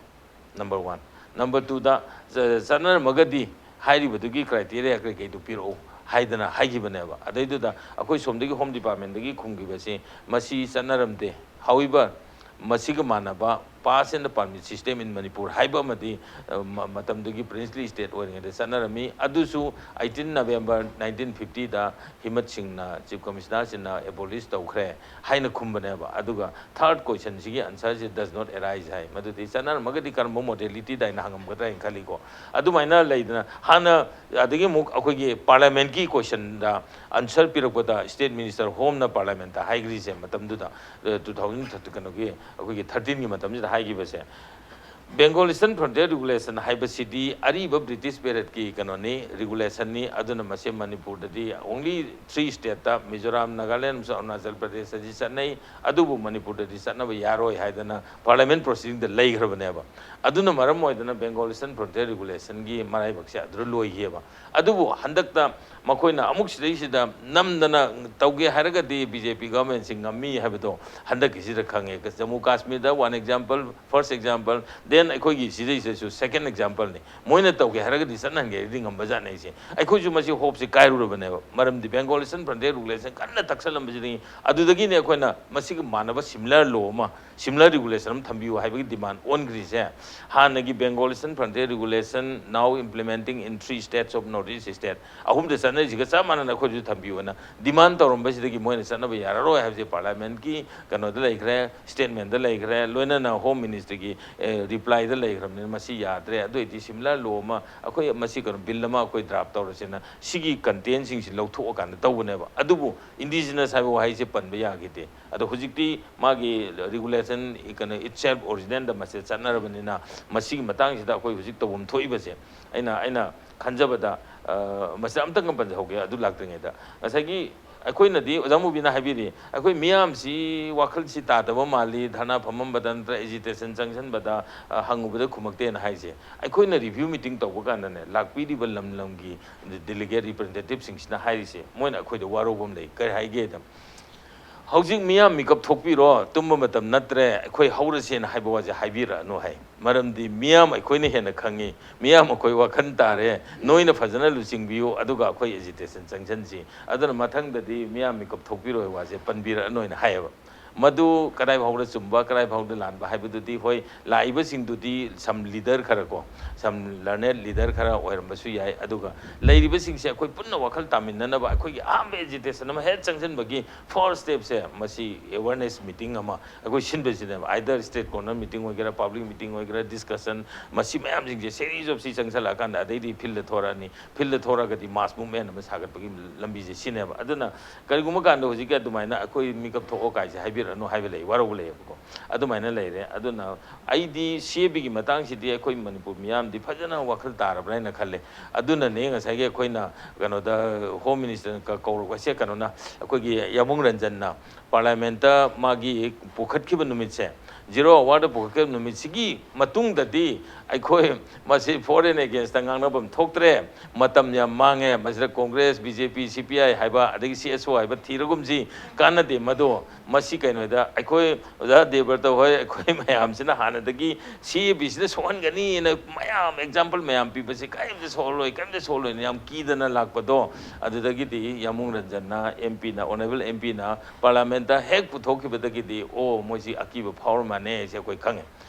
Number one꯫ Number two ꯗ, ꯆ-, ꯆꯠꯅꯔꯝꯃꯒꯗꯤ ꯍꯥꯏꯔꯤꯕꯗꯨꯒꯤ criteria ꯀꯩꯀꯩꯗꯨ ꯄꯤꯔꯛꯎ ꯍꯥꯏꯗꯅ ꯍꯥꯏꯈꯤꯕꯅꯦꯕ꯫ ꯑꯗꯩꯗꯨꯗ ꯑꯩꯈꯣꯏ ꯁꯣꯝꯗꯒꯤ ꯍꯣꯝ ꯗꯤꯄꯥꯔꯠꯃꯦꯟꯗꯒꯤ ꯈꯨꯝꯈꯤꯕꯁꯤ, ꯃꯁꯤ ꯆꯠꯅꯔꯝꯗꯦ꯫ However, ꯃꯁꯤꯒ ꯃꯥꯟꯅꯕ pass and permit system in Manipur ꯍꯥꯏꯕ ꯑꯃꯗꯤ, ꯑ, ꯃ-, ꯃꯇꯝꯗꯨꯒꯤ princely state ꯑꯣꯏꯔꯤꯉꯩꯗ ꯆꯠꯅꯔꯝꯃꯤ꯫ ꯑꯗꯨꯁꯨ eighteen November nineteen fifty ꯗ ꯍꯤꯃꯠ ꯁꯤꯡꯅ, ꯆꯤꯐ ꯀꯃꯤꯁꯅꯔꯁꯤꯡꯅ abolish ꯇꯧꯈ꯭ꯔꯦ ꯍꯥꯏꯅ ꯈꯨꯝꯕꯅꯦꯕ꯫ ꯑꯗꯨꯒ third question ꯁꯤꯒꯤ answer ꯁꯤ does not arise ꯍꯥꯏ꯫ ꯃꯗꯨꯗꯤ ꯆꯠꯅꯔꯝꯃꯒꯗꯤ ꯀꯔꯝꯕ modality ꯗ ꯍꯥꯏꯅ ꯍꯪꯉꯝꯒꯗ꯭ꯔꯥ ꯍꯥꯏꯅ ꯈꯜꯂꯤꯀꯣ꯫ ꯑꯗꯨꯃꯥꯏꯅ ꯂꯩꯗꯅ, ꯍꯥꯟꯅ, ꯑꯗꯒꯤ ꯑꯃꯨꯛ ꯑꯩꯈꯣꯏꯒꯤ ꯄꯥꯔꯂꯤꯌꯥꯃꯦꯟꯠꯀꯤ question ꯗ answer ꯄꯤꯔꯛꯄꯗ, ꯁ꯭ꯇꯦꯠ ꯃꯤꯅꯤꯁꯇꯔ ꯍꯣꯝꯅ ꯄꯥꯔꯂꯤꯌꯥꯃꯦꯟꯠꯇ ꯍꯥꯏꯈ꯭ꯔꯤꯁꯦ ꯃꯇꯝꯗꯨꯗ, ꯑ, two thousand, ꯀꯩꯅꯣꯒꯤ, ꯑꯩꯈꯣꯏꯒꯤ thirteen ꯒꯤ ꯃꯇꯝꯁꯤꯗ ꯍꯥꯏꯈꯤꯕꯁꯦ, Bengal Eastern Frontier Regulation ꯍꯥꯏꯕꯁꯤꯗꯤ ꯑꯔꯤꯕ ꯕ꯭ꯔꯤꯇꯤꯁ ꯄꯦꯔꯠꯀꯤ ꯀꯩꯅꯣꯅꯤ, ꯔꯤꯒꯨꯂꯦꯁꯟꯅꯤ꯫ ꯑꯗꯨꯅ ꯃꯁꯤ ꯃꯅꯤꯄꯨꯔꯗꯗꯤ only three state ꯇ, ꯃꯤꯖꯣꯔꯥꯝ, ꯅꯥꯒꯥꯂꯦꯟ ꯑꯃꯁꯨꯡ ꯑꯔꯨꯅꯥꯆꯜ ꯄ꯭ꯔꯗꯦꯁꯇꯗꯤ ꯆꯠꯅꯩ, ꯑꯗꯨꯕꯨ ꯃꯅꯤꯄꯨꯔꯗꯗꯤ ꯆꯠꯅꯕ ꯌꯥꯔꯣꯏ ꯍꯥꯏꯗꯅ ꯄꯥꯔꯂꯤꯌꯥꯃꯦꯟꯠ ꯄ꯭ꯔꯣꯁꯤꯗꯤꯡꯗ ꯂꯩꯈ꯭ꯔꯕꯅꯦꯕ꯫ ꯑꯗꯨꯅ ꯃꯔꯝ ꯑꯣꯏꯗꯅ Bengal Eastern Frontier Regulation ꯒꯤ ꯃꯔꯥꯏꯕꯛꯁꯦ ꯑꯗꯨꯗ ꯂꯣꯏꯈꯤꯑꯕ꯫ ꯑꯗꯨꯕꯨ ꯍꯟꯗꯛꯇ ꯃꯈꯣꯏꯅ ꯑꯃꯨꯛ ꯁꯤꯗꯩꯁꯤꯗ ꯅꯝꯗꯅ ꯇꯧꯒꯦ ꯍꯥꯏꯔꯒꯗꯤ ꯕꯤ ꯖꯦ ꯄꯤ ꯒꯚꯔꯟꯃꯦꯟꯠꯁꯤ ꯉꯝꯃꯤ ꯍꯥꯏꯕꯗꯣ ꯍꯟꯗꯛꯀꯤꯁꯤꯗ ꯈꯪꯉꯦ꯫ Jammu ꯀꯥꯁꯃꯤꯔꯗ one example, first example, ꯑꯩꯈꯣꯏꯒꯤ ꯁꯤꯗꯩꯁꯤꯗꯁꯨ second exampleꯅꯤ꯫ ꯃꯣꯏꯅ ꯇꯧꯒꯦ ꯍꯥꯏꯔꯒꯗꯤ ꯆꯠꯅꯍꯟꯒꯦ ꯍꯥꯏꯔꯗꯤ ꯉꯝꯕ ꯖꯥꯠꯅꯤ ꯑꯩꯁꯦ꯫ ꯑꯩꯈꯣꯏꯁꯨ ꯃꯁꯤ hopeꯁꯦ ꯀꯥꯏꯔꯨꯔꯕꯅꯦꯕ꯫ ꯃꯔꯝꯗꯤ Bengal Eastern Frontier Regulation ꯀꯟꯅ ꯊꯛꯁꯜꯂꯝꯕꯁꯤꯗꯒꯤ꯫ ꯑꯗꯨꯗꯒꯤꯅꯤ ꯑꯩꯈꯣꯏꯅ ꯃꯁꯤꯒ ꯃꯥꯟꯅꯕ similar law ꯑꯃ, similar regulation ꯑꯃ ꯊꯝꯕꯤꯌꯨ ꯍꯥꯏꯕꯒꯤ demand ꯑꯣꯟꯈ꯭ꯔꯤꯁꯦ꯫ ꯍꯥꯟꯅꯒꯤ Bengal Eastern Frontier Regulation now implementing in three states of North East state, ꯑꯍꯨꯝꯗ ꯆꯠꯅꯔꯤꯁꯤꯒ ꯆꯞ ꯃꯥꯟꯅꯅ ꯑꯩꯈꯣꯏꯁꯨ ꯊꯝꯕꯤꯌꯨꯅ demand ꯇꯧꯔꯝꯕꯁꯤꯗꯒꯤ ꯃꯣꯏꯅ ꯆꯠꯅꯕ ꯌꯥꯔꯔꯣꯏ ꯍꯥꯏꯕꯁꯦ parliamentꯀꯤ ꯀꯩꯅꯣꯗ ꯂꯩꯈ꯭ꯔꯦ, statementꯗ ꯂꯩꯈ꯭ꯔꯦ, ꯂꯣꯏꯅꯅ Home Ministryꯒꯤ, ꯑꯦ, replyꯗ ꯂꯩꯈ꯭ꯔꯕꯅꯤꯅ ꯃꯁꯤ ꯌꯥꯗ꯭ꯔꯦ꯫ ꯑꯗꯨ ꯑꯣꯏꯗꯤ similar law ꯑꯃ ꯑꯩꯈꯣꯏ ꯃꯁꯤ ꯀꯩꯅꯣ bill ꯑꯃ ꯑꯩꯈꯣꯏ draft ꯇꯧꯔꯁꯦꯅ ꯁꯤꯒꯤ contentꯁꯤꯡꯁꯤ ꯂꯧꯊꯣꯛꯑꯀꯥꯟꯗ ꯇꯧꯕꯅꯦꯕ꯫ ꯑꯗꯨꯕꯨ indigenous ꯍꯥꯏꯕ ꯋꯥꯍꯩꯁꯦ ꯄꯟꯕ ꯌꯥꯈꯤꯗꯦ꯫ ꯑꯗꯣ ꯍꯧꯖꯤꯛꯇꯤ ꯃꯥꯒꯤ regulation ꯀꯩꯅꯣ itself originalꯗ ꯃꯁꯤ ꯆꯠꯅꯔꯕꯅꯤꯅ ꯃꯁꯤꯒꯤ ꯃꯇꯥꯡꯁꯤꯗ ꯑꯩꯈꯣꯏ ꯍꯧꯖꯤꯛ ꯇꯧꯐꯝ ꯊꯣꯛꯏꯕꯁꯦ ꯑꯩꯅ, ꯑꯩꯅ ꯈꯟꯖꯕꯗ, ꯑ, ꯃꯁꯤꯗ ꯑꯝꯇꯪꯒ ꯄꯟꯖꯍꯧꯒꯦ꯫ ꯑꯗꯨ ꯂꯥꯛꯇ꯭ꯔꯤꯉꯩꯗ ꯉꯁꯥꯏꯒꯤ ꯑꯩꯈꯣꯏꯅꯗꯤ ꯑꯣꯖꯥ ꯃꯨꯕꯤꯅ ꯍꯥꯏꯕꯤꯔꯤ, ꯑꯩꯈꯣꯏ ꯃꯤꯌꯥꯝꯁꯤ ꯋꯥꯈꯜꯁꯤ ꯇꯥꯗꯕ ꯃꯥꯜꯂꯤ, ꯙꯔꯅꯥ ꯐꯝꯃꯝꯕꯗ ꯅꯠꯇ꯭ꯔꯒ agitation ꯆꯪꯁꯤꯟꯕꯗ, ꯑ, ꯍꯪꯉꯨꯕꯗ ꯈꯨꯝꯃꯛꯇꯦꯅ ꯍꯥꯏꯁꯦ꯫ ꯑꯩꯈꯣꯏꯅ review meeting ꯇꯧꯕ ꯀꯥꯟꯗꯅꯦ, ꯂꯥꯛꯄꯤꯔꯤꯕ ꯂꯝ ꯂꯝꯒꯤ delegate representativeꯁꯤꯡꯁꯤꯅ ꯍꯥꯏꯔꯤꯁꯦ, ꯃꯣꯏꯅ ꯑꯩꯈꯣꯏꯗ ꯋꯥꯔꯧꯕ ꯑꯃ ꯂꯩ꯫ ꯀꯔꯤ ꯍꯥꯏꯒꯦꯗ, "ꯍꯧꯖꯤꯛ ꯃꯤꯌꯥꯝ ꯃꯤꯀꯞ ꯊꯣꯛꯄꯤꯔꯣ, ꯇꯨꯝꯕ ꯃꯇꯝ ꯅꯠꯇ꯭ꯔꯦ, ꯑꯩꯈꯣꯏ ꯍꯧꯔꯁꯦꯅ ꯍꯥꯏꯕ ꯋꯥꯁꯦ ꯍꯥꯏꯕꯤꯔꯛꯑꯅꯨ" ꯍꯥꯏ꯫ ꯃꯔꯝꯗꯤ ꯃꯤꯌꯥꯝ ꯑꯩꯈꯣꯏꯅ ꯍꯦꯟꯅ ꯈꯪꯉꯤ, ꯃꯤꯌꯥꯝ ꯑꯩꯈꯣꯏ ꯋꯥꯈꯜ ꯇꯥꯔꯦ, ꯅꯣꯏꯅ ꯐꯖꯅ ꯂꯨꯆꯤꯡꯕꯤꯌꯨ, ꯑꯗꯨꯒ ꯑꯩꯈꯣꯏ agitation ꯆꯪꯁꯤꯟꯁꯤ꯫ ꯑꯗꯨꯅ ꯃꯊꯪꯗꯗꯤ ꯃꯤꯌꯥꯝ ꯃꯤꯀꯞ ꯊꯣꯛꯄꯤꯔꯣ ꯍꯥꯏꯕ ꯋꯥꯁꯦ ꯄꯟꯕꯤꯔꯛꯑꯅꯨ ꯍꯥꯏꯅ ꯍꯥꯏꯌꯦꯕ꯫ ꯃꯗꯨ ꯀꯗꯥꯏ ꯐꯥꯎꯗ ꯆꯨꯝꯕ, ꯀꯗꯥꯏ ꯐꯥꯎꯗ ꯂꯥꯟꯕ ꯍꯥꯏꯕꯗꯨꯗꯤ, ꯍꯣꯏ, ꯂꯥꯛꯏꯕꯁꯤꯡꯗꯨꯗꯤ some leader ꯈꯔ ꯀꯣ, some learned leader ꯈꯔ ꯑꯣꯏꯔꯝꯕꯁꯨ ꯌꯥꯏ꯫ ꯑꯗꯨꯒ ꯂꯩꯔꯤꯕꯁꯤꯡꯁꯦ ꯑꯩꯈꯣꯏ ꯄꯨꯟꯅ ꯋꯥꯈꯜ ꯇꯥꯃꯤꯟꯅꯅꯕ ꯑꯩꯈꯣꯏꯒꯤ ꯑꯍꯥꯟꯕ agitation ꯑꯃ ꯍꯦꯛ ꯆꯪꯁꯤꯟꯕꯒꯤ first stepꯁꯦ ꯃꯁꯤ awareness meeting ꯑꯃ ꯑꯩꯈꯣꯏ ꯁꯤꯟꯕꯁꯤꯅꯦꯕ꯫ Either street corner meeting ꯑꯣꯏꯒꯦꯔꯥ, public meeting ꯑꯣꯏꯒꯦꯔꯥ, discussion, ꯃꯁꯤ ꯃꯌꯥꯝꯁꯤꯡꯁꯦ series of ꯁꯤ ꯆꯪꯁꯜꯂꯛꯑꯀꯥꯟꯗ ꯑꯗꯩꯗꯤ fieldꯗ ꯊꯣꯔꯛꯑꯅꯤ꯫ Fieldꯗ ꯊꯣꯔꯛꯑꯒꯗꯤ mass movement ꯑꯃ ꯁꯥꯒꯠꯄꯒꯤ ꯂꯝꯕꯤꯁꯦ ꯁꯤꯅꯦꯕ꯫ ꯑꯗꯨꯅ ꯀꯔꯤꯒꯨꯝꯕ ꯀꯥꯟꯗ ꯍꯧꯖꯤꯛꯀꯤ ꯑꯗꯨꯃꯥꯏꯅ "ꯑꯩꯈꯣꯏ ꯃꯤꯀꯞ ꯊꯣꯛꯑꯣ" ꯀꯥꯏꯁꯦ ꯍꯥꯏꯕꯤꯔꯛꯑꯅꯨ ꯍꯥꯏꯕ ꯂꯩ, ꯋꯥꯔꯧꯕ ꯂꯩꯌꯦꯕꯀꯣ꯫ ꯑꯗꯨꯃꯥꯏꯅ ꯂꯩꯔꯦ꯫ ꯑꯗꯨꯅ ꯑꯩꯗꯤ CABꯒꯤ ꯃꯇꯥꯡꯁꯤꯗꯤ ꯑꯩꯈꯣꯏ ꯃꯅꯤꯄꯨꯔ ꯃꯤꯌꯥꯝꯗꯤ ꯐꯖꯅ ꯋꯥꯈꯜ ꯇꯥꯔꯕ꯭ꯔꯥ ꯍꯥꯏꯅ ꯈꯜꯂꯦ꯫ ꯑꯗꯨꯅꯅꯦ ꯉꯁꯥꯏꯒꯤ ꯑꯩꯈꯣꯏꯅ ꯀꯩꯅꯣꯗ Home Ministerꯅ ꯀ-, ꯀꯧꯔꯛꯄꯁꯦ, ꯀꯩꯅꯣꯅ, ꯑꯩꯈꯣꯏꯒꯤ ꯌꯥꯃꯨꯡ ꯔꯟꯖꯟꯅ parliamentꯇ ꯃꯥꯒꯤ ꯄꯨꯈꯠꯈꯤꯕ ꯅꯨꯃꯤꯠꯁꯦ, ꯖꯤꯔꯣ ꯑꯋꯥꯔꯗ ꯄꯨꯈꯠꯈꯤꯕ ꯅꯨꯃꯤꯠꯁꯤꯒꯤ ꯃꯇꯨꯡꯗꯗꯤ ꯑꯩꯈꯣꯏ ꯃꯁꯤ foreign against ꯉꯥꯡꯅꯐꯝ ꯊꯣꯛꯇ꯭ꯔꯦ꯫ ꯃꯇꯝ ꯌꯥꯝ ꯃꯥꯡꯉꯦ꯫ ꯃꯁꯤꯗ ꯀꯣꯡꯒ꯭ꯔꯦꯁ, ꯕꯤ ꯖꯦ ꯄꯤ, ꯁꯤ ꯄꯤ ꯑꯥꯏ ꯍꯥꯏꯕ, ꯑꯗꯒꯤ ꯁꯤ ꯑꯦꯁ ꯑꯣ ꯍꯥꯏꯕ ꯊꯤꯔꯒꯨꯝꯁꯤ, ꯀꯥꯟꯅꯗꯦ ꯃꯗꯣ꯫ ꯃꯁꯤ ꯀꯩꯅꯣꯗ ꯑꯩꯈꯣꯏ ꯑꯣꯖꯥ ꯗꯦꯕ꯭ꯔꯇ ꯍꯣꯏ, ꯑꯩꯈꯣꯏ ꯃꯌꯥꯝꯁꯤꯅ ꯍꯥꯟꯅꯗꯒꯤ ꯁꯤ ꯑꯦ ꯕꯤꯁꯤꯅ ꯁꯣꯛꯍꯟꯒꯅꯤꯅ ꯃꯌꯥꯝ example ꯃꯌꯥꯝ ꯄꯤꯕꯁꯦ ꯀꯔꯤꯝꯇ ꯁꯣꯛꯍꯜꯂꯣꯏ, ꯀꯔꯤꯝꯇ ꯁꯣꯛꯍꯜꯂꯣꯏꯅ ꯌꯥꯝ ꯀꯤꯗꯅ ꯂꯥꯛꯄꯗꯣ, ꯑꯗꯨꯗꯒꯤꯗꯤ ꯌꯥꯃꯨꯡ ꯔꯟꯖꯟꯅ, ꯑꯦꯝ ꯄꯤꯅ, ꯑꯣꯅꯔꯦꯕꯜ ꯑꯦꯝ ꯄꯤꯅ ꯄꯥꯔꯂꯥꯃꯦꯟꯇ ꯍꯦꯛ ꯄꯨꯊꯣꯛꯈꯤꯕꯗꯒꯤꯗꯤ, ꯑꯣ, ꯃꯣꯏꯁꯤ ꯑꯀꯤꯕ ꯐꯥꯎꯔ ꯃꯥꯟꯅꯦ ꯍꯥꯏꯁꯦ ꯑꯩꯈꯣꯏ ꯈꯪꯉꯦ꯫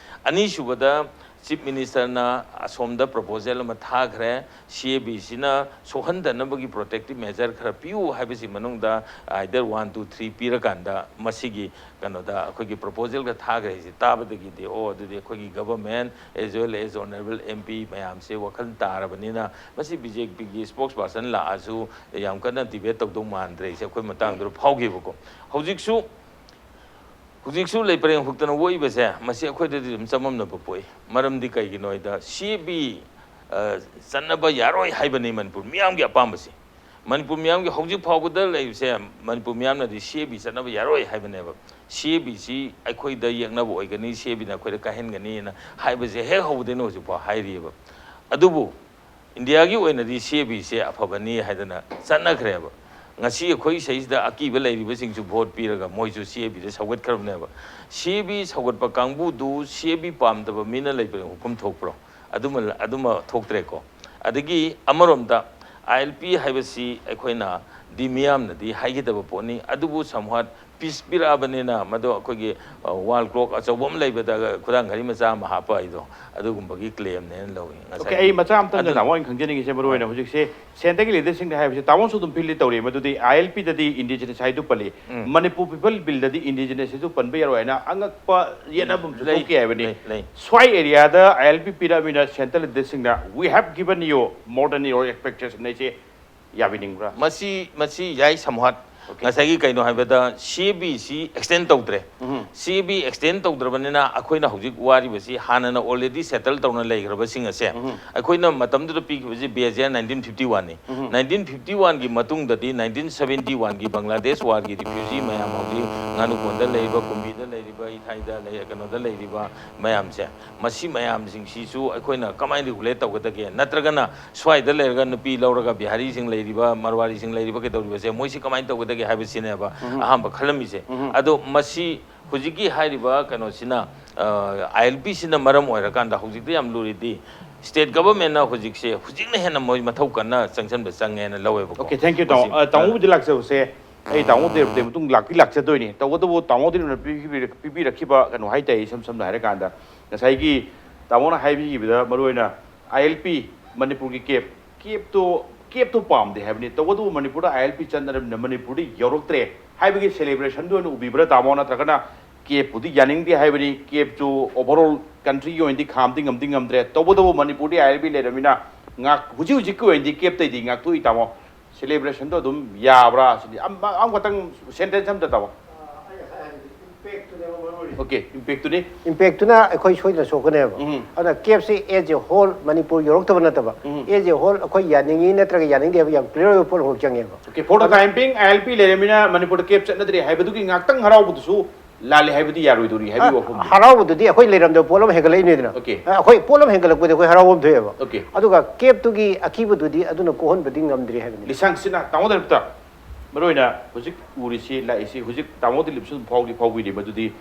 ꯑꯅꯤꯁꯨꯕꯗ, ꯆꯤꯐ ꯃꯤꯅꯤꯁꯇꯔꯅ ꯑꯁꯣꯝꯗ ꯄ꯭ꯔꯣꯄꯣꯖꯦꯜ ꯑꯃ ꯊꯥꯈ꯭ꯔꯦ, ꯁꯤ ꯑꯦ ꯕꯤꯁꯤꯅ ꯁꯣꯛꯍꯟꯗꯅꯕꯒꯤ ꯄ꯭ꯔꯣꯇꯦꯛꯇꯤꯞ ꯃꯦꯖꯔ ꯈꯔ ꯄꯤꯌꯨ ꯍꯥꯏꯕꯁꯤ ꯃꯅꯨꯡꯗ ꯑꯥꯏꯗꯔ ꯋꯥꯟ, ꯇꯨ, ꯊ꯭ꯔꯤ ꯄꯤꯔꯀꯥꯟꯗ ꯃꯁꯤꯒꯤ ꯀꯩꯅꯣꯗ ꯑꯩꯈꯣꯏꯒꯤ ꯄ꯭ꯔꯣꯄꯣꯖꯦꯜꯒ ꯊꯥꯈ꯭ꯔꯦ ꯍꯥꯏꯁꯦ ꯇꯥꯕꯗꯒꯤꯗꯤ, ꯑꯣ, ꯑꯗꯨꯗꯤ ꯑꯩꯈꯣꯏꯒꯤ government as well as honourable M P ꯃꯌꯥꯝꯁꯦ ꯋꯥꯈꯜ ꯇꯥꯔꯕꯅꯤꯅ ꯃꯁꯤ ꯕꯤ ꯖꯦ ꯄꯤꯒꯤ ꯁ꯭ꯄꯣꯛꯁ ꯄꯥꯔꯁꯟ ꯂꯥꯛꯑꯁꯨ ꯌꯥꯝ ꯀꯟꯅ ꯗꯤꯕꯦꯠ ꯇꯧꯗꯧ ꯃꯥꯟꯗ꯭ꯔꯦ ꯍꯥꯏꯁꯦ ꯑꯩꯈꯣꯏ ꯃꯇꯥꯡꯗꯨꯗ ꯐꯥꯎꯈꯤꯕꯀꯣ꯫ ꯍꯧꯖꯤꯛꯁꯨ ꯍꯧꯖꯤꯛꯁꯨ ꯂꯩꯄꯔꯦꯡ ꯍꯨꯛꯇꯅ ꯑꯣꯛꯏꯕꯁꯦ, ꯃꯁꯤ ꯑꯩꯈꯣꯏꯗꯗꯤ ꯑꯗꯨꯝ ꯆꯃꯝꯅꯕ ꯄꯣꯛꯏ꯫ ꯃꯔꯝꯗꯤ ꯀꯩꯒꯤꯅꯣ ꯍꯥꯏꯗ, ꯁꯤ ꯑꯦ ꯕꯤ, ꯑ, ꯆꯠꯅꯕ ꯌꯥꯔꯣꯏ ꯍꯥꯏꯕꯅꯤ ꯃꯅꯤꯄꯨꯔ ꯃꯤꯌꯥꯝꯒꯤ ꯑꯄꯥꯝꯕꯁꯤ꯫ ꯃꯅꯤꯄꯨꯔ ꯃꯤꯌꯥꯝꯒꯤ ꯍꯧꯖꯤꯛ ꯐꯥꯎꯕꯗ ꯂꯩꯔꯤꯕꯁꯦ, ꯃꯅꯤꯄꯨꯔ ꯃꯤꯌꯥꯝꯅꯗꯤ ꯁꯤ ꯑꯦ ꯕꯤ ꯆꯠꯅꯕ ꯌꯥꯔꯣꯏ ꯍꯥꯏꯕꯅꯦꯕ꯫ ꯁꯤ ꯑꯦ ꯕꯤꯁꯤ ꯑꯩꯈꯣꯏꯗ ꯌꯦꯛꯅꯕ ꯑꯣꯏꯒꯅꯤ, ꯁꯤ ꯑꯦ ꯕꯤꯅ ꯑꯩꯈꯣꯏꯗ ꯀꯥꯏꯍꯟꯒꯅꯤꯅ ꯍꯥꯏꯕꯁꯦ ꯍꯦꯛ ꯍꯧꯕꯗꯩꯅ ꯍꯧꯖꯤꯛ ꯐꯥꯎ ꯍꯥꯏꯔꯤꯑꯕ꯫ ꯑꯗꯨꯕꯨ ꯏꯟꯗꯤꯌꯥꯒꯤ ꯑꯣꯏꯅꯗꯤ ꯁꯤ ꯑꯦ ꯕꯤꯁꯦ ꯑꯐꯕꯅꯤ ꯍꯥꯏꯗꯅ ꯆꯠꯅꯈ꯭ꯔꯦꯕ꯫ ꯉꯁꯤ ꯑꯩꯈꯣꯏ ꯁꯤꯗꯩꯁꯤꯗ ꯑꯀꯤꯕ ꯂꯩꯔꯤꯕꯁꯤꯡꯁꯨ ꯚꯣꯠ ꯄꯤꯔꯒ ꯃꯣꯏꯁꯨ ꯁꯤ ꯑꯦ ꯕꯤꯗ ꯁꯧꯒꯠꯈ꯭ꯔꯕꯅꯦꯕ꯫ ꯁꯤ ꯑꯦ ꯕꯤ ꯁꯧꯒꯠꯄ ꯀꯥꯡꯕꯨꯗꯨ ꯁꯤ ꯑꯦ ꯕꯤ ꯄꯥꯝꯗꯕ ꯃꯤꯅ ꯂꯩꯕ ꯍꯨꯀꯨꯝ ꯊꯣꯛꯄ꯭ꯔꯣ? ꯑꯗꯨꯃ, ꯑꯗꯨꯃ ꯊꯣꯛꯇ꯭ꯔꯦꯀꯣ꯫ ꯑꯗꯒꯤ ꯑꯃꯔꯣꯝꯗ ꯑꯥꯏ ꯑꯦꯜ ꯄꯤ ꯍꯥꯏꯕꯁꯤ ꯑꯩꯈꯣꯏꯅ ꯗꯤ ꯃꯤꯌꯥꯝꯅꯗꯤ ꯍꯥꯏꯒꯗꯕ ꯄꯣꯠꯅꯤ, ꯑꯗꯨꯕꯨ somewhat ꯄꯤꯁ ꯄꯤꯔꯛꯑꯕꯅꯤꯅ ꯃꯗꯣ ꯑꯩꯈꯣꯏꯒꯤ, ꯑ, ꯋꯥꯜ ꯀ꯭ꯂꯣꯛ ꯑꯆꯧꯕ ꯑꯃ ꯂꯩꯕꯗ ꯈꯨꯗꯥꯡ ꯘꯔꯤ ꯃꯆꯥ ꯑꯃ ꯍꯥꯞꯄ ꯍꯥꯏꯗꯣ ꯑꯗꯨꯒꯨꯝꯕꯒꯤ ꯀ꯭ꯂꯦꯝꯅꯦꯅ ꯂꯧꯏ ꯉꯁꯥꯏ꯫ ꯑꯣꯀꯦ, ꯑꯩ ꯃꯆꯥ ꯑꯃꯇꯪꯒ ꯑꯗꯨꯅ ꯇꯥꯃꯣ ꯑꯩꯅ ꯈꯪꯖꯅꯤꯡꯉꯤꯁꯦ ꯃꯔꯨ ꯑꯣꯏꯅ ꯍꯣꯏ꯫ ꯍꯧꯖꯤꯛꯁꯦ ꯁꯦꯟꯇꯔꯒꯤ ꯂꯤꯗꯔꯁꯤꯡꯅ ꯍꯥꯏꯕꯁꯦ ꯇꯥꯃꯣꯁꯨ ꯑꯗꯨꯝ ꯐꯤꯜꯗꯤ ꯇꯧꯔꯤ, ꯃꯗꯨꯗꯤ ꯑꯥꯏ ꯑꯦꯜ ꯄꯤꯗꯗꯤ ꯏꯟꯗꯤꯖꯤꯅꯁ ꯍꯥꯏꯗꯨ ꯄꯜꯂꯤ꯫ ꯎꯝ꯫ ꯃꯅꯤꯄꯨꯔ ꯄꯤꯄꯜ ꯕꯤꯜꯗꯗꯤ ꯏꯟꯗꯤꯖꯤꯅꯁ ꯍꯥꯏꯗꯨ ꯄꯟꯕ ꯌꯥꯔꯣꯏ ꯍꯥꯏꯅ ꯑꯉꯛꯄ ꯌꯦꯠꯅꯕ ꯑꯃꯁꯨ ꯂꯩ, ꯊꯣꯛꯈꯤ ꯍꯥꯏꯕꯅꯤ꯫ ꯂꯩ, ꯂꯩ꯫ ꯁ꯭ꯋꯥꯏ ꯑꯦꯔꯤꯌꯥꯗ ꯑꯥꯏ ꯑꯦꯜ ꯄꯤ ꯄꯤꯔꯛꯑꯃꯤꯅ ꯁꯦꯟꯇ꯭ꯔꯦꯜ ꯂꯤꯗꯔꯁꯤꯡꯅ "We have given you more than your expectation" ꯍꯥꯏꯁꯦ ꯌꯥꯕꯤꯅꯤꯡꯕ꯭ꯔꯥ? ꯃꯁꯤ, ꯃꯁꯤ ꯌꯥꯏ somewhat꯫ ꯑꯣꯀꯦ꯫ ꯉꯁꯥꯏꯒꯤ ꯀꯩꯅꯣ ꯍꯥꯏꯕꯗ ꯁꯤ ꯑꯦ ꯕꯤ ꯁꯤ ꯑꯦꯛꯁꯇꯦꯟ ꯇꯧꯗ꯭ꯔꯦ꯫ ꯎꯝ꯫ ꯁꯤ ꯑꯦ ꯕꯤ ꯑꯦꯛꯁꯇꯦꯟ ꯇꯧꯗ꯭ꯔꯕꯅꯤꯅ ꯑꯩꯈꯣꯏꯅ ꯍꯧꯖꯤꯛ ꯋꯥꯔꯤꯕꯁꯤ ꯍꯥꯟꯅꯅ already settle ꯇꯧꯅ ꯂꯩꯈ꯭ꯔꯕꯁꯤꯡ ꯑꯁꯦ ꯎꯝ꯫ ꯑꯩꯈꯣꯏꯅ ꯃꯇꯝꯗꯨꯗ ꯄꯤꯈꯤꯕꯁꯤ ꯕꯦꯖꯤꯌꯥ nineteen fifty one ꯅꯤ꯫ ꯎꯝ꯫ Nineteen fifty one ꯒꯤ ꯃꯇꯨꯡꯗꯗꯤ nineteen seventy one ꯒꯤ ꯕꯪꯒ꯭ꯂꯥꯗꯦꯁ ꯋꯥꯔꯒꯤ ꯔꯤꯐ꯭ꯌꯨꯖꯤ ꯃꯌꯥꯝ ꯍꯧꯖꯤꯛ ꯉꯥꯅꯨꯀꯣꯟꯗ ꯂꯩꯔꯤꯕ, ꯀꯨꯝꯕꯤꯗ ꯂꯩꯔꯤꯕ, ꯊꯥꯏꯗ ꯂꯩ, ꯀꯩꯅꯣꯗ ꯂꯩꯔꯤꯕ ꯃꯌꯥꯝꯁꯦ, ꯃꯁꯤ ꯃꯌꯥꯝꯁꯤꯡꯁꯤꯁꯨ ꯑꯩꯈꯣꯏꯅ ꯀꯃꯥꯏꯅ ꯔꯤꯒꯨꯂꯦꯠ ꯇꯧꯒꯗꯒꯦ? ꯅꯠꯇ꯭ꯔꯒꯅ ꯁ꯭ꯋꯥꯏꯗ ꯂꯩꯔꯒ ꯅꯨꯄꯤ ꯂꯧꯔꯒ ꯕꯤꯍꯥꯔꯤꯁꯤꯡ ꯂꯩꯔꯤꯕ, ꯃꯔꯋꯥꯔꯤꯁꯤꯡ ꯂꯩꯔꯤꯕ ꯀꯩꯗꯧꯔꯤꯕꯁꯦ, ꯃꯣꯏꯁꯤ ꯀꯃꯥꯏꯅ ꯇꯧꯒꯗꯒꯦ ꯍꯥꯏꯕꯁꯤꯅꯦꯕ ꯑꯍꯥꯟꯕ ꯈꯜꯂꯝꯃꯤꯁꯦ꯫ ꯑꯗꯣ ꯃꯁꯤ ꯍꯧꯖꯤꯛꯀꯤ ꯍꯥꯏꯔꯤꯕ ꯀꯩꯅꯣꯁꯤꯅ, ꯑꯥꯏ ꯑꯦꯜ ꯄꯤꯁꯤꯅ ꯃꯔꯝ ꯑꯣꯏꯔꯀꯥꯟꯗ ꯍꯧꯖꯤꯛꯇꯤ ꯌꯥꯝ ꯂꯨꯔꯤꯗꯤ, ꯁ꯭ꯇꯦꯠ ꯒꯚꯔꯟꯃꯦꯟꯠꯅ ꯍꯧꯖꯤꯛꯁꯦ, ꯍꯧꯖꯤꯛꯅ ꯍꯦꯟꯅ ꯃꯣꯏ ꯃꯊꯧ ꯀꯟꯅ ꯆꯪꯁꯤꯟꯕ ꯆꯪꯉꯦꯅ ꯂꯧꯋꯦꯕꯀꯣ꯫ Okay, thank you, ꯇꯥꯃꯣ꯫ ꯃꯁꯤ ꯑ, ꯇꯥꯃꯣꯕꯨꯗꯤ ꯂꯥꯛꯆꯕꯁꯦ, ꯑꯩ ꯇꯥꯃꯣ ꯗꯦꯕꯇꯩ ꯃꯇꯨꯡ ꯂꯥꯛꯇꯤ ꯂꯥꯛꯆꯗꯣꯏꯅꯤ꯫ ꯇꯧꯕꯇꯕꯨ ꯇꯥꯃꯣꯗꯤ ꯅꯣꯟꯅ ꯄꯤꯕꯤꯔꯛꯈꯤꯕ ꯀꯩꯅꯣ ꯍꯥꯏꯇꯥꯔꯦ, ꯏꯁꯝ ꯁꯝꯅ ꯍꯥꯏꯔꯀꯥꯟꯗ, ꯉꯁꯥꯏꯒꯤ ꯇꯥꯃꯣꯅ ꯍꯥꯏꯕꯤꯈꯤꯕꯗ, ꯃꯔꯨꯑꯣꯏꯅ ꯑꯥꯏ ꯑꯦꯜ ꯄꯤ, ꯃꯅꯤꯄꯨꯔꯒꯤ ꯀꯦꯞ, ꯀꯦꯞꯇꯣ, ꯀꯦꯞꯇꯣ ꯄꯥꯝꯗꯦ ꯍꯥꯏꯕꯅꯤ꯫ ꯇꯧꯕꯇꯕꯨ ꯃꯅꯤꯄꯨꯔꯗ ꯑꯥꯏ ꯑꯦꯜ ꯄꯤ ꯆꯠꯅꯔꯕꯅꯤꯅ ꯃꯅꯤꯄꯨꯔꯗ ꯌꯧꯔꯛꯇ꯭ꯔꯦ ꯍꯥꯏꯕꯒꯤ ꯁꯦꯂꯦꯕ꯭ꯔꯦꯁꯟꯗꯣ ꯑꯣꯏꯅ ꯎꯕꯤꯕ꯭ꯔꯥ ꯇꯥꯃꯣ? ꯅꯠꯇ꯭ꯔꯒꯅ ꯀꯦꯞꯄꯨꯗꯤ ꯌꯥꯅꯤꯡꯗꯦ ꯍꯥꯏꯕꯅꯤ, ꯀꯦꯞꯁꯨ ꯑꯣꯚꯔꯑꯣꯜ ꯀꯟꯇ꯭ꯔꯤꯒꯤ ꯑꯣꯏꯅꯗꯤ ꯈꯥꯝꯗꯤ ꯉꯝꯗꯤ ꯉꯝꯗ꯭ꯔꯦ, ꯇꯧꯕꯇꯕꯨ ꯃꯅꯤꯄꯨꯔꯗꯤ ꯑꯥꯏ ꯑꯦꯜ ꯄꯤ ꯂꯩꯔꯕꯅꯤꯅ ꯉꯥꯛ-, ꯍꯧꯖꯤꯛ ꯍꯧꯖꯤꯛꯀꯤ ꯑꯣꯏꯅꯗꯤ ꯀꯦꯞꯇꯩꯗꯤ ꯉꯥꯛꯊꯣꯛꯏ ꯇꯥꯃꯣ꯫ ꯁꯦꯂꯦꯕ꯭ꯔꯦꯁꯟꯗꯣ ꯑꯗꯨꯝ ꯌꯥꯕ꯭ꯔꯥ ꯁꯤꯅꯤ꯫ ꯑꯝ-, ꯑꯝꯈꯛꯇꯪ ꯁꯦꯟꯇꯦꯟꯁ ꯑꯝꯇ ꯇꯥꯃꯣ꯫ ꯑꯣꯀꯦ, ꯏꯝꯄꯦꯛꯇꯨꯅꯤ꯫ ꯏꯝꯄꯦꯛꯇꯨꯅ ꯑꯩꯈꯣꯏ ꯁꯣꯏꯗꯅ ꯁꯣꯛꯀꯅꯦꯕ꯫ ꯎꯝ꯫ ꯑꯗꯨꯅ ꯀꯦꯞꯁꯤ ꯑꯦꯖ ꯑꯦ ꯍꯣꯜ ꯃꯅꯤꯄꯨꯔ ꯌꯧꯔꯛꯇꯕ ꯅꯠꯇꯕ, ꯎꯝ꯫ ꯑꯦꯖ ꯑꯦ ꯍꯣꯜ ꯑꯩꯈꯣꯏ ꯌꯥꯅꯤꯡꯉꯤ ꯅꯠꯇ꯭ꯔꯒ ꯌꯥꯅꯤꯡꯗꯦ ꯍꯥꯏꯕ ꯌꯥꯝ ꯀ꯭ꯂꯤꯌꯥꯔ ꯑꯣꯏꯕ ꯄꯣꯠ ꯑꯃꯈꯛ ꯆꯪꯉꯦꯕ꯫ Okay, for the time being, I L P ꯂꯩꯔꯃꯤꯅ ꯃꯅꯤꯄꯨꯔꯗ ꯀꯦꯞ ꯆꯠꯅꯗ꯭ꯔꯦ ꯍꯥꯏꯕꯗꯨꯒꯤ ꯉꯥꯛꯇꯪ ꯍꯔꯥꯎꯕꯗꯨꯁꯨ ꯂꯥꯜꯂꯦ ꯍꯥꯏꯕꯗꯤ ꯌꯥꯔꯣꯏꯗꯧꯔꯤ ꯍꯥꯏꯕꯒꯤ ꯋꯥꯐꯝꯗꯨ꯫ ꯍꯔꯥꯎꯕꯗꯨꯗꯤ ꯑꯩꯈꯣꯏ ꯂꯩꯔꯝꯗꯕ ꯄꯣꯠ ꯑꯃ ꯍꯦꯟꯒꯠꯂꯛꯏꯅꯤꯗꯅ꯫ ꯑꯣꯀꯦ꯫ ꯑꯩꯈꯣꯏ ꯄꯣꯠ ꯑꯃ ꯍꯦꯟꯒꯠꯂꯛꯄꯗꯤ ꯑꯩꯈꯣꯏ ꯍꯔꯥꯎꯕ ꯑꯃ ꯊꯣꯛꯑꯦꯕ꯫ ꯑꯣꯀꯦ꯫ ꯑꯗꯨꯒ ꯀꯦꯞꯇꯨꯒꯤ ꯑꯀꯤꯕꯗꯨꯗꯤ ꯑꯗꯨꯅ ꯀꯣꯛꯍꯟꯕꯗꯤ ꯉꯝꯗ꯭ꯔꯤ ꯍꯥꯏꯕꯅꯤ꯫ ꯂꯤꯁꯥꯡꯁꯤꯠꯅ ꯇꯥꯃꯣ ꯗꯥꯏꯔꯦꯛꯇꯔ, ꯃꯔꯨꯑꯣꯏꯅ ꯍꯧꯖꯤꯛ ꯎꯔꯤꯁꯤ, ꯂꯥꯛꯏꯁꯤ, ꯍꯧꯖꯤꯛ ꯇꯥꯃꯣ ꯗꯤꯂꯤꯞꯁꯨ ꯑꯗꯨꯝ ꯐꯥꯎꯗꯤ ꯐꯥꯎꯕꯤꯔꯤ, ꯃꯗꯨꯗꯤ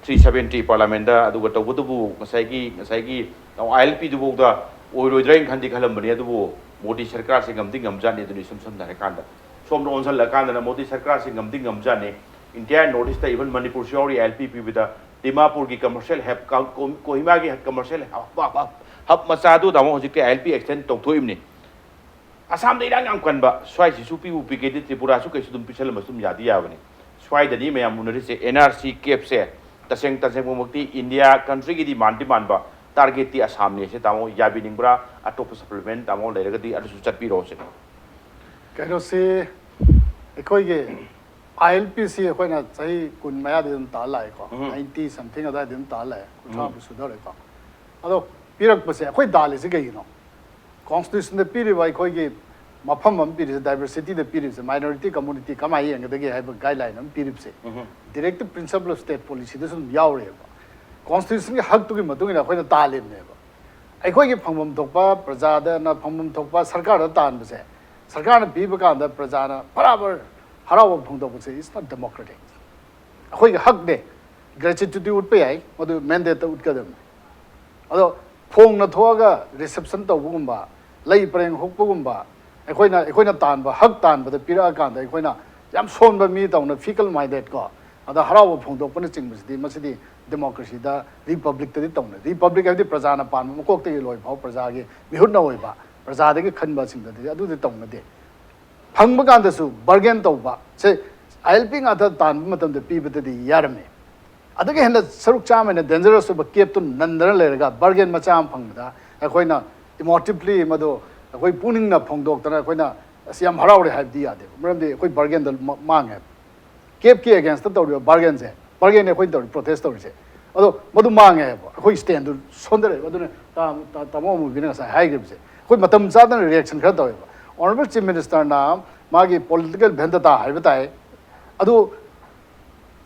ꯊ꯭ꯔꯤ ꯁꯕꯦꯟꯇꯤ ꯄꯥꯔꯂꯥꯃꯦꯟꯗ, ꯑꯗꯨꯒ ꯇꯧꯕꯇꯕꯨ ꯉꯁꯥꯏꯒꯤ, ꯉꯁꯥꯏꯒꯤ ꯑꯥꯏ ꯑꯦꯜ ꯄꯤꯗꯨꯐꯥꯎꯗ ꯑꯣꯏꯔꯣꯏꯗ꯭ꯔꯥ ꯍꯥꯏꯅ ꯈꯟꯗꯤ ꯈꯜꯂꯝꯕꯅꯤ, ꯑꯗꯨꯕꯨ ꯃꯣꯗꯤ ꯁꯔꯀꯥꯔꯁꯦ ꯉꯝꯗꯤ ꯉꯝꯖꯥꯠꯅꯤ꯫ ꯑꯗꯨꯅ ꯏꯁꯝ ꯁꯝꯅ ꯍꯥꯏꯔꯀꯥꯟꯗ ꯁꯣꯝꯗ ꯑꯣꯟꯁꯤꯜꯂꯀꯥꯟꯗꯅ ꯃꯣꯗꯤ ꯁꯔꯀꯥꯔꯁꯦ ꯉꯝꯗꯤ ꯉꯝꯖꯥꯠꯅꯤ꯫ ꯏꯟꯗꯤꯌꯥ ꯅꯣꯔꯠ ꯏꯁꯇ ꯏꯚꯟ ꯃꯅꯤꯄꯨꯔꯁꯨ ꯌꯥꯎꯔꯤ ꯑꯥꯏ ꯑꯦꯜ ꯄꯤ ꯄꯤꯕꯗ꯫ ꯗꯤꯃꯥꯄꯨꯔꯒꯤ ꯀꯃꯔꯁꯤꯌꯦꯜ ꯍꯕ, ꯀꯣ-, ꯀꯣ-, ꯀꯣꯍꯤꯃꯥꯒꯤ ꯀꯃꯔꯁꯤꯌꯦꯜ ꯍꯕ, ꯍꯕ, ꯍꯕ ꯃꯆꯥꯗꯨ ꯇꯥꯃꯣ ꯍꯧꯖꯤꯛꯇꯤ ꯑꯥꯏ ꯑꯦꯜ ꯄꯤ ꯑꯦꯛꯁꯇꯦꯟ ꯇꯧꯊꯣꯛꯏꯕꯅꯤ꯫ ꯑꯁꯥꯝꯗ ꯏꯔꯥꯡ ꯌꯥꯝ ꯀꯟꯕ, ꯁ꯭ꯋꯥꯏꯁꯤꯁꯨ ꯄꯤꯕꯨ ꯄꯤꯒꯦꯗꯤ ꯇ꯭ꯔꯤꯄꯨꯔꯥꯁꯨ ꯀꯩꯁꯨ ꯑꯗꯨꯝ ꯄꯤꯁꯜꯂꯝꯕꯁꯨ ꯑꯗꯨꯝ ꯌꯥꯗꯤ ꯌꯥꯕꯅꯤ꯫ ꯁ꯭ꯋꯥꯏꯗꯅꯤ ꯃꯌꯥꯝ ꯎꯅꯔꯤꯁꯦ, ꯑꯦꯟ ꯑꯥꯔ ꯁꯤ ꯀꯦꯞꯁꯦ ꯇꯁꯦꯡ ꯇꯁꯦꯡꯕꯃꯛꯇꯤ ꯏꯟꯗꯤꯌꯥ ꯀꯟꯇ꯭ꯔꯤꯒꯤꯗꯤ ꯃꯥꯟꯗꯤ ꯃꯥꯟꯕ, ꯇꯥꯔꯒꯦꯠꯇꯤ ꯑꯁꯥꯝꯅꯤ꯫ ꯁꯤ ꯇꯥꯃꯣ ꯌꯥꯕꯤꯅꯤꯡꯕ꯭ꯔꯥ? ꯑꯇꯣꯞꯄ ꯁꯄ꯭ꯂꯤꯃꯦꯟ ꯇꯥꯃꯣ ꯂꯩꯔꯒꯗꯤ ꯑꯗꯨꯁꯨ ꯆꯠꯄꯤꯔꯛꯑꯣ ꯁꯤꯅꯤ꯫ ꯀꯩꯅꯣꯁꯤ ꯑꯩꯈꯣꯏꯒꯤ ꯑꯥꯏ ꯑꯦꯜ ꯄꯤ ꯁꯤ ꯑꯩꯈꯣꯏꯅ ꯆꯍꯤ ꯀꯨꯟ ꯃꯌꯥꯗꯤ ꯑꯗꯨꯝ ꯇꯥ ꯂꯥꯛꯑꯦꯀꯣ꯫ ꯎꯝ꯫ ꯅꯥꯏꯟꯇꯤ ꯁꯝꯊꯤꯡ ꯑꯗꯨꯋꯥꯏꯗ ꯑꯗꯨꯝ ꯇꯥ ꯂꯥꯛꯑꯦ, ꯀꯨꯟꯊ꯭ꯔꯥꯕꯨ ꯁꯨꯗꯧꯔꯦꯀꯣ꯫ ꯑꯗꯣ ꯄꯤꯔꯛꯄꯁꯦ ꯑꯩꯈꯣꯏ ꯗꯥꯜꯂꯤꯁꯤ ꯀꯩꯒꯤꯅꯣ? ꯀꯣꯟꯁꯇꯤꯇ꯭ꯌꯨꯁꯟꯗ ꯄꯤꯔꯤꯕ ꯑꯩꯈꯣꯏꯒꯤ ꯃꯐꯝ ꯑꯃ ꯄꯤꯔꯤꯁꯦ, ꯗꯥꯏꯕꯔꯁꯤꯇꯤꯗ ꯄꯤꯔꯤꯕꯁꯦ, ꯃꯥꯏꯅꯣꯔꯤꯇꯤ ꯀꯝꯃꯨꯅꯤꯇꯤ ꯀꯃꯥꯏꯅ ꯌꯦꯡꯒꯗꯒꯦ ꯍꯥꯏꯕ ꯒꯥꯏꯗꯂꯥꯏꯟ ꯑꯃ ꯄꯤꯔꯤꯕꯁꯦ, ꯗꯤꯔꯦꯛꯇꯤꯚ ꯄ꯭ꯔꯤꯟꯁꯤꯄꯜ ꯑꯣꯐ ꯁ꯭ꯇꯦꯠ ꯄꯣꯂꯤꯁꯤꯗꯁꯨ ꯑꯗꯨꯝ ꯌꯥꯎꯔꯦꯕ꯫ ꯀꯣꯟꯁꯇꯤꯇ꯭ꯌꯨꯁꯟꯒꯤ ꯍꯛꯇꯨꯒꯤ ꯃꯇꯨꯡ ꯏꯟꯅ ꯑꯩꯈꯣꯏꯅ ꯇꯥꯜꯂꯤꯕꯅꯦꯕ꯫ ꯑꯩꯈꯣꯏꯒꯤ ꯐꯪꯐꯝ ꯊꯣꯛꯄ, ꯄ꯭ꯔꯖꯥꯗꯅ ꯐꯪꯐꯝ ꯊꯣꯛꯄ ꯁꯔꯀꯥꯔꯗ ꯇꯥꯟꯕꯁꯦ, ꯁꯔꯀꯥꯔꯅ ꯄꯤꯕ ꯀꯥꯟꯗ ꯄ꯭ꯔꯖꯥꯅ ꯕꯔꯥꯕꯔ ꯍꯔꯥꯎꯕ ꯐꯣꯡꯗꯣꯛꯄꯁꯦ is not democratic꯫ ꯑꯩꯈꯣꯏꯒꯤ ꯍꯛꯅꯦ, ꯒ꯭ꯔꯦꯆꯨꯏꯇꯤꯗꯤ ꯎꯠꯄ ꯌꯥꯏ, ꯃꯗꯨ ꯃꯦꯟꯗꯦꯠꯇ ꯎꯠꯀꯗꯕꯅꯤ꯫ ꯑꯗꯣ ꯐꯣꯡꯅ ꯊꯣꯛꯑꯒ ꯔꯤꯁꯦꯞꯁꯟ ꯇꯧꯕꯒꯨꯝꯕ, ꯂꯩ ꯄꯔꯦꯡ ꯍꯨꯛꯄꯒꯨꯝꯕ, ꯑꯩꯈꯣꯏꯅ, ꯑꯩꯈꯣꯏꯅ ꯇꯥꯟꯕ, ꯍꯛ ꯇꯥꯟꯕꯗ ꯄꯤꯔꯛꯑꯀꯥꯟꯗ ꯑꯩꯈꯣꯏꯅ ꯌꯥꯝ ꯁꯣꯟꯕ ꯃꯤ ꯇꯧꯅ, ꯐꯤꯀꯜ ꯃꯥꯏꯟꯗꯦꯠ ꯀꯣ, ꯑꯗ ꯍꯔꯥꯎꯕ ꯐꯣꯡꯗꯣꯛꯄꯅꯆꯤꯡꯕꯁꯤꯗꯤ, ꯃꯁꯤꯗꯤ ꯗꯦꯃꯣꯀ꯭ꯔꯦꯁꯤꯗ, ꯔꯤꯄꯕ꯭ꯂꯤꯛꯇꯗꯤ ꯇꯧꯅꯩ꯫ ꯔꯤꯄꯕ꯭ꯂꯤꯛ ꯍꯥꯏꯕꯗꯤ ꯄ꯭ꯔꯖꯥꯅ ꯄꯥꯟꯕ, ꯃꯀꯣꯛꯇꯒꯤ ꯂꯣꯏ ꯐꯥꯎ ꯄ꯭ꯔꯖꯥꯒꯤ ꯃꯤꯍꯨꯠꯅ ꯑꯣꯏꯕ, ꯄ꯭ꯔꯖꯥꯗꯒꯤ ꯈꯟꯕꯁꯤꯡꯗꯗꯤ ꯑꯗꯨꯗꯤ ꯇꯧꯅꯗꯦ꯫ ꯐꯪꯕ ꯀꯥꯟꯗꯁꯨ ꯕꯥꯔꯒꯦꯟ ꯇꯧꯕ ꯁꯦ, ꯑꯥꯏ ꯑꯦꯜ ꯄꯤ ꯉꯥꯛꯇ ꯇꯥꯟꯕ ꯃꯇꯝꯗ ꯄꯤꯕꯗꯗꯤ ꯌꯥꯔꯝꯃꯦ꯫ ꯑꯗꯨꯒ ꯍꯦꯟꯅ ꯁꯔꯨꯛ ꯆꯥꯝꯃ ꯍꯦꯟꯅ ꯗꯦꯟꯖꯔꯁ ꯑꯣꯏꯕ ꯀꯦꯞꯇꯨ ꯅꯟꯗꯅ ꯂꯩꯔꯒ ꯕꯥꯔꯒꯦꯟ ꯃꯆꯥ ꯑꯃ ꯐꯪꯕꯗ ꯑꯩꯈꯣꯏꯅ ꯏꯃꯣꯇꯤꯚꯂꯤ ꯃꯗꯨ ꯑꯩꯈꯣꯏ ꯄꯨꯛꯅꯤꯡꯅ ꯐꯣꯡꯗꯣꯛꯇꯅ ꯑꯩꯈꯣꯏꯅ ꯑꯁ ꯌꯥꯝ ꯍꯔꯥꯎꯔꯦ ꯍꯥꯏꯕꯗꯤ ꯌꯥꯗꯦꯕ꯫ ꯃꯔꯝꯗꯤ ꯑꯩꯈꯣꯏ ꯕꯥꯔꯒꯦꯟꯗ ꯃ-, ꯃꯥꯡꯉꯦ꯫ ꯀꯦꯞꯀꯤ ꯑꯦꯒꯦꯟꯁꯇ ꯇꯧꯔꯤꯕ ꯕꯥꯔꯒꯦꯟꯁꯦ, ꯕꯥꯔꯒꯦꯟꯅꯦ ꯑꯩꯈꯣꯏꯅ ꯇꯧꯔꯤ, ꯄ꯭ꯔꯣꯇꯦꯁ ꯇꯧꯔꯤꯁꯦ꯫ ꯑꯗꯣ ꯃꯗꯨ ꯃꯥꯡꯉꯦ ꯍꯥꯏꯕ, ꯑꯩꯈꯣꯏ ꯁ꯭ꯇꯦꯟꯗꯨ ꯁꯣꯟꯊꯔꯛꯑꯦꯕ꯫ ꯑꯗꯨꯅ ꯇꯥ-, ꯇꯥ-, ꯇꯥꯃꯣ ꯑꯃꯨꯕꯤꯅ ꯉꯁꯥꯏ ꯍꯥꯏꯈꯤꯕꯁꯦ, ꯑꯩꯈꯣꯏ ꯃꯇꯝ ꯆꯥꯗꯅ ꯔꯤꯌꯦꯛꯁꯟ ꯈꯔ ꯇꯧꯋꯦꯕ꯫ ꯑꯣꯅꯔꯦꯕꯜ ꯆꯤꯐ ꯃꯤꯅꯤꯁꯇꯔꯅ ꯃꯥꯒꯤ ꯄꯣꯂꯤꯇꯤꯀꯦꯜ ꯚꯦꯟꯗꯇꯥ ꯍꯥꯏꯕ ꯇꯥꯏ, ꯑꯗꯨ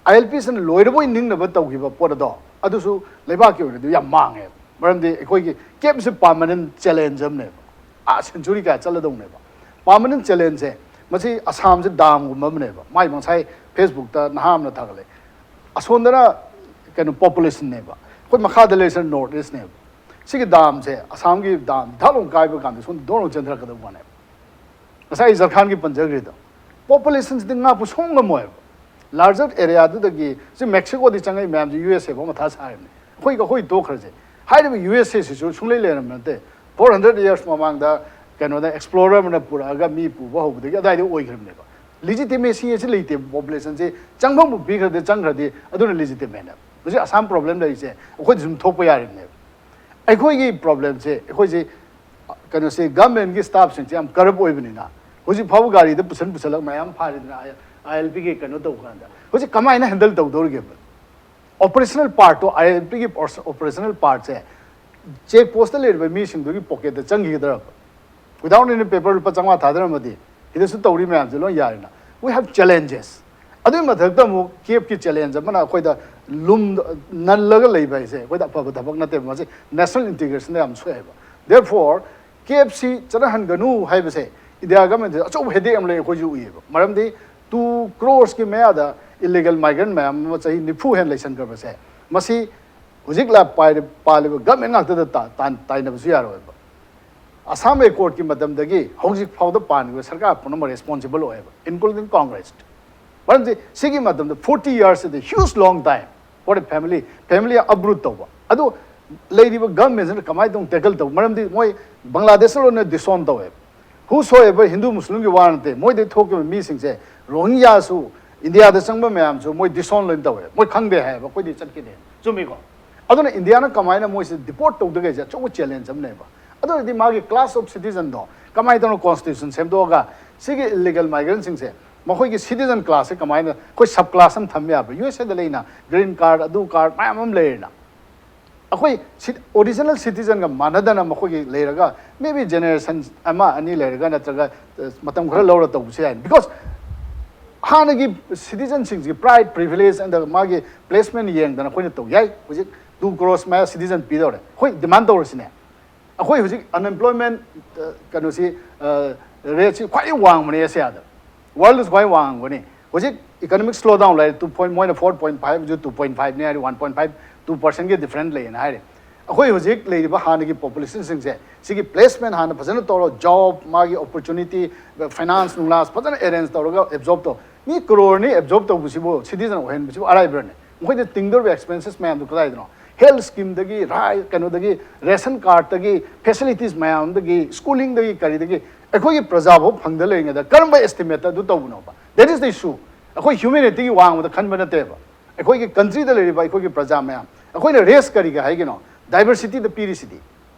ꯑꯥꯏ ꯑꯦꯜ ꯄꯤꯁꯤꯅ ꯂꯣꯏꯔꯕꯣꯏ ꯅꯤꯡꯅꯕ ꯇꯧꯈꯤꯕ ꯄꯣꯠ ꯑꯗꯣ, ꯑꯗꯨꯁꯨ ꯂꯩꯕꯥꯛꯀꯤ ꯑꯣꯏꯅꯗꯤ ꯌꯥꯝ ꯃꯥꯡꯉꯦꯕ꯫ ꯃꯔꯝꯗꯤ ꯑꯩꯈꯣꯏꯒꯤ ꯀꯦꯞꯁꯦ ꯄꯥꯔꯃꯅꯦꯟ ꯆꯦꯂꯦꯟꯖ ꯑꯃꯅꯦꯕ, ꯑꯥ ꯁꯦꯟꯆꯨꯔꯤ ꯀꯌꯥ ꯆꯠꯂꯗꯧꯅꯦꯕ꯫ ꯄꯥꯔꯃꯅꯦꯟ ꯆꯦꯂꯦꯟꯖꯁꯦ, ꯃꯁꯤ ꯑꯁꯥꯝꯁꯦ ꯗꯥꯝꯒꯨꯝꯕ ꯑꯃꯅꯦꯕ꯫ ꯃꯥꯏ ꯉꯁꯥꯏ ꯐꯦꯁꯕꯨꯛꯇ ꯅꯍꯥ ꯑꯃꯅ ꯊꯥꯒꯠꯂꯦ, ꯑꯁꯣꯝꯗꯅ ꯀꯩꯅꯣ ꯄꯣꯄꯨꯂꯦꯁꯟꯅꯦꯕ, ꯑꯩꯈꯣꯏ ꯃꯈꯥꯗ ꯂꯩꯔꯤꯁꯤꯅ ꯅꯣꯔꯠ ꯏꯁꯅꯦꯕ꯫ ꯁꯤꯒꯤ ꯗꯥꯝꯁꯦ, ꯑꯁꯥꯝꯒꯤ ꯗꯥꯝ ꯙꯛ ꯂꯥꯎ ꯀꯥꯏꯕ ꯀꯥꯟꯗ ꯁꯣꯝꯗ ꯙꯣꯛ ꯂꯥꯎ ꯆꯦꯟꯊꯔꯛꯀꯗꯧꯕ ꯋꯥꯅꯦꯕ꯫ ꯉꯁꯥꯏ ꯑꯩ ꯖꯔꯈꯥꯟꯒꯤ ꯄꯟꯖꯈ꯭ꯔꯤꯗꯣ, ꯄꯣꯄꯨꯂꯦꯁꯟꯁꯤꯗꯤ ꯉꯥꯛꯄ ꯁꯨꯡꯉꯝ ꯉꯝꯃꯣꯏꯕ꯫ ꯂꯥꯔꯖꯔ ꯑꯦꯔꯤꯌꯥꯗꯨꯗꯒꯤ ꯁꯤ ꯃꯦꯛꯁꯤꯀꯣꯗꯤ ꯆꯪꯉꯛꯏ ꯃꯌꯥꯝꯁꯦ, ꯌꯨ ꯑꯦꯁ ꯑꯦ ꯐꯥꯎ ꯃꯊꯥ ꯁꯥꯔꯤꯕꯅꯤ꯫ ꯑꯩꯈꯣꯏ, ꯑꯩꯈꯣꯏ ꯇꯣꯛꯈ꯭ꯔꯁꯦ꯫ ꯍꯥꯏꯔꯤꯕ ꯌꯨ ꯑꯦꯁ ꯑꯦ ꯁꯤꯁꯨ ꯁꯨꯡꯂꯩ ꯂꯩꯔꯝꯕ ꯅꯠꯇꯦ꯫ ꯐꯣꯔ ꯍꯟꯗ꯭ꯔꯦꯗ ꯌꯔꯁ ꯃꯃꯥꯡꯗ ꯀꯩꯅꯣꯗ ꯑꯦꯛꯁꯄ꯭ꯂꯣꯔꯔ ꯑꯃꯅ ꯄꯨꯔꯛꯑꯒ ꯃꯤ ꯄꯨꯕ ꯍꯧꯕꯗꯒꯤ ꯑꯗꯥꯏꯗ ꯑꯣꯏꯈ꯭ꯔꯕꯅꯦꯕ꯫ ꯂꯤꯖꯤꯇꯤꯃꯦꯁꯤ ꯑꯁꯤ ꯂꯩꯇꯦꯕ꯫ ꯄꯣꯄꯨꯂꯦꯁꯟꯁꯤ ꯆꯪꯐꯝꯕꯨ ꯄꯤꯈ꯭ꯔꯗꯤ ꯆꯪꯈ꯭ꯔꯗꯤ ꯑꯗꯨꯅ ꯂꯤꯖꯤꯇꯤꯃꯦꯠꯅꯦꯕ꯫ ꯍꯧꯖꯤꯛ ꯑꯁꯥꯝ ꯄ꯭ꯔꯣꯕ꯭ꯂꯦꯝ ꯂꯩꯔꯤꯁꯦ ꯑꯩꯈꯣꯏꯗ ꯁꯨꯝ ꯊꯣꯛꯄ ꯌꯥꯔꯤꯕꯅꯦꯕ꯫ ꯑꯩꯈꯣꯏꯒꯤ ꯄ꯭ꯔꯣꯕ꯭ꯂꯦꯝꯁꯦ, ꯑꯩꯈꯣꯏꯁꯦ ꯀꯩꯅꯣꯁꯦ, ꯒꯚꯔꯟꯃꯦꯟꯒꯤ ꯁ꯭ꯇꯥꯐꯁꯤꯡꯁꯦ ꯌꯥꯝ ꯀꯔꯞ ꯑꯣꯏꯕꯅꯤꯅ ꯍꯧꯖꯤꯛ ꯐꯥꯎꯕ ꯒꯥꯔꯤꯗ ꯄꯨꯁꯟ ꯄꯨꯁꯜꯂꯒ ꯃꯌꯥꯝ ꯐꯥꯔꯤꯗꯅ, ꯑꯥꯏ ꯑꯦꯜ ꯄꯤꯒꯤ ꯀꯩꯅꯣ ꯇꯧꯕ ꯀꯥꯟꯗ꯫ ꯍꯧꯖꯤꯛ ꯀꯃꯥꯏꯅ ꯍꯦꯟꯗꯜ ꯇꯧꯗꯧꯔꯤꯒꯦꯕ? ꯑꯣꯄꯔꯦꯁꯅꯦꯜ ꯄꯥꯔꯠꯇꯣ, ꯑꯥꯏ ꯑꯦꯜ ꯄꯤꯒꯤ ꯑꯣꯄꯔꯦꯁꯅꯦꯜ ꯄꯥꯔꯠꯁꯦ ꯆꯦꯛ ꯄꯣꯁꯇ ꯂꯩꯔꯤꯕ ꯃꯤꯁꯤꯡꯗꯨꯒꯤ ꯄꯣꯀꯦꯠꯇ ꯆꯪꯈꯤꯒꯗ꯭ꯔꯕ? Without any paper ꯂꯨꯄꯥ ꯆꯥꯝꯃꯉꯥ ꯊꯥꯗꯔꯝꯃꯗꯤ ꯁꯤꯗꯁꯨ ꯇꯧꯔꯤ ꯃꯌꯥꯝꯁꯦ ꯂꯣꯏ ꯌꯥꯔꯦꯅ꯫ We have challenges. ꯑꯗꯨꯒꯤ ꯃꯊꯛꯇ ꯑꯃꯨꯛ ꯀꯦꯞꯀꯤ ꯆꯦꯂꯦꯟꯖ ꯑꯃꯅ ꯑꯩꯈꯣꯏꯗ ꯂꯨꯝ ꯅꯜꯂꯒ ꯂꯩꯕ ꯍꯥꯏꯁꯦ ꯑꯩꯈꯣꯏꯗ ꯑꯐꯕ ꯊꯕꯛ ꯅꯠꯇꯦꯕ꯫ ꯃꯁꯤ ꯅꯦꯁꯅꯦꯜ ꯏꯟꯇꯤꯒ꯭ꯔꯦꯁꯟꯗ ꯌꯥꯝ ꯁꯣꯛꯑꯦꯕ꯫ Therefore, ꯀꯦꯞꯁꯤ ꯆꯠꯅꯍꯟꯒꯅꯨ ꯍꯥꯏꯕꯁꯦ ꯏꯟꯗꯤꯌꯥ ꯒꯃꯦꯟꯗ ꯑꯆꯧꯕ ꯍꯦꯗꯦꯛ ꯑꯃ ꯂꯩ, ꯑꯩꯈꯣꯏꯁꯨ ꯎꯏꯌꯦꯕ꯫ ꯃꯔꯝꯗꯤ ꯇꯨ ꯀ꯭ꯔꯣꯔꯁꯀꯤ ꯃꯌꯥꯗ ꯏꯂꯤꯒꯦꯜ ꯃꯥꯏꯒ꯭ꯔꯦꯟ ꯃꯌꯥꯝ ꯑꯃ ꯆꯍꯤ ꯅꯤꯐꯨ ꯍꯦꯟꯅ ꯂꯩꯁꯟꯈ꯭ꯔꯕꯁꯦ, ꯃꯁꯤ ꯍꯧꯖꯤꯛ ꯂꯥ-, ꯄꯥꯏꯔꯤ-, ꯄꯥꯜꯂꯤꯕ ꯒꯃꯦꯟ ꯉꯥꯛꯇꯗ ꯇꯥ-, ꯇꯥꯟ-, ꯇꯥꯏꯅꯕꯁꯨ ꯌꯥꯔꯣꯏꯕ꯫ ꯑꯁꯥꯝ ꯑꯦꯀꯣꯔꯗꯀꯤ ꯃꯇꯝꯗꯒꯤ ꯍꯧꯖꯤꯛ ꯐꯥꯎꯗ ꯄꯥꯟꯈꯤꯕ ꯁꯔꯀꯥꯔ ꯄꯨꯝꯅꯃꯛ ꯔꯦꯁꯄꯣꯟꯁꯤꯕꯜ ꯑꯣꯏꯌꯦꯕ, including Congress꯫ ꯃꯔꯝꯗꯤ ꯁꯤꯒꯤ ꯃꯇꯝꯗ forty years is a huge long time for a family, family uproot ꯇꯧꯕ꯫ ꯑꯗꯨ ꯂꯩꯔꯤꯕ ꯒꯃꯦꯟꯁꯤꯅ ꯀꯃꯥꯏꯅ ꯇꯧꯅ ꯇꯦꯀꯜ ꯇꯧꯕ? ꯃꯔꯝꯗꯤ ꯃꯣꯏ ꯕꯪꯒ꯭ꯂꯥꯗꯦꯁꯇ ꯂꯣꯏꯅ ꯗꯤꯁꯑꯣꯟ ꯇꯧꯋꯦꯕ꯫ Whosoever, ꯍꯤꯟꯗꯨ ꯃꯨꯁꯂꯤꯝꯒꯤ ꯋꯥ ꯅꯠꯇꯦ, ꯃꯣꯏꯗꯩ ꯊꯣꯛꯈꯤꯕ ꯃꯤꯁꯤꯡꯁꯦ ꯔꯣꯍꯤꯡꯒ꯭ꯌꯥꯁꯨ, ꯏꯟꯗꯤꯌꯥꯗ ꯆꯪꯕ ꯃꯌꯥꯝꯁꯨ ꯃꯣꯏ ꯗꯤꯁꯑꯣꯟ ꯂꯣꯏꯅ ꯇꯧꯋꯦ, ꯃꯣꯏ ꯈꯪꯗꯦ ꯍꯥꯏꯌꯦꯕ, ꯑꯩꯈꯣꯏꯗꯤ ꯆꯠꯈꯤꯗꯦ꯫ ꯆꯨꯝꯃꯤꯀꯣ? ꯑꯗꯨꯅ ꯏꯟꯗꯤꯌꯥꯅ ꯀꯃꯥꯏꯅ ꯃꯣꯏꯁꯦ ꯗꯤꯄꯣꯔꯠ ꯇꯧꯗꯒꯦꯁꯦ ꯑꯆꯧꯕ ꯆꯦꯂꯦꯟꯖ ꯑꯃꯅꯦꯕ꯫ ꯑꯗꯨ ꯑꯣꯏꯔꯗꯤ ꯃꯥꯒꯤ class of citizenꯗꯣ ꯀꯃꯥꯏꯅ ꯇꯧꯅ ꯀꯣꯟꯁꯇꯤꯇ꯭ꯌꯨꯁꯟ ꯁꯦꯝꯗꯣꯛꯑꯒ ꯁꯤꯒꯤ ꯏꯂꯤꯒꯦꯜ ꯃꯥꯏꯒ꯭ꯔꯦꯟꯁꯤꯡꯁꯦ ꯃꯈꯣꯏꯒꯤ ꯁꯤꯇꯤꯖꯟ ꯀ꯭ꯂꯥꯁꯁꯦ ꯀꯃꯥꯏꯅ ꯑꯩꯈꯣꯏ ꯁꯕ ꯀ꯭ꯂꯥꯁ ꯑꯃ ꯊꯝꯕ ꯌꯥꯕ꯭ꯔꯥ? ꯌꯨ ꯑꯦꯁ ꯑꯦꯗ ꯂꯩꯅ ꯒ꯭ꯔꯤꯟ ꯀꯥꯔꯗ, ꯑꯗꯨ ꯀꯥꯔꯗ ꯃꯌꯥꯝ ꯑꯃ ꯂꯩꯔꯦꯅ꯫ ꯑꯩꯈꯣꯏ ꯁꯤ ꯑꯣꯔꯤꯖꯤꯅꯦꯜ ꯁꯤꯇꯤꯖꯟꯒ ꯃꯥꯟꯅꯗꯅ ꯃꯈꯣꯏꯒꯤ ꯂꯩꯔꯒ, maybe ꯖꯦꯅꯦꯔꯦꯁꯟ ꯑꯃ ꯑꯅꯤ ꯂꯩꯔꯒ ꯅꯠꯇ꯭ꯔꯒ, ꯑ, ꯃꯇꯝ ꯈꯔ ꯂꯧꯔ ꯇꯧꯕꯁꯨ ꯌꯥꯏ꯫ Because ꯍꯥꯟꯅꯒꯤ ꯁꯤꯇꯤꯖꯟꯁꯤꯡꯁꯤꯒꯤ ꯄ꯭ꯔꯥꯏꯠ, ꯄ꯭ꯔꯤꯚꯤꯂꯦꯖ ꯑꯦꯟꯗ ꯃꯥꯒꯤ ꯄ꯭ꯂꯦꯁꯃꯦꯟ ꯌꯦꯡꯗꯅ ꯑꯩꯈꯣꯏꯅ ꯇꯧ ꯌꯥꯏ꯫ ꯍꯧꯖꯤꯛ ꯇꯨ ꯀ꯭ꯔꯣꯔꯁ ꯃꯌꯥ ꯁꯤꯇꯤꯖꯟ ꯄꯤꯗꯧꯔꯦ꯫ ꯑꯩꯈꯣꯏ ꯗꯤꯃꯥꯟ ꯇꯧꯔꯁꯤꯅꯦ꯫ ꯑꯩꯈꯣꯏ ꯍꯧꯖꯤꯛ ꯑꯟꯑꯦꯝꯄ꯭ꯂꯣꯏꯃꯦꯟ, ꯑ, ꯀꯩꯅꯣꯁꯤ, ꯑ, ꯔꯦꯠꯁꯤ ꯈ꯭ꯋꯥꯏꯗꯒꯤ ꯋꯥꯡꯕꯅꯦ ꯑꯦꯁꯤꯌꯥꯗ꯫ ꯋꯥꯔꯜꯗꯁꯨ ꯈ꯭ꯋꯥꯏ ꯋꯥꯡꯕꯅꯤ꯫ ꯍꯧꯖꯤꯛ ꯏꯀꯣꯅꯣꯃꯤꯛ ꯁ꯭ꯂꯣ ꯗꯥꯎꯟ ꯂꯩꯔꯦ, ꯇꯨ ꯄꯣꯏꯟ, ꯃꯣꯏꯅ ꯐꯣꯔ ꯄꯣꯏꯟ ꯐꯥꯏꯚ, ꯍꯧꯖꯤꯛ ꯇꯨ ꯄꯣꯏꯟ ꯐꯥꯏꯚꯅꯤ ꯍꯥꯏꯔꯗꯤ, ꯋꯥꯟ ꯄꯣꯏꯟ ꯐꯥꯏꯚ, ꯇꯨ ꯄꯔꯁꯦꯟꯒꯤ ꯗꯤꯐ꯭ꯔꯦꯟ ꯂꯩꯌꯦꯅ ꯍꯥꯏꯔꯦ꯫ ꯑꯩꯈꯣꯏ ꯍꯧꯖꯤꯛ ꯂꯩꯔꯤꯕ ꯍꯥꯟꯅꯒꯤ ꯄꯣꯄꯨꯂꯦꯁꯟꯁꯤꯡꯁꯦ, ꯁꯤꯒꯤ ꯄ꯭ꯂꯦꯁꯃꯦꯟ ꯍꯥꯟꯅ ꯐꯖꯅ ꯇꯧꯔꯣ, ꯖꯣꯕ, ꯃꯥꯒꯤ ꯑꯣꯄꯣꯔꯆꯨꯅꯤꯇꯤ, ꯐꯥꯏꯅꯥꯟꯁ ꯅꯨꯡꯂꯥꯟꯁ ꯐꯖꯅ ꯑꯦꯔꯦꯟꯖ ꯇꯧꯔꯒ ꯑꯦꯕꯖꯣꯔꯕ ꯇꯧ꯫ ꯃꯤ ꯀ꯭ꯔꯣꯔꯅꯤ ꯑꯦꯕꯖꯣꯔꯕ ꯇꯧꯕꯁꯤꯕꯨ, ꯁꯤꯇꯤꯖꯟ ꯑꯣꯏꯍꯟꯕꯁꯤꯕꯨ ꯑꯔꯥꯏꯕ꯭ꯔꯅꯦ? ꯃꯈꯣꯏꯗ ꯇꯤꯡꯗꯧꯔꯤꯕ ꯑꯦꯛꯁꯄꯦꯟꯁꯦꯁ ꯃꯌꯥꯝꯗꯨ ꯀꯗꯥꯏꯗꯅꯣ? ꯍꯦꯜꯊ ꯁ꯭ꯀꯤꯝꯗꯒꯤ, ꯔꯥꯏ-, ꯀꯩꯅꯣꯗꯒꯤ, ꯔꯦꯁꯟ ꯀꯥꯔꯗꯇꯒꯤ, ꯐꯦꯁꯤꯂꯤꯇꯤꯁ ꯃꯌꯥꯝꯗꯒꯤ, ꯁ꯭ꯀꯨꯂꯤꯡꯗꯒꯤ, ꯀꯔꯤꯗꯒꯤ ꯑꯩꯈꯣꯏꯒꯤ ꯄ꯭ꯔꯖꯥꯐꯥꯎ ꯐꯪꯗ ꯂꯩꯔꯤꯉꯩꯗ ꯀꯔꯝꯕ ꯑꯦꯁꯇꯤꯃꯦꯠꯇ ꯑꯗꯨ ꯇꯧꯕꯅꯣꯕ? That is the issue. ꯑꯩꯈꯣꯏ ꯍ꯭ꯌꯨꯃꯦꯅꯤꯇꯤꯒꯤ ꯋꯥꯡꯃꯗ ꯈꯟꯕ ꯅꯠꯇꯦꯕ꯫ ꯑꯩꯈꯣꯏꯒꯤ ꯀꯟꯇ꯭ꯔꯤꯗ ꯂꯩꯔꯤꯕ ꯑꯩꯈꯣꯏꯒꯤ ꯄ꯭ꯔꯖꯥ ꯃꯌꯥꯝ, ꯑꯩꯈꯣꯏꯅ ꯔꯦꯁ ꯀꯔꯤꯒꯤ ꯍꯥꯏꯒꯤꯅꯣ? ꯗꯥꯏꯕꯔꯁꯤꯇꯤꯗ ꯄꯤꯔꯤꯁꯤꯗꯤ꯫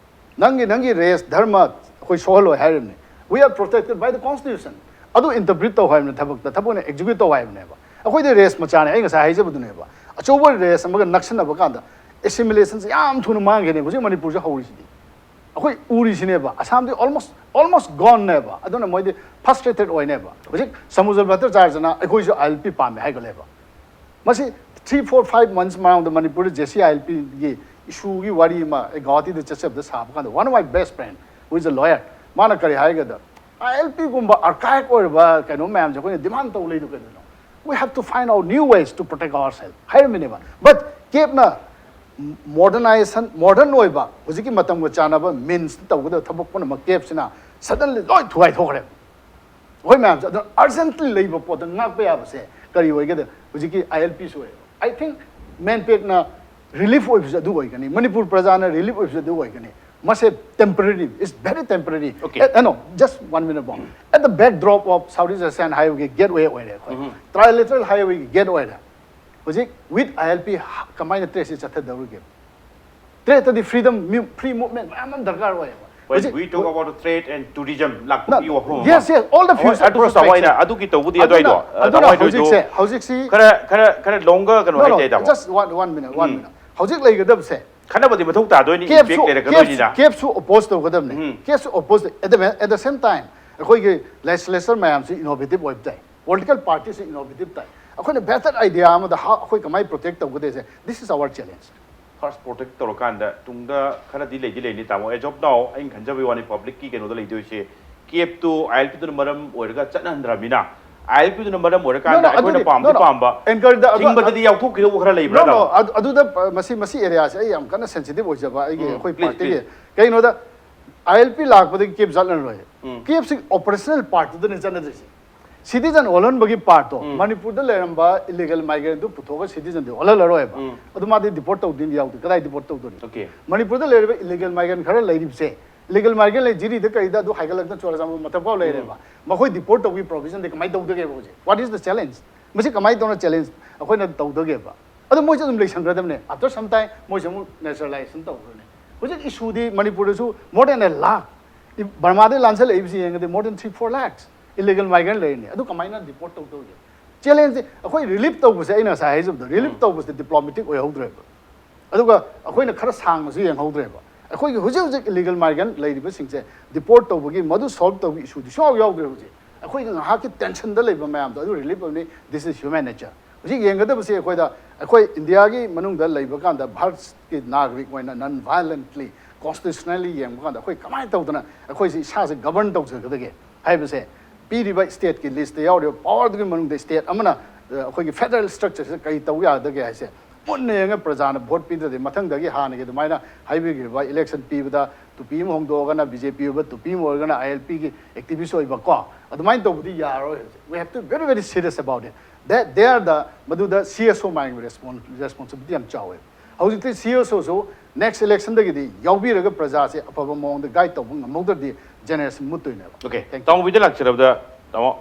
ꯅꯪꯒꯤ, ꯅꯪꯒꯤ ꯔꯦꯁ, ꯙꯔꯃ ꯑꯩꯈꯣꯏ ꯁꯣꯛꯍꯜꯂꯣꯏ ꯍꯥꯏꯔꯤꯕꯅꯤ꯫ We are protected by the constitution. ꯑꯗꯨ ꯏꯟꯇꯔꯄ꯭ꯔꯤꯠ ꯇꯧ ꯍꯥꯏꯕꯅꯤ, ꯊꯕꯛꯇ, ꯊꯕꯛꯅ ꯑꯦꯛꯖꯤꯀ꯭ꯌꯨꯠ ꯇꯧ ꯍꯥꯏꯕꯅꯦꯕ꯫ ꯑꯩꯈꯣꯏꯗꯤ ꯔꯦꯁ ꯃꯆꯥꯅꯦ, ꯑꯩ ꯉꯁꯥꯏ ꯍꯥꯏꯖꯕꯗꯨꯅꯦꯕ꯫ ꯑꯆꯧꯕ ꯔꯦꯁ ꯑꯃꯒ ꯅꯛꯁꯤꯟꯅꯕ ꯀꯥꯟꯗ ꯑꯦꯁꯤꯃꯤꯂꯦꯁꯟꯁꯦ ꯌꯥꯝ ꯊꯨꯅ ꯃꯥꯡꯒꯅꯤ꯫ ꯍꯧꯖꯤꯛ ꯃꯅꯤꯄꯨꯔꯁꯦ ꯍꯧꯔꯤꯁꯤꯗꯤ꯫ ꯑꯩꯈꯣꯏ ꯎꯔꯤꯁꯤꯅꯦꯕ, ꯑꯁꯥꯝꯗꯤ almost almost gone ꯅꯦꯕ꯫ ꯑꯗꯨꯅ ꯃꯣꯏꯗꯤ frustrated ꯑꯣꯏꯅꯦꯕ꯫ ꯍꯧꯖꯤꯛ ꯁꯃꯨꯗ꯭ꯔ ꯚꯠꯇꯥꯆꯥꯔꯖꯅ ꯑꯩꯈꯣꯏꯁꯨ ꯑꯥꯏ ꯑꯦꯜ ꯄꯤ ꯄꯥꯝꯃꯦ ꯍꯥꯏꯒꯠꯂꯦꯕ꯫ ꯃꯁꯤ three four five months ꯃꯃꯥꯡꯗ ꯃꯅꯤꯄꯨꯔꯗ ꯖꯦ ꯁꯤ ꯑꯥꯏ ꯑꯦꯜ ꯄꯤꯒꯤ ꯏꯁꯨꯒꯤ ꯋꯥꯔꯤ ꯑꯃ ꯑꯩ ꯒꯧꯍꯥꯇꯤꯗ ꯆꯠꯆꯕꯗ ꯁꯥꯕ ꯀꯥꯟꯗ, one of my best friend who is a lawyer, ꯃꯥꯅ ꯀꯔꯤ ꯍꯥꯏꯒꯦꯗ, ꯑꯥꯏ ꯑꯦꯜ ꯄꯤꯒꯨꯝꯕ archaic ꯑꯣꯏꯔꯕ ꯀꯩꯅꯣ ꯃꯌꯥꯝꯁꯦ ꯑꯩꯈꯣꯏꯅ demand ꯇꯧ ꯂꯩꯗꯣ ꯀꯩꯅꯣ? We have to find out new ways to protect ourselves ꯍꯥꯏꯔꯝꯃꯤꯅꯦꯕ꯫ But ꯀꯦꯞꯅ modernization, modern ꯑꯣꯏꯕ, ꯍꯧꯖꯤꯛꯀꯤ ꯃꯇꯝꯒ ꯆꯥꯟꯅꯕ means ꯇꯧꯒꯗꯕ ꯊꯕꯛ ꯄꯨꯝꯅꯃꯛ ꯀꯦꯞꯁꯤꯅ suddenly ꯂꯣꯏ ꯊꯨꯒꯥꯏꯊꯣꯛꯈ꯭ꯔꯦ꯫ ꯑꯩꯈꯣꯏ ꯃꯌꯥꯝꯁꯦ ꯑꯗꯨꯅ urgently ꯂꯩꯕ ꯄꯣꯠꯇ ꯉꯥꯛꯄ ꯌꯥꯕꯁꯦ ꯀꯔꯤ ꯑꯣꯏꯒꯦꯗ? ꯍꯧꯖꯤꯛꯀꯤ ꯑꯥꯏ ꯑꯦꯜ ꯄꯤꯁꯨ ꯑꯣꯏꯌꯦꯕ꯫ I think ꯃꯦꯟꯄꯦꯛꯅ relief ꯑꯣꯏꯕꯁꯨ ꯑꯗꯨ ꯑꯣꯏꯒꯅꯤ, ꯃꯅꯤꯄꯨꯔ ꯄ꯭ꯔꯖꯥꯅ relief ꯑꯣꯏꯕꯁꯨ ꯑꯗꯨ ꯑꯣꯏꯒꯅꯤ꯫ ꯃꯁꯦ temporary, it's very temporary. Okay. At, no, just one minute more. At the backdrop of Southeast Asian highway gateway ꯑꯣꯏꯔꯦ ꯑꯩꯈꯣꯏ꯫ Trilateral highway gateway ꯑꯣꯏꯔꯦ꯫ ꯍꯧꯖꯤꯛ with ꯑꯥꯏ ꯑꯦꯜ ꯄꯤ ꯀꯃꯥꯏꯅ trade ꯁꯤ ꯆꯠꯊꯗꯧꯔꯤꯒꯦ? Trade ꯇꯗꯤ freedom, free movement ꯃꯌꯥꯝ ꯑꯃ ꯗꯔꯀꯥꯔ ꯑꯣꯏꯌꯦꯕ꯫ When ꯍꯧꯖꯤꯛ we talk about trade and tourism No, ꯂꯥꯛꯄꯒꯤ ꯋꯥꯐꯝ ꯑꯃ꯫ yes, yes, all the ꯍꯣꯏ, future ꯑꯗꯨꯁꯨ prospects ꯆꯥꯎꯋꯥꯏꯅ ꯁꯦ꯫ ꯑꯗꯨꯒꯤ ꯇꯧꯕꯗꯤ ꯑꯗꯨꯋꯥꯏꯗꯣ ꯑꯗꯨꯅ, ꯑꯗꯨꯅ ꯆꯥꯎꯋꯥꯏꯗꯣ ꯍꯧꯖꯤꯛꯁꯦ, ꯍꯧꯖꯤꯛꯁꯤ ꯈꯔ ꯈꯔ ꯈꯔ ꯂꯣꯡꯒ ꯀꯩꯅꯣ No, no, ꯍꯥꯏꯇꯥꯏꯗꯣ just one, one minute, one minute. ꯍꯧꯖꯤꯛ ꯂꯩꯒꯗꯕꯁꯦ ꯈꯟꯅꯕꯗꯤ ꯃꯊꯧ ꯇꯥꯗꯣꯏꯅꯤ, ꯀꯦꯞꯁꯨ impact ꯂꯩꯔꯛꯀꯗꯣꯏꯅꯤꯅ꯫ ꯀꯦꯞꯁꯨ oppose ꯇꯧꯒꯗꯕꯅꯤ꯫ ꯀꯦꯞꯁꯨ oppose ꯇꯧ-, at the, at the same time ꯑꯩꯈꯣꯏꯒꯤ legislature ꯃꯌꯥꯝꯁꯤ innovative ꯑꯣꯏꯕ ꯇꯥꯏ, political party ꯁꯤ innovative ꯇꯥꯏ꯫ ꯑꯩꯈꯣꯏꯅ better idea ꯑꯃꯗ how ꯑꯩꯈꯣꯏ ꯀꯃꯥꯏꯅ protect ꯇꯧꯒꯗꯣꯏꯁꯦ, this is our challenge. First protect ꯇꯧꯔꯀꯥꯟꯗ ꯇꯨꯡꯗ ꯈꯔꯗꯤ ꯂꯩꯗꯤ ꯂꯩꯅꯤ ꯇꯥꯃꯣ꯫ As of now ꯑꯩꯅ ꯈꯟꯖꯕꯒꯤ ꯋꯥꯅꯤ, public ꯀꯤ ꯀꯩꯅꯣꯗ ꯂꯩꯗꯣꯏꯁꯦ ꯀꯦꯞꯇꯨ ꯑꯥꯏ ꯑꯦꯜ ꯄꯤꯗꯨꯅ ꯃꯔꯝ ꯑꯣꯏꯔꯒ ꯆꯠꯅꯍꯟꯗ꯭ꯔꯕꯅꯤꯅ, ꯑꯥꯏ ꯑꯦꯜ ꯄꯤꯗꯨꯅ ꯃꯔꯝ ꯑꯣꯏꯔꯀꯥꯟꯗ No, no, ꯑꯩꯈꯣꯏꯅ ꯑꯗꯨꯗꯤ, ꯄꯥꯝꯗꯤ no, no. ꯄꯥꯝꯕ Anchor ꯗ ꯑꯗꯨ, ꯊꯤꯡꯕꯗꯗꯤ ꯌꯥꯎꯊꯣꯛꯈꯤꯗꯧꯕ ꯈꯔ ꯂꯩꯕ꯭ꯔꯥ No, no, ꯇꯥꯃꯣ? ꯑꯗꯨ, ꯑꯗꯨꯗ, ꯑ, ꯃꯁꯤ, ꯃꯁꯤ area ꯁꯦ ꯑꯩ ꯌꯥꯝ ꯀꯟꯅ sensitive ꯑꯣꯏꯖꯕ ꯑꯩꯒꯤ, ꯎꯝ, ꯑꯩꯈꯣꯏ please, party ꯒꯤ꯫ please. ꯀꯩꯒꯤꯅꯣꯗ, ꯑꯥꯏ ꯑꯦꯜ ꯄꯤ ꯂꯥꯛꯄꯗꯒꯤ ꯀꯦꯞ ꯆꯠꯂꯔꯣꯏ꯫ ꯀꯦꯞꯁꯤ operational part ꯇꯨꯗꯅꯦ ꯆꯠꯅꯗꯣꯏꯁꯦ꯫ Citizen ꯑꯣꯜꯍꯟꯕꯒꯤ part ꯇꯣ, ꯃꯅꯤꯄꯨꯔꯗ ꯂꯩꯔꯝꯕ illegal migrant ꯗꯨ ꯄꯨꯊꯣꯛꯑꯒ citizen ꯗꯤ ꯑꯣꯜꯍꯜꯂꯔꯣꯏꯕ꯫ ꯑꯗꯨ ꯃꯥꯗꯤ deport ꯇꯧꯗꯣꯏꯅꯤ ꯌꯥꯎꯗꯦ꯫ ꯀꯗꯥꯏ deport ꯇꯧꯗꯣꯔꯤ? Okay. ꯃꯅꯤꯄꯨꯔꯗ ꯂꯩꯔꯤꯕ illegal migrant ꯈꯔ ꯂꯩꯔꯤꯕꯁꯦ, illegal migrant ꯂꯩ, ꯖꯤꯔꯤꯗ ꯀꯩꯗ ꯑꯗꯨ ꯍꯥꯏꯒꯠꯂꯛꯇꯅ ꯆꯨꯔꯆꯥꯟꯄꯨꯔ ꯃꯊꯛ ꯐꯥꯎ ꯂꯩꯔꯦꯕ꯫ ꯃꯈꯣꯏ deport ꯇꯧꯕꯒꯤ provision ꯗꯤ ꯀꯃꯥꯏꯅ ꯇꯧꯗꯒꯦꯕ ꯍꯧꯖꯤꯛ? What is the challenge? ꯃꯁꯤ ꯀꯃꯥꯏꯅ ꯇꯧꯅ challenge ꯑꯩꯈꯣꯏꯅ ꯇꯧꯗꯒꯦꯕ? ꯑꯗꯨ ꯃꯣꯏꯁꯨ ꯑꯗꯨꯝ ꯂꯩꯁꯟꯈ꯭ꯔꯗꯕꯅꯦ꯫ After some time ꯃꯣꯏꯁꯨ ꯑꯃꯨꯛ naturalization ꯇꯧꯈ꯭ꯔꯅꯤ꯫ ꯍꯧꯖꯤꯛ issue ꯗꯤ ꯃꯅꯤꯄꯨꯔꯗꯁꯨ more than a lakh, E-, ꯕꯔꯃꯥꯗꯒꯤ ꯂꯥꯟꯁꯜꯂꯛꯏꯕꯁꯤ ꯌꯦꯡꯉꯗꯤ more than three four lakhs illegal migrant ꯂꯩꯔꯤꯅꯤ꯫ ꯑꯗꯨ ꯀꯃꯥꯏꯅ deport ꯇꯧꯗꯧꯔꯤꯒꯦ? Challenge ꯁꯦ ꯑꯩꯈꯣꯏ relief ꯇꯧꯕꯁꯦ, ꯑꯩꯅ ꯉꯁꯥꯏ ꯍꯥꯏꯖꯕꯗꯣ, relief ꯇꯧꯕꯁꯦ diplomatic ꯑꯣꯏꯍꯧꯗ꯭ꯔꯦꯕ꯫ ꯑꯗꯨꯒ ꯑꯩꯈꯣꯏꯅ ꯈꯔ ꯁꯥꯡꯅꯁꯨ ꯌꯦꯡꯍꯧꯗ꯭ꯔꯦꯕ꯫ ꯑꯩꯈꯣꯏꯒꯤ ꯍꯧꯖꯤꯛ ꯍꯧꯖꯤꯛ ꯏꯂꯤꯒꯦꯜ ꯃꯥꯏꯒ꯭ꯔꯦꯟ ꯂꯩꯔꯤꯕꯁꯤꯡꯁꯦ ꯗꯤꯄꯣꯔꯠ ꯇꯧꯕꯒꯤ ꯃꯗꯨ ꯁꯣꯜꯕ ꯇꯧꯕꯒꯤ ꯏꯁꯨꯗꯤ ꯁꯨꯡꯌꯥꯎ ꯌꯥꯎꯗ꯭ꯔꯦ꯫ ꯍꯧꯖꯤꯛ ꯑꯩꯈꯣꯏꯒꯤ ꯉꯥꯏꯍꯥꯛꯀꯤ ꯇꯦꯟꯁꯟꯗ ꯂꯩꯕ ꯃꯌꯥꯝꯗꯣ ꯑꯗꯨ ꯔꯤꯂꯤꯐ ꯑꯣꯏꯕꯅꯤ꯫ This is human nature. ꯍꯧꯖꯤꯛ ꯌꯦꯡꯒꯗꯕꯁꯤ ꯑꯩꯈꯣꯏꯗ, ꯑꯩꯈꯣꯏ ꯏꯟꯗꯤꯌꯥꯒꯤ ꯃꯅꯨꯡꯗ ꯂꯩꯕ ꯀꯥꯟꯗ ꯚꯥꯔꯠꯀꯤ ꯅꯥꯒꯔꯤꯛ ꯑꯣꯏꯅ ꯅꯟ ꯚꯥꯏꯂꯦꯟꯠꯂꯤ ꯀꯣꯟꯁꯇꯤꯇ꯭ꯌꯨꯁꯅꯦꯜꯂꯤ ꯌꯦꯡꯕ ꯀꯥꯟꯗ ꯑꯩꯈꯣꯏ ꯀꯃꯥꯏꯅ ꯇꯧꯗꯅ ꯑꯩꯈꯣꯏꯁꯤ ꯏꯁꯥꯁꯦ ꯒꯕꯔꯟ ꯇꯧꯖꯒꯗꯒꯦ ꯍꯥꯏꯕꯁꯦ ꯄꯤꯔꯤꯕ ꯁ꯭ꯇꯦꯠꯀꯤ ꯂꯤꯁꯇ ꯌꯥꯎꯔꯤꯕ ꯄꯋꯥꯔꯗꯨꯒꯤ ꯃꯅꯨꯡꯗ ꯁ꯭ꯇꯦꯠ ꯑꯃꯅ, ꯑ, ꯑꯩꯈꯣꯏꯒꯤ ꯐꯦꯗꯔꯦꯜ ꯁ꯭ꯇ꯭ꯔꯛꯆꯔꯁꯤꯗ ꯀꯔꯤ ꯇꯧ ꯌꯥꯒꯗꯒꯦ ꯍꯥꯏꯁꯦ ꯃꯨꯟꯅ ꯌꯦꯡꯉ ꯄ꯭ꯔꯖꯥꯅ ꯚꯣꯠ ꯄꯤꯗ꯭ꯔꯗꯤ ꯃꯊꯪꯗꯒꯤ ꯍꯥꯟꯅꯒꯤ ꯑꯗꯨꯃꯥꯏꯅ ꯍꯥꯏꯕꯤꯈꯤꯕ ꯏꯂꯦꯛꯁꯟ ꯄꯤꯕꯗ ꯇꯨꯄꯤ ꯑꯃ ꯍꯣꯡꯗꯣꯛꯑꯒꯅ ꯕꯤ ꯖꯦ ꯄꯤ ꯑꯣꯏꯕ, ꯇꯨꯄꯤ ꯑꯃ ꯑꯣꯏꯔꯒꯅ ꯑꯥꯏ ꯑꯦꯜ ꯄꯤꯒꯤ ꯑꯦꯛꯇꯤꯚꯤꯁ ꯑꯣꯏꯕ ꯀꯣ, ꯑꯗꯨꯃꯥꯏꯅ ꯇꯧꯕꯗꯤ ꯌꯥꯔꯣꯏ ꯍꯧꯖꯤꯛ꯫ We have to be very, very serious about it. That there the ꯃꯗꯨꯗ ꯁꯤ ꯑꯦꯁ ꯑꯣ ꯃꯥꯏ ꯔꯦꯁꯄꯣꯟꯁꯤꯕꯤꯂꯤꯇꯤ ꯌꯥꯝ ꯆꯥꯎꯋꯦ꯫ ꯍꯧꯖꯤꯛꯇꯤ ꯁꯤ ꯑꯦꯁ ꯑꯣꯁꯨ ꯅꯦꯛꯁ ꯏꯂꯦꯛꯁꯟꯗꯒꯤꯗꯤ ꯌꯥꯎꯕꯤꯔꯒ ꯄ꯭ꯔꯖꯥꯁꯦ ꯑꯐꯕ ꯃꯑꯣꯡꯗ ꯒꯥꯏꯗ ꯇꯧꯕ ꯉꯝꯍꯧꯗ꯭ꯔꯗꯤ ꯖꯦꯅꯦꯔꯦꯁꯟ ꯃꯨꯠꯇꯣꯏꯅꯦꯕ꯫ Okay, Thank you. ꯇꯥꯃꯣꯕꯤꯗ ꯂꯥꯛꯆꯔꯕꯗ, ꯇꯥꯃꯣ,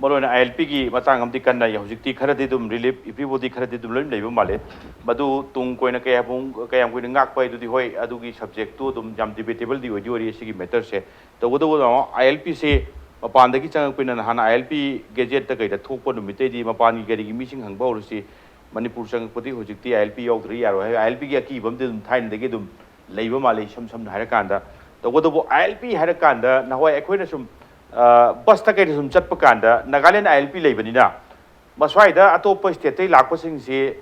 ꯃꯔꯨꯑꯣꯏꯅ ꯑꯥꯏ ꯑꯦꯜ ꯄꯤꯒꯤ ꯃꯇꯥꯡ ꯑꯃꯗꯤ ꯀꯟꯅ ꯍꯧꯖꯤꯛꯇꯤ ꯈꯔꯗꯤ ꯑꯗꯨꯝ ꯔꯤꯂꯤꯐ, everybody ꯈꯔꯗꯤ ꯑꯗꯨꯝ ꯂꯣꯏ ꯂꯩꯕ ꯃꯥꯜꯂꯦ꯫ ꯃꯗꯨ ꯇꯨꯡ ꯀꯣꯏꯅ ꯀꯌꯥ ꯄꯨꯡ-, ꯀꯌꯥꯝ ꯀꯨꯏꯅ ꯉꯥꯛꯄ ꯍꯥꯏꯗꯨꯗꯤ ꯍꯣꯏ, ꯑꯗꯨꯒꯤ ꯁꯕꯖꯦꯛꯇꯨ ꯑꯗꯨꯝ ꯌꯥꯝ ꯗꯤꯕꯦꯇꯦꯕꯜꯗꯤ ꯑꯣꯏꯗꯤ ꯑꯣꯏꯔꯤ ꯁꯤꯒꯤ ꯃꯦꯇꯔꯁꯦ꯫ ꯇꯧꯕꯇꯕꯨ ꯇꯥꯃꯣ, ꯑꯥꯏ ꯑꯦꯜ ꯄꯤꯁꯦ ꯃꯄꯥꯟꯗꯒꯤ ꯆꯪꯉꯛꯄꯅꯤꯅ ꯅꯍꯥꯟ ꯑꯥꯏ ꯑꯦꯜ ꯄꯤ ꯒꯦꯖꯦꯠꯇ ꯀꯩꯗ ꯊꯣꯛꯄ ꯅꯨꯃꯤꯠꯇꯩꯗꯤ ꯃꯄꯥꯟꯒꯤ ꯀꯔꯤꯒꯤ ꯃꯤꯁꯤꯡ ꯍꯪꯕ ꯍꯧꯔꯁꯤ, ꯃꯅꯤꯄꯨꯔ ꯆꯪꯉꯛꯄꯗꯤ ꯍꯧꯖꯤꯛꯇꯤ ꯑꯥꯏ ꯑꯦꯜ ꯄꯤ ꯌꯥꯎꯗ꯭ꯔꯗꯤ ꯌꯥꯔꯣꯏ ꯍꯥꯏ, ꯑꯥꯏ ꯑꯦꯜ ꯄꯤꯒꯤ ꯑꯀꯤꯕ ꯑꯃꯗꯤ ꯑꯗꯨꯝ ꯊꯥꯏꯅꯗꯒꯤ ꯑꯗꯨꯝ ꯂꯩꯕ ꯃꯥꯜꯂꯦ, ꯏꯁꯝ ꯁꯝꯅ ꯍꯥꯏꯔꯀꯥꯟꯗ꯫ ꯇꯧꯕꯇꯕꯨ ꯑꯥꯏ ꯑꯦꯜ ꯄꯤ ꯍꯥꯏꯔꯀꯥꯟꯗ ꯅꯍꯥꯟꯋꯥꯏ ꯑꯩꯈꯣꯏꯅ ꯁꯨꯝ, ꯑ, ꯕꯁꯇ ꯀꯩꯗ ꯁꯨꯝ ꯆꯠꯄ ꯀꯥꯟꯗ ꯅꯥꯒꯥꯂꯦꯟ ꯑꯥꯏ ꯑꯦꯜ ꯄꯤ ꯂꯩꯕꯅꯤꯅ ꯃꯁ꯭ꯋꯥꯏꯗ ꯑꯇꯣꯞꯄ ꯁ꯭ꯇꯦꯠꯇꯩ ꯂꯥꯛꯄꯁꯤꯡꯁꯤ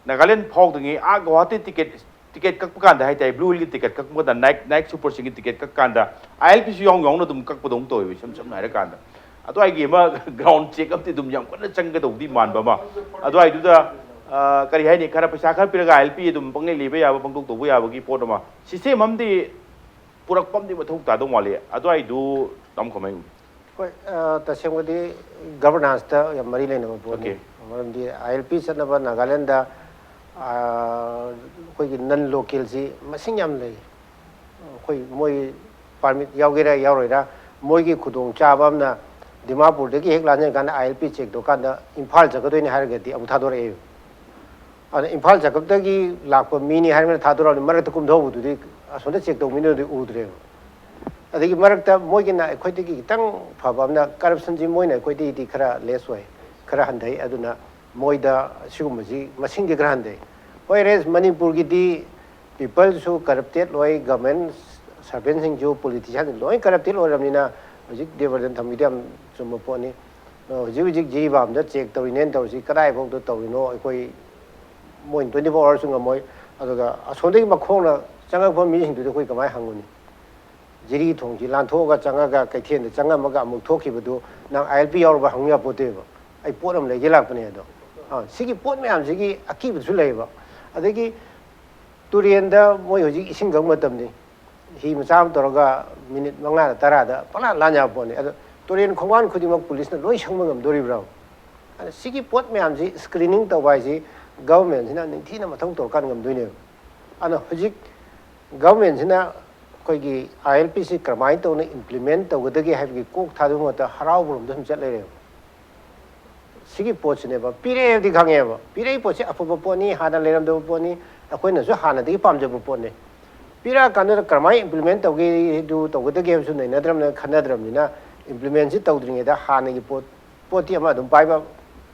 ꯅꯥꯒꯥꯂꯦꯟ ꯐꯥꯎꯗ꯭ꯔꯤꯉꯩ ꯑꯥ ꯒꯨꯋꯥꯍꯥꯇꯤ ꯇꯤꯀꯦꯠ, ꯇꯤꯀꯦꯠ ꯀꯛꯄ ꯀꯥꯟꯗ ꯍꯥꯏꯇꯥꯔꯦ, ꯕ꯭ꯂꯨ ꯍꯤꯜꯒꯤ ꯇꯤꯀꯦꯠ ꯀꯛꯄ ꯀꯥꯟꯗ, ꯅꯥꯏꯠ, ꯅꯥꯏꯠ ꯁꯨꯄꯔꯁꯤꯡꯒꯤ ꯇꯤꯀꯦꯠ ꯀꯛꯄ ꯀꯥꯟꯗ ꯑꯥꯏ ꯑꯦꯜ ꯄꯤꯁꯨ ꯌꯥꯎꯅ ꯌꯥꯎꯅ ꯑꯗꯨꯝ ꯀꯛꯄꯗꯧꯅ ꯇꯧꯋꯦꯕ, ꯏꯁꯝ ꯁꯝꯅ ꯍꯥꯏꯔꯀꯥꯟꯗ꯫ ꯑꯗꯨꯋꯥꯏꯒꯤ ꯑꯃ ꯒ꯭ꯔꯥꯎꯟ ꯆꯦꯛ ꯑꯃꯗꯤ ꯑꯗꯨꯝ ꯌꯥꯝ ꯀꯟꯅ ꯆꯪꯒꯗꯧꯗꯤ ꯃꯥꯟꯕ ꯑꯃ, ꯑꯗꯨꯋꯥꯏꯗꯨꯗ, ꯑ, ꯀꯔꯤ ꯍꯥꯏꯅꯤ, ꯈꯔ ꯄꯩꯁꯥ ꯈꯔ ꯄꯤꯔꯒ ꯑꯥꯏ ꯑꯦꯜ ꯄꯤ ꯑꯗꯨꯝ ꯄꯪꯂꯩ ꯂꯩꯕ ꯌꯥꯕ, ꯄꯪꯇꯧ ꯇꯧꯕ ꯌꯥꯕꯒꯤ ꯄꯣꯠ ꯑꯃ, ꯁꯤꯁꯇꯦꯝ ꯑꯃꯗꯤ ꯄꯨꯔꯛꯄ ꯑꯃꯗꯤ ꯃꯊꯧ ꯇꯥꯗꯧ ꯃꯥꯜꯂꯤ꯫ ꯑꯗꯨꯋꯥꯏꯗꯨ ꯇꯥꯃꯣ ꯀꯃꯥꯏꯅ ꯎꯏ? ꯍꯣꯏ, ꯑ, ꯇꯁꯦꯡꯕꯗꯤ ꯒꯕꯔꯅꯥꯟꯁꯇ ꯌꯥꯝ ꯃꯔꯤ ꯂꯩꯅꯕ ꯄꯣꯠꯅꯤ꯫ Okay. ꯃꯔꯝꯗꯤ ꯑꯥꯏ ꯑꯦꯜ ꯄꯤ ꯆꯠꯅꯕ ꯅꯥꯒꯥꯂꯦꯟꯗ, ꯑ, ꯑꯩꯈꯣꯏꯒꯤ ꯅꯟ ꯂꯣꯀꯦꯜꯁꯤ ꯃꯁꯤꯡ ꯌꯥꯝ ꯂꯩ꯫ ꯑꯩꯈꯣꯏ ꯃꯣꯏ ꯄꯥꯔꯃꯤꯠ ꯌꯥꯎꯒꯦꯔꯥ ꯌꯥꯎꯔꯣꯏꯔꯥ, ꯃꯣꯏꯒꯤ ꯈꯨꯗꯣꯡꯆꯥꯕ ꯑꯃꯅ ꯗꯤꯃꯥꯄꯨꯔꯗꯒꯤ ꯍꯦꯛ ꯂꯥꯟꯖꯟꯀꯥꯟꯗ ꯑꯥꯏ ꯑꯦꯜ ꯄꯤ ꯆꯦꯛ ꯇꯧꯀꯥꯟꯗ ꯏꯝꯐꯥꯜ ꯆꯠꯀꯗꯣꯏꯅꯤ ꯍꯥꯏꯔꯒꯗꯤ ꯑꯃꯨꯛ ꯊꯥꯗꯣꯔꯛꯑꯦ꯫ ꯑꯗ ꯏꯝꯐꯥꯜ ꯆꯠꯀꯗꯒꯤ ꯂꯥꯛꯄ ꯃꯤꯅꯤ ꯍꯥꯏꯔꯒ ꯊꯥꯗꯣꯔꯛꯑꯕꯅꯤ, ꯃꯔꯛꯇ ꯀꯨꯝꯊꯍꯧꯕꯗꯨꯗꯤ ꯑꯁꯣꯝꯗ ꯆꯦꯛ ꯇꯧꯕ ꯃꯤꯗꯨꯅꯗꯤ ꯎꯗ꯭ꯔꯦꯕ꯫ ꯑꯗꯒꯤ ꯃꯔꯛꯇ ꯃꯣꯏꯒꯤꯅ ꯑꯩꯈꯣꯏꯗꯒꯤ ꯈꯤꯇꯪ ꯐꯕ ꯑꯃꯅ ꯀꯔꯞꯁꯟꯁꯤ ꯃꯣꯏꯅ ꯑꯩꯈꯣꯏꯗꯒꯤꯗꯤ ꯈꯔ ꯂꯦꯁ ꯑꯣꯏ, ꯈꯔ ꯍꯟꯊꯩ꯫ ꯑꯗꯨꯅ ꯃꯣꯏꯗ ꯁꯤꯒꯨꯝꯕꯁꯤ ꯃꯁꯤꯡꯗꯤ ꯈꯔ ꯍꯟꯊꯩ꯫ ꯍꯣꯏ, ꯔꯦꯁ ꯃꯅꯤꯄꯨꯔꯒꯤꯗꯤ People ꯁꯨ corrupted ꯑꯣꯏ, government servant ꯁꯤꯡꯁꯨ, politician ꯁꯤꯡ ꯂꯣꯏ corrupted ꯑꯣꯏꯔꯕꯅꯤꯅ, ꯍꯧꯖꯤꯛ ꯗꯦꯕꯔꯗꯟ ꯊꯝꯕꯤꯗꯣ ꯌꯥꯝ ꯆꯨꯝꯕ ꯄꯣꯠꯅꯤ꯫ ꯑꯗꯣ ꯍꯧꯖꯤꯛ ꯍꯧꯖꯤꯛ ꯖꯤꯔꯤꯕꯥꯝꯗ check ꯇꯧꯔꯤꯅꯦꯅ ꯇꯧꯔꯤꯁꯤ ꯀꯗꯥꯏꯐꯥꯎꯗ ꯇꯧꯔꯤꯅꯣ? ꯑꯩꯈꯣꯏ, ꯃꯣꯏꯅ twenty four hours ꯁꯨ ꯉꯝꯃꯣꯏ꯫ ꯑꯗꯨꯒ ꯑꯁꯣꯝꯗꯒꯤ ꯃꯈꯣꯡꯅ ꯆꯪꯉꯛꯄ ꯃꯤꯁꯤꯡꯗꯨꯗꯤ ꯑꯩꯈꯣꯏ ꯀꯃꯥꯏꯅ ꯍꯪꯉꯨꯅꯤ? ꯖꯤꯔꯤ ꯊꯣꯡꯁꯤ ꯂꯥꯟꯊꯣꯛꯑꯒ ꯆꯪꯉꯒ ꯀꯩꯊꯦꯜꯗ ꯆꯪꯉꯝꯃꯒ ꯑꯃꯨꯛ ꯊꯣꯛꯈꯤꯕꯗꯨ ꯅꯪ ILP ꯌꯥꯎꯔꯕ ꯍꯪ ꯌꯥꯄꯣꯠꯇꯦꯕ꯫ ꯑꯩ ꯄꯣꯠ ꯑꯃ ꯂꯩꯒꯦ ꯂꯥꯛꯄꯅꯦ ꯑꯗꯣ꯫ ꯑꯥ, ꯁꯤꯒꯤ ꯄꯣꯠ ꯃꯌꯥꯝꯁꯤꯒꯤ ꯑꯀꯤꯕꯁꯨ ꯂꯩꯌꯦꯕ꯫ ꯑꯗꯒꯤ ꯇꯨꯔꯦꯟꯗ ꯃꯣꯏ ꯍꯧꯖꯤꯛ ꯏꯁꯤꯡ ꯀꯪꯕ ꯃꯇꯝꯅꯤ꯫ ꯍꯤ ꯃꯆꯥ ꯑꯃ ꯇꯧꯔꯒ ꯃꯤꯅꯤꯠ ꯃꯉꯥꯗ ꯇꯔꯥꯗ ꯄꯪꯂꯥꯟ ꯂꯥꯟ ꯌꯥꯕ ꯄꯣꯠꯅꯤ꯫ ꯑꯗꯣ ꯇꯨꯔꯦꯟ ꯈꯣꯡꯕꯥꯟ ꯈꯨꯗꯤꯡꯃꯛ ꯄꯨꯂꯤꯁꯅ ꯂꯣꯏ ꯁꯪꯕ ꯉꯝꯗꯣꯔꯤꯕ꯭ꯔꯥ? ꯑꯗ ꯁꯤꯒꯤ ꯄꯣꯠ ꯃꯌꯥꯝꯁꯤ screening ꯇꯧꯕ ꯍꯥꯏꯁꯤ government ꯁꯤꯅ ꯅꯤꯡꯊꯤꯅ ꯃꯊꯧ ꯇꯧꯔꯀꯥꯟꯗ ꯉꯝꯗꯣꯏꯅꯦꯕ꯫ ꯑꯗꯣ ꯍꯧꯖꯤꯛ government ꯁꯤꯅ ꯑꯩꯈꯣꯏꯒꯤ ILP ꯁꯤ ꯀꯔꯝꯍꯥꯏꯅ ꯇꯧꯅ implement ꯇꯧꯒꯗꯒꯦ ꯍꯥꯏꯕꯒꯤ ꯀꯣꯛ ꯊꯥꯗꯕ ꯃꯍꯨꯠꯇ ꯍꯔꯥꯎꯕꯔꯣꯝꯗ ꯁꯨꯝ ꯆꯠ ꯂꯩꯔꯦꯕ꯫ ꯁꯤꯒꯤ ꯄꯣꯠꯁꯤꯅꯦꯕ, ꯄꯤꯔꯛꯑꯦ ꯍꯥꯏꯕꯗꯤ ꯈꯪꯉꯦꯕ, ꯄꯤꯔꯛꯏ ꯄꯣꯠꯁꯤ ꯑꯐꯕ ꯄꯣꯠꯅꯤ, ꯍꯥꯟꯅ ꯂꯩꯔꯝꯗꯕ ꯄꯣꯠꯅꯤ, ꯑꯩꯈꯣꯏꯅꯁꯨ ꯍꯥꯟꯅꯗꯒꯤ ꯄꯥꯝꯖꯕ ꯄꯣꯠꯅꯤ꯫ ꯄꯤꯔꯛꯑꯀꯥꯟꯗ ꯀꯔꯝꯍꯥꯏꯅ implement ꯇꯧꯒꯦ, ꯑꯗꯨ ꯇꯧꯒꯗꯒꯦ ꯍꯥꯏꯕꯁꯨ ꯅꯩꯅꯗ꯭ꯔꯕꯅꯤꯅ, ꯈꯟꯅꯗ꯭ꯔꯕꯅꯤꯅ, implement ꯁꯤ ꯇꯧꯗ꯭ꯔꯤꯉꯩꯗ ꯍꯥꯟꯅꯒꯤ ꯄꯣꯠ, ꯄꯣꯠꯇꯤ ꯑꯃ ꯑꯗꯨꯝ ꯄꯥꯏꯕ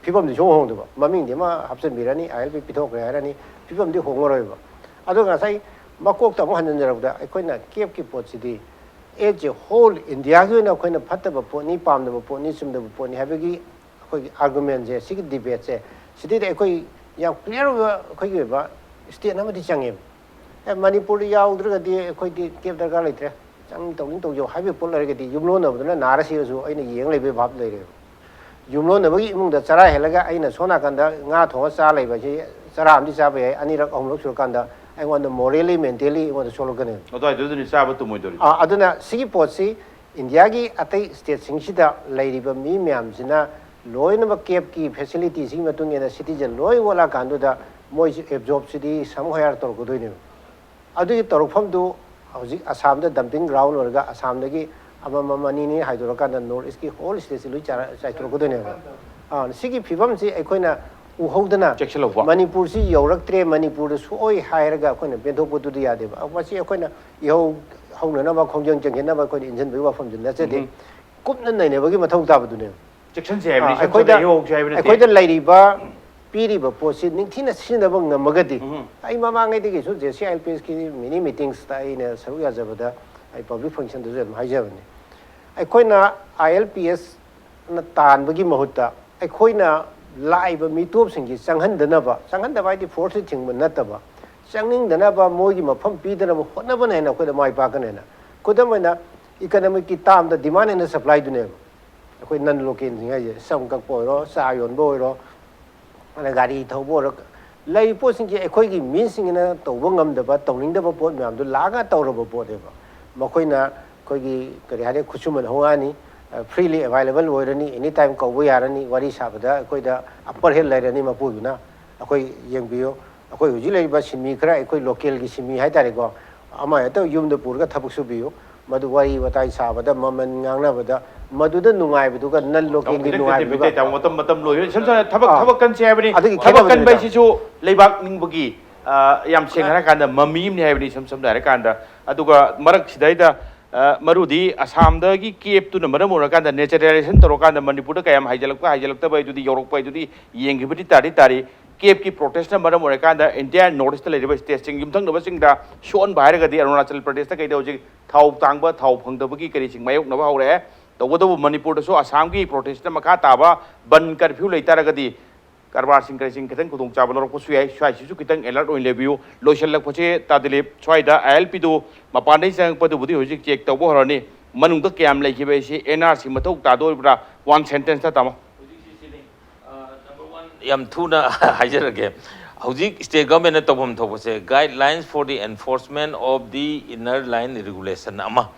ꯐꯤꯕꯝꯗꯤ ꯁꯨꯡꯍꯣꯡ ꯍꯣꯡꯗꯕ, ꯃꯃꯤꯡꯗꯤ ꯑꯃ ꯍꯥꯞꯆꯤꯟꯕꯤꯔꯅꯤ, ILP ꯄꯤꯊꯣꯛꯈ꯭ꯔꯦ ꯍꯥꯏꯔꯅꯤ, ꯐꯤꯕꯝꯗꯤ ꯍꯣꯡꯉꯔꯣꯏꯕ꯫ ꯑꯗꯨꯒ ꯉꯁꯥꯏ ꯃꯀꯣꯛꯇ ꯑꯃꯨꯛ ꯍꯟꯖꯤꯟꯖꯔꯕꯗ, ꯑꯩꯈꯣꯏꯅ CAF ꯀꯤ ꯄꯣꯠꯁꯤꯗꯤ as a whole India ꯒꯤ ꯑꯣꯏꯅ ꯑꯩꯈꯣꯏꯅ ꯐꯠꯇꯕ ꯄꯣꯠꯅꯤ, ꯄꯥꯝꯗꯕ ꯄꯣꯠꯅꯤ, ꯆꯨꯝꯗꯕ ꯄꯣꯠꯅꯤ ꯍꯥꯏꯕꯒꯤ ꯑꯩꯈꯣꯏꯒꯤ argument ꯁꯦ, ꯁꯤꯒꯤ debate ꯁꯦ, ꯁꯤꯗꯩꯗ ꯑꯩꯈꯣꯏ ꯌꯥꯝ clear ꯑꯣꯏꯕ ꯑꯩꯈꯣꯏꯒꯤ ꯑꯣꯏꯕ statement ꯑꯃꯗꯤ ꯆꯪꯉꯦꯕ꯫ ꯑꯦ, ꯃꯅꯤꯄꯨꯔꯗ ꯌꯥꯎꯗ꯭ꯔꯒꯗꯤ ꯑꯩꯈꯣꯏꯗꯤ CAF ꯗꯔꯀꯥꯔ ꯂꯩꯇ꯭ꯔꯦ, ꯆꯪꯅꯤꯡ ꯇꯧꯅꯤꯡ ꯇꯧꯖꯧ ꯍꯥꯏꯕꯒꯤ ꯄꯣꯠ ꯂꯩꯔꯒꯗꯤ, ꯌꯨꯝꯂꯣꯟꯅꯕꯗꯨꯅ ꯅꯥꯔ ꯁꯤꯔꯁꯨ ꯑꯩꯅ ꯌꯦꯡ ꯂꯩꯕꯒꯤ ꯚꯥꯕ ꯂꯩꯔꯦꯕ꯫ ꯌꯨꯝꯂꯣꯟꯅꯕꯒꯤ ꯏꯃꯨꯡꯗ ꯆꯔꯥ ꯍꯦꯜꯂꯒ ꯑꯩꯅ ꯁꯣꯝ ꯅꯥꯀꯟꯗ ꯉꯥ ꯊꯣꯡꯉ ꯆꯥ ꯂꯩꯕ ꯍꯥꯏꯁꯤ, ꯆꯔꯥ ꯑꯃꯗꯤ ꯆꯥꯕ ꯌꯥꯏ, ꯑꯅꯤꯔꯛ ꯑꯍꯨꯝꯂꯛ ꯁꯨꯔꯀꯥꯟꯗ ꯑꯩꯉꯣꯟꯗ morally, mentally ꯑꯩꯉꯣꯟꯗ ꯁꯣꯛꯂꯛꯀꯅꯦꯕ꯫ ꯑꯗꯨꯋꯥꯏꯗꯨꯗꯅꯤ ꯆꯥꯕ ꯇꯨꯝꯃꯣꯏꯗꯧꯔꯤꯁꯦ꯫ ꯑꯥ, ꯑꯗꯨꯅ ꯁꯤꯒꯤ ꯄꯣꯠꯁꯤ ꯏꯟꯗꯤꯌꯥꯒꯤ ꯑꯇꯩ state ꯁꯤꯡꯁꯤꯗ ꯂꯩꯔꯤꯕ ꯃꯤ ꯃꯌꯥꯝꯁꯤꯅ ꯂꯣꯏꯅꯃꯛ CAF ꯀꯤ facility ꯁꯤꯒꯤ ꯃꯇꯨꯡ ꯏꯟꯅ citizen ꯂꯣꯏ ꯑꯣꯜꯂꯛꯑꯀꯥꯟꯗꯨꯗ ꯃꯣꯏꯁꯤ absorb ꯁꯤꯗꯤ somewhere ꯇꯧꯔꯛꯀꯗꯣꯏꯅꯦꯕ꯫ ꯑꯗꯨꯒꯤ ꯇꯧꯔꯛꯐꯝꯗꯨ ꯍꯧꯖꯤꯛ ꯑꯁꯥꯝꯗ dumping ground ꯑꯣꯏꯔꯒ ꯑꯁꯥꯝꯗꯒꯤ ꯑꯃꯃꯝ ꯑꯅꯤꯅꯤ ꯍꯥꯏꯗꯣꯔꯛꯀꯥꯟꯗ North East ꯀꯤ whole state ꯁꯤ ꯂꯣꯏ ꯆꯥꯔ-, ꯆꯥꯏꯊꯣꯔꯛꯀꯗꯣꯏꯅꯦꯕ꯫ ꯑꯥ, ꯁꯤꯒꯤ ꯐꯤꯕꯝꯁꯤ ꯑꯩꯈꯣꯏꯅ ꯎꯍꯧꯗꯅ ꯆꯦꯛꯁꯤꯜꯍꯧꯕ꯫ ꯃꯅꯤꯄꯨꯔꯁꯤ ꯌꯧꯔꯛꯇ꯭ꯔꯦ, ꯃꯅꯤꯄꯨꯔꯗ ꯁꯣꯛꯑꯣꯏ ꯍꯥꯏꯔꯒ ꯑꯩꯈꯣꯏꯅ ꯄꯦꯟꯊꯣꯛꯄꯗꯨꯗꯤ ꯌꯥꯗꯦꯕ꯫ ꯃꯁꯤ ꯑꯩꯈꯣꯏꯅ ꯏꯍꯧ ꯍꯧꯅꯅꯕ, ꯈꯣꯡꯖꯪ ꯆꯪꯁꯤꯟꯅꯕ ꯑꯩꯈꯣꯏꯅ ꯏꯟꯁꯤꯟꯕꯒꯤ ꯋꯥꯐꯝꯁꯨ ꯅꯠꯆꯗꯦ꯫ ꯎꯝ꯫ ꯀꯨꯞꯅ ꯅꯩꯅꯕꯒꯤ ꯃꯊꯧ ꯇꯥꯕꯗꯨꯅꯦꯕ꯫ ꯆꯦꯛꯁꯤꯟꯁꯦ ꯍꯥꯏꯕꯅꯤ, ꯑꯥ, ꯁꯝ ꯑꯩꯈꯣꯏꯗ, ꯁꯝꯅ ꯏꯍꯧ ꯍꯧꯁꯦ ꯍꯥꯏꯕ ꯅꯠꯇꯦ꯫ ꯑꯩꯈꯣꯏꯗ ꯂꯩꯔꯤꯕ ꯄꯤꯔꯤꯕ ꯄꯣꯠꯁꯤ ꯅꯤꯡꯊꯤꯅ ꯁꯤꯖꯤꯟꯅꯕ ꯉꯝꯃꯒꯗꯤ, ꯎꯝ꯫ ꯑꯩ ꯃꯃꯥꯡꯉꯩꯗꯒꯤꯁꯨ ꯖꯦ ꯁꯤ ꯑꯥꯏ ꯑꯦꯜ ꯄꯤ ꯑꯦꯁꯀꯤ ꯃꯤꯅꯤ ꯃꯤꯇꯤꯡꯁꯇ ꯑꯩꯅ ꯁꯔꯨꯛ ꯌꯥꯖꯕꯗ, ꯑꯩ ꯄꯕ꯭ꯂꯤꯛ ꯐꯪꯁꯟꯗꯁꯨ ꯑꯗꯨꯝ ꯍꯥꯏꯖꯕꯅꯤ, ꯑꯩꯈꯣꯏꯅ ꯑꯥꯏ ꯑꯦꯜ ꯄꯤ ꯑꯦꯁꯅ ꯇꯥꯟꯕꯒꯤ ꯃꯍꯨꯠꯇ ꯑꯩꯈꯣꯏꯅ ꯂꯥꯛꯏꯕ ꯃꯤꯇꯣꯞꯁꯤꯡꯁꯤ ꯆꯪꯍꯟꯗꯅꯕ, ꯆꯪꯍꯟꯗꯕ ꯍꯥꯏꯗꯤ ꯐꯣꯔꯁꯇ ꯊꯤꯡꯕ ꯅꯠꯇꯕ, ꯆꯪꯅꯤꯡꯗꯅꯕ ꯃꯣꯏꯒꯤ ꯃꯐꯝ ꯄꯤꯗꯅꯕ ꯍꯣꯠꯅꯕꯅ ꯍꯦꯟꯅ ꯑꯩꯈꯣꯏꯗ ꯃꯥꯏ ꯄꯥꯛꯀꯅꯦꯅ꯫ ꯈꯨꯗꯝ ꯑꯣꯏꯅ, ꯏꯀꯅꯣꯃꯤꯛꯀꯤ ꯇꯥꯝꯗ ꯗꯤꯃꯥꯟ ꯑꯦꯟ ꯁꯄ꯭ꯂꯥꯏꯗꯨꯅꯦꯕ꯫ ꯑꯩꯈꯣꯏ ꯅꯟ ꯂꯣꯀꯦꯜꯁꯤꯡ ꯍꯥꯏꯁꯦ, ꯁꯝ ꯀꯛꯄ ꯑꯣꯏꯔꯣ, ꯆꯥ ꯌꯣꯟꯕ ꯑꯣꯏꯔꯣ, ꯑꯗ ꯒꯥꯔꯤ ꯊꯧꯕ ꯑꯣꯏꯔꯣ, ꯂꯩꯔꯤꯕ ꯄꯣꯠꯁꯤꯡꯁꯦ ꯑꯩꯈꯣꯏꯒꯤ ꯃꯤꯁꯤꯡꯁꯤꯅ ꯇꯧꯕ ꯉꯝꯗꯕ, ꯇꯧꯅꯤꯡꯗꯕ ꯄꯣꯠ ꯃꯌꯥꯝꯗꯣ ꯂꯥꯛꯑꯒ ꯇꯧꯔꯕ ꯄꯣꯠꯅꯦꯕ꯫ ꯃꯈꯣꯏꯅ ꯑꯩꯈꯣꯏꯒꯤ, ꯀꯔꯤ ꯍꯥꯏꯅꯤ, ꯈꯨꯠꯁꯨꯃꯟ ꯍꯧꯔꯛꯑꯅꯤ, ꯐ꯭ꯔꯤꯂꯤ ꯑꯦꯕꯥꯏꯂꯦꯕꯜ ꯑꯣꯏꯔꯅꯤ, ꯑꯦꯅꯤ ꯇꯥꯏꯝ ꯀꯧꯕ ꯌꯥꯔꯅꯤ, ꯋꯥꯔꯤ ꯁꯥꯕꯗ ꯑꯩꯈꯣꯏꯗ ꯑꯞꯄꯔ ꯍꯦꯟ ꯂꯩꯔꯅꯤ ꯃꯄꯨꯗꯨꯅ꯫ ꯑꯩꯈꯣꯏ ꯌꯦꯡꯕꯤꯌꯨ, ꯑꯩꯈꯣꯏ ꯍꯧꯖꯤꯛ ꯂꯩꯔꯤꯕ ꯁꯤꯟꯃꯤ ꯈꯔ, ꯑꯩꯈꯣꯏ ꯂꯣꯀꯦꯜꯒꯤ ꯁꯤꯟꯃꯤ ꯍꯥꯏꯇꯥꯔꯦꯀꯣ, ꯑꯃ ꯍꯦꯛꯇ ꯌꯨꯝꯗ ꯄꯨꯔꯒ ꯊꯕꯛ ꯁꯨꯕꯤꯌꯨ, ꯃꯗꯨ ꯋꯥꯔꯤ ꯋꯥꯇꯥꯏ ꯁꯥꯕꯗ, ꯃꯃꯜ ꯉꯥꯡꯅꯕꯗ, ꯃꯗꯨꯗ ꯅꯨꯡꯉꯥꯏꯕꯗꯨꯒ ꯅꯟ ꯂꯣꯀꯦꯜꯒꯤ ꯈꯤꯇꯪ, ꯈꯤꯇꯪ, ꯅꯨꯡꯉꯥꯏꯕꯗꯨꯒ꯫ ꯈꯤꯇꯪ, ꯃꯇꯝ, ꯃꯇꯝ ꯂꯣꯏꯔꯦ꯫ ꯏꯁꯝ ꯁꯝꯅ ꯊꯕꯛ, ꯑꯥ꯫ ꯊꯕꯛ ꯀꯟꯁꯦ ꯍꯥꯏꯕꯅꯤ꯫ ꯑꯗꯨꯒꯤ ꯊꯕꯛ ꯈꯦꯠꯅꯕꯗꯨꯅꯤꯗ꯫ ꯀꯟꯕ ꯍꯥꯏꯁꯤꯁꯨ ꯂꯩꯕꯥꯛ ꯅꯤꯡꯕꯒꯤ, ꯑ, ꯌꯥꯝ ꯁꯦꯡꯅ ꯍꯥꯏꯔꯀꯥꯟꯗ ꯃꯃꯤ ꯑꯃꯅꯤ ꯍꯥꯏꯕꯅꯤ, ꯏꯁꯝ ꯁꯝꯅ ꯍꯥꯏꯔꯀꯥꯟꯗ꯫ ꯑꯗꯨꯒ ꯃꯔꯛꯁꯤꯗꯩꯗ, ꯑ, ꯃꯔꯨꯗꯤ ꯑꯁꯥꯝꯗꯒꯤ ꯀꯦꯞꯇꯨꯅ ꯃꯔꯝ ꯑꯣꯏꯔꯀꯥꯟꯗ, ꯅꯦꯆꯔꯦꯂꯥꯏꯖꯦꯁꯟ ꯇꯧꯔꯀꯥꯟꯗ ꯃꯅꯤꯄꯨꯔꯗ ꯀꯌꯥꯝ ꯍꯥꯏꯖꯤꯜꯂꯛꯄ, ꯍꯥꯏꯖꯤꯜꯂꯛꯇꯕ ꯍꯥꯏꯗꯨꯗꯤ, ꯌꯧꯔꯛꯄ ꯍꯥꯏꯗꯨꯗꯤ ꯌꯦꯡꯈꯤꯕꯗꯤ ꯇꯥꯗꯤ ꯇꯥꯔꯤ꯫ ꯀꯦꯞꯀꯤ ꯄ꯭ꯔꯣꯇꯦꯁꯅ ꯃꯔꯝ ꯑꯣꯏꯔꯀꯥꯟꯗ ꯏꯟꯇꯤꯌꯥ ꯅꯣꯔꯠ ꯏꯁꯇ ꯂꯩꯔꯤꯕ ꯁ꯭ꯇꯦꯠꯁꯤꯡ, ꯌꯨꯝꯊꯪꯅꯕꯁꯤꯡꯗ ꯁꯣꯛꯍꯟꯕ ꯍꯥꯏꯔꯒꯗꯤ, ꯑꯔꯨꯅꯥꯆꯜ ꯄ꯭ꯔꯗꯦꯁꯇ ꯀꯩꯗ ꯍꯧꯖꯤꯛ ꯊꯥꯎ ꯇꯥꯡꯕ, ꯊꯥꯎ ꯐꯪꯗꯕꯒꯤ ꯀꯔꯤꯁꯤꯡ ꯃꯥꯌꯣꯛꯅꯕ ꯍꯧꯔꯛꯑꯦ꯫ ꯇꯧꯕꯇꯕꯨ ꯃꯅꯤꯄꯨꯔꯗꯁꯨ ꯑꯁꯥꯝꯒꯤ ꯄ꯭ꯔꯣꯇꯦꯁꯅ ꯃꯈꯥ ꯇꯥꯕ ꯕꯟ ꯀꯔꯐ꯭ꯌꯨ ꯂꯩꯇꯥꯔꯒꯗꯤ ꯀꯔꯕꯥꯔꯁꯤꯡ ꯀꯔꯤꯁꯤꯡ ꯈꯤꯇꯪ ꯈꯨꯗꯣꯡꯆꯥꯕ ꯂꯧꯔꯛꯄꯁꯨ ꯌꯥꯏ꯫ ꯁ꯭ꯋꯥꯏꯁꯤꯁꯨ ꯈꯤꯇꯪ ꯑꯦꯂꯔꯠ ꯑꯣꯏꯅ ꯂꯩꯕꯤꯌꯨ꯫ ꯂꯣꯏꯁꯤꯜꯂꯛꯄꯁꯦ, ꯇꯥ ꯗꯤꯂꯤꯞ, ꯁ꯭ꯋꯥꯏꯗ ꯑꯥꯏ ꯑꯦꯜ ꯄꯤꯗꯨ ꯃꯄꯥꯟꯗꯒꯤ ꯆꯪꯉꯛꯄꯗꯨꯕꯨꯗꯤ ꯍꯧꯖꯤꯛ ꯆꯦꯛ ꯇꯧꯕ ꯍꯧꯔꯅꯤ꯫ ꯃꯅꯨꯡꯗ ꯀꯌꯥꯝ ꯂꯩꯈꯤꯕ ꯍꯥꯏꯁꯤ ꯑꯦꯟ ꯑꯥꯔ ꯁꯤ ꯃꯊꯧ ꯇꯥꯗꯣꯔꯤꯕ꯭ꯔꯥ? ꯋꯥꯟ ꯁꯦꯟꯇꯦꯟꯁꯇ, ꯇꯥꯃꯣ꯫ ꯌꯥꯝ ꯊꯨꯅ ꯍꯥꯏꯖꯔꯒꯦ꯫ ꯍꯧꯖꯤꯛ ꯁ꯭ꯇꯦꯠ ꯒꯚꯔꯟꯃꯦꯟꯅ ꯇꯧꯐꯝ ꯊꯣꯛꯄꯁꯦ, Guidelines for the Enforcement of the Inner Line Regulation ꯑꯃ,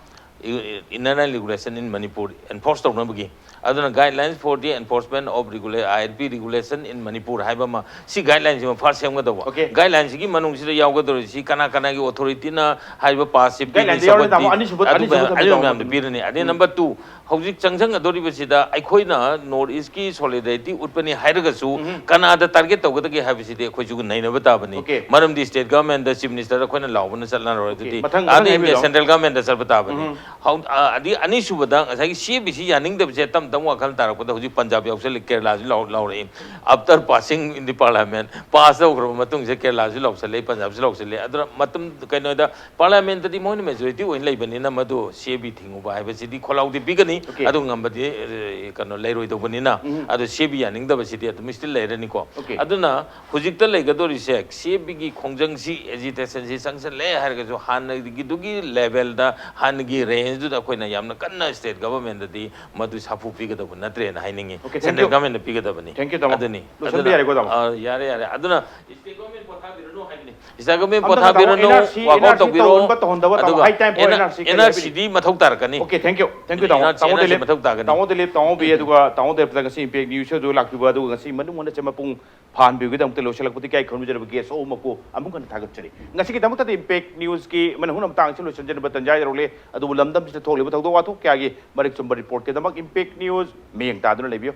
Inner Line Regulation in Manipur enforce ꯇꯧꯅꯕꯒꯤ, ꯑꯗꯨꯅ Guidelines for the Enforcement of Regula-, I L P Regulation in Manipur ꯍꯥꯏꯕ ꯑꯃ, ꯁꯤ ꯒꯥꯏꯗꯂꯥꯏꯟꯁꯤꯃ ꯐꯥꯔꯁ ꯁꯦꯝꯒꯗꯧꯕ꯫ Okay. ꯒꯥꯏꯗꯂꯥꯏꯟꯁꯤꯒꯤ ꯃꯅꯨꯡꯁꯤꯗ ꯌꯥꯎꯒꯗꯧꯔꯤꯁꯤ ꯀꯅꯥ ꯀꯅꯥꯒꯤ ꯑꯣꯊꯣꯔꯤꯇꯤꯅ ꯍꯥꯏꯔꯤꯕ ꯄꯥꯁꯁꯦ ꯄꯤꯅꯤ, ꯒꯥꯏꯗꯂꯥꯏꯟꯗ ꯌꯥꯎꯔꯦ, ꯁꯄꯣꯔꯠ ꯇꯥꯃꯣ, ꯄꯤ, ꯑꯅꯤꯁꯨꯕ, ꯑꯗꯨ ꯑꯅꯤꯁꯨꯕ ꯃꯌꯥꯝ, ꯊꯝꯕꯤꯔꯣ, ꯑꯗꯨ ꯃꯌꯥꯝꯗꯣ ꯎꯝ꯫ ꯄꯤꯔꯅꯤ꯫ ꯑꯗꯩ ꯎꯝ꯫ ꯅꯝꯕꯔ ꯇꯨ, ꯍꯧꯖꯤꯛ ꯆꯪꯁꯤꯟꯒꯗꯧꯔꯤꯕꯁꯤꯗ ꯑꯩꯈꯣꯏꯅ ꯅꯣꯔꯠ ꯏꯁꯀꯤ ꯁꯣꯂꯤꯗꯥꯔꯤꯇꯤ ꯎꯠꯄꯅꯤ ꯍꯥꯏꯔꯒꯁꯨ, ꯎꯝ꯫ ꯀꯅꯥꯗ ꯇꯥꯔꯒꯦꯠ ꯇꯧꯒꯗꯒꯦ ꯍꯥꯏꯕꯁꯤꯗꯤ ꯑꯩꯈꯣꯏꯁꯨ ꯅꯩꯅꯕ ꯇꯥꯕꯅꯤ꯫ Okay. ꯃꯔꯝꯗꯤ ꯁ꯭ꯇꯦꯠ ꯒꯚꯔꯟꯃꯦꯟꯗ ꯆꯤꯐ ꯃꯤꯅꯤꯁꯇꯔꯗ ꯑꯩꯈꯣꯏꯅ ꯂꯥꯎꯕꯅ ꯆꯠꯅꯔꯣꯏ꯫ Okay. ꯑꯗꯨꯗꯤ ꯃꯊꯪ, ꯃꯊꯪ ꯑꯗꯨꯗꯤ ꯍꯥꯏꯕꯤꯔꯣ꯫ ꯁꯦꯟꯇ꯭ꯔꯦꯜ ꯒꯚꯔꯟꯃꯦꯟꯗ ꯆꯠꯄ ꯇꯥꯕꯅꯤ꯫ ꯎꯝ꯫ ꯍꯧ- ꯑ, ꯑꯗꯤ ꯑꯅꯤꯁꯨꯕꯗ ꯉꯁꯥꯏꯒꯤ ꯁꯤ ꯑꯦ ꯕꯤ ꯁꯤ ꯌꯥꯅꯤꯡꯗꯕꯁꯦ ꯇꯞ ꯇꯞ ꯋꯥꯈꯜ ꯇꯥꯔꯛꯄꯗ ꯍꯧꯖꯤꯛ ꯄꯟꯖꯥꯕ ꯌꯥꯎꯁꯜꯂꯤ, ꯀꯦꯔꯂꯥꯁꯨ ꯂꯥꯎ- ꯂꯥꯎꯔꯛꯏ꯫ After passing in the parliament, pass ꯇꯧꯈ꯭ꯔꯕ ꯃꯇꯨꯡꯁꯦ ꯀꯦꯔꯂꯥꯁꯨ ꯂꯥꯎꯁꯜꯂꯤ, ꯄꯟꯖꯥꯕꯁꯨ ꯂꯥꯎꯁꯜꯂꯤ꯫ ꯑꯗꯨꯅ ꯃꯇꯝ ꯀꯩꯅꯣꯗ parliament ꯇꯗꯤ ꯃꯣꯏꯅ majority ꯑꯣꯏꯅ ꯂꯩꯕꯅꯤꯅ ꯃꯗꯨ ꯁꯤ ꯑꯦ ꯕꯤ ꯊꯤꯡꯉꯨꯕ ꯍꯥꯏꯕꯁꯤꯗꯤ ꯈꯣꯜꯂꯥꯎꯗꯤ ꯄꯤꯒꯅꯤ꯫ Okay. ꯑꯗꯨ ꯉꯝꯕꯗꯤ ꯑ, ꯀꯩꯅꯣ ꯂꯩꯔꯣꯏꯗꯧꯕꯅꯤꯅ꯫ ꯎꯝ. ꯑꯗꯨ ꯁꯤ ꯑꯦ ꯕꯤ ꯌꯥꯅꯤꯡꯗꯕꯁꯤꯗꯤ ꯑꯗꯨꯝ still ꯂꯩꯔꯅꯤꯀꯣ꯫ Okay. ꯑꯗꯨꯅ ꯍꯧꯖꯤꯛꯇ ꯂꯩꯒꯗꯧꯔꯤꯁꯦ ꯁꯤ ꯑꯦ ꯕꯤꯒꯤ ꯈꯣꯡꯖꯪꯁꯤ, agitation ꯁꯤ ꯆꯪꯁꯜꯂꯦ ꯍꯥꯏꯔꯒꯁꯨ ꯍꯥꯟꯅꯒꯤꯗꯨꯒꯤ level ꯗ, ꯍꯥꯟꯅꯒꯤ range ꯗꯨꯗ ꯑꯩꯈꯣꯏꯅ ꯌꯥꯝꯅ ꯀꯟꯅ state government ꯗꯗꯤ ꯃꯗꯨ ꯁꯥꯐꯨ ꯄꯤꯒꯗꯧꯕ ꯅꯠꯇ꯭ꯔꯦꯅ ꯍꯥꯏꯅꯤꯡꯉꯤ꯫ Okay, thank Central you. government ꯅ ꯄꯤꯒꯗꯕꯅꯤ꯫ Thank you, ꯇꯥꯃꯣ꯫ ꯑꯗꯨꯅꯤ꯫ ꯂꯣꯏꯁꯟꯕ ꯑꯗꯨꯅ, ꯌꯥꯔꯦꯀꯣ, ꯇꯥꯃꯣ? ꯑ, ꯌꯥꯔꯦ, ꯌꯥꯔꯦ꯫ ꯑꯗꯨꯅ state government ꯄꯣꯊꯥꯕꯤꯔꯅꯨ ꯍꯥꯏꯕꯅꯤ꯫ State government ꯑꯝꯇꯪ ꯇꯥꯃꯣ, ꯄꯣꯊꯥꯕꯤꯔꯅꯨ, N R C, walk out N R C ꯇꯧꯕꯤꯔꯣ꯫ ꯇꯧꯍꯟꯕ, ꯇꯧꯍꯟꯗꯕ, ꯇꯥꯃꯣ, ꯑꯗꯨꯒ high time for N-, N R C ꯀꯩ ꯍꯥꯏꯕꯤꯔꯤ? N R C ꯗꯤ ꯃꯊꯧ ꯇꯥꯔꯛꯀꯅꯤ꯫ Okay, thank you, thank you, ꯇꯥꯃꯣ꯫ N R C, ꯇꯥꯃꯣ N R C ꯗꯤꯂꯤꯞ, ꯃꯊꯧ ꯇꯥꯒꯅꯤ꯫ ꯇꯥꯃꯣ ꯗꯤꯂꯤꯞ, ꯇꯥꯃꯣ ꯕꯤ, ꯑꯗꯨꯒ ꯇꯥꯃꯣ ꯗꯤꯂꯤꯞꯇ ꯉꯁꯤ Impact News ꯁꯤꯗ ꯂꯥꯛꯄꯤꯕ, ꯑꯗꯨꯒ ꯉꯁꯤ ꯃꯅꯨꯡ ꯍꯟꯅ ꯆꯃꯥꯄꯨꯡ ꯐꯥꯍꯟꯕꯤꯕꯒꯤꯗꯃꯛꯇ ꯂꯣꯏꯁꯤꯜꯂꯛꯄꯗꯤ ꯀꯥꯏ ꯈꯨꯔꯨꯝꯖꯔꯕ guest ꯑꯍꯨꯝꯃꯛꯄꯨ ꯑꯃꯨꯛ ꯍꯟꯅ ꯊꯥꯒꯠꯆꯔꯤ꯫ ꯉꯁꯤꯒꯤꯗꯃꯛꯇꯗꯤ Impact News ꯀꯤ ꯃꯅꯨꯡ ꯍꯨꯠꯅ ꯃꯇꯥꯡ ꯑꯁꯤ ꯂꯣꯏꯁꯤꯟꯖꯅꯕ ꯇꯟꯖꯥ ꯌꯧꯔꯛꯂꯦ꯫ ꯑꯗꯨꯕꯨ ꯂꯝꯗꯝꯁꯤꯗ ꯊꯣꯛꯂꯤꯕ ꯊꯧꯗꯣꯛ ꯋꯥꯊꯣꯛ ꯀꯌꯥꯒꯤ ꯃꯔꯤꯛ ꯆꯨꯝꯕ report ꯀꯤꯗꯃꯛ Impact News ꯃꯤꯠꯌꯦꯡ ꯇꯥꯗꯨꯅ ꯂꯩꯕꯤꯌꯨ꯫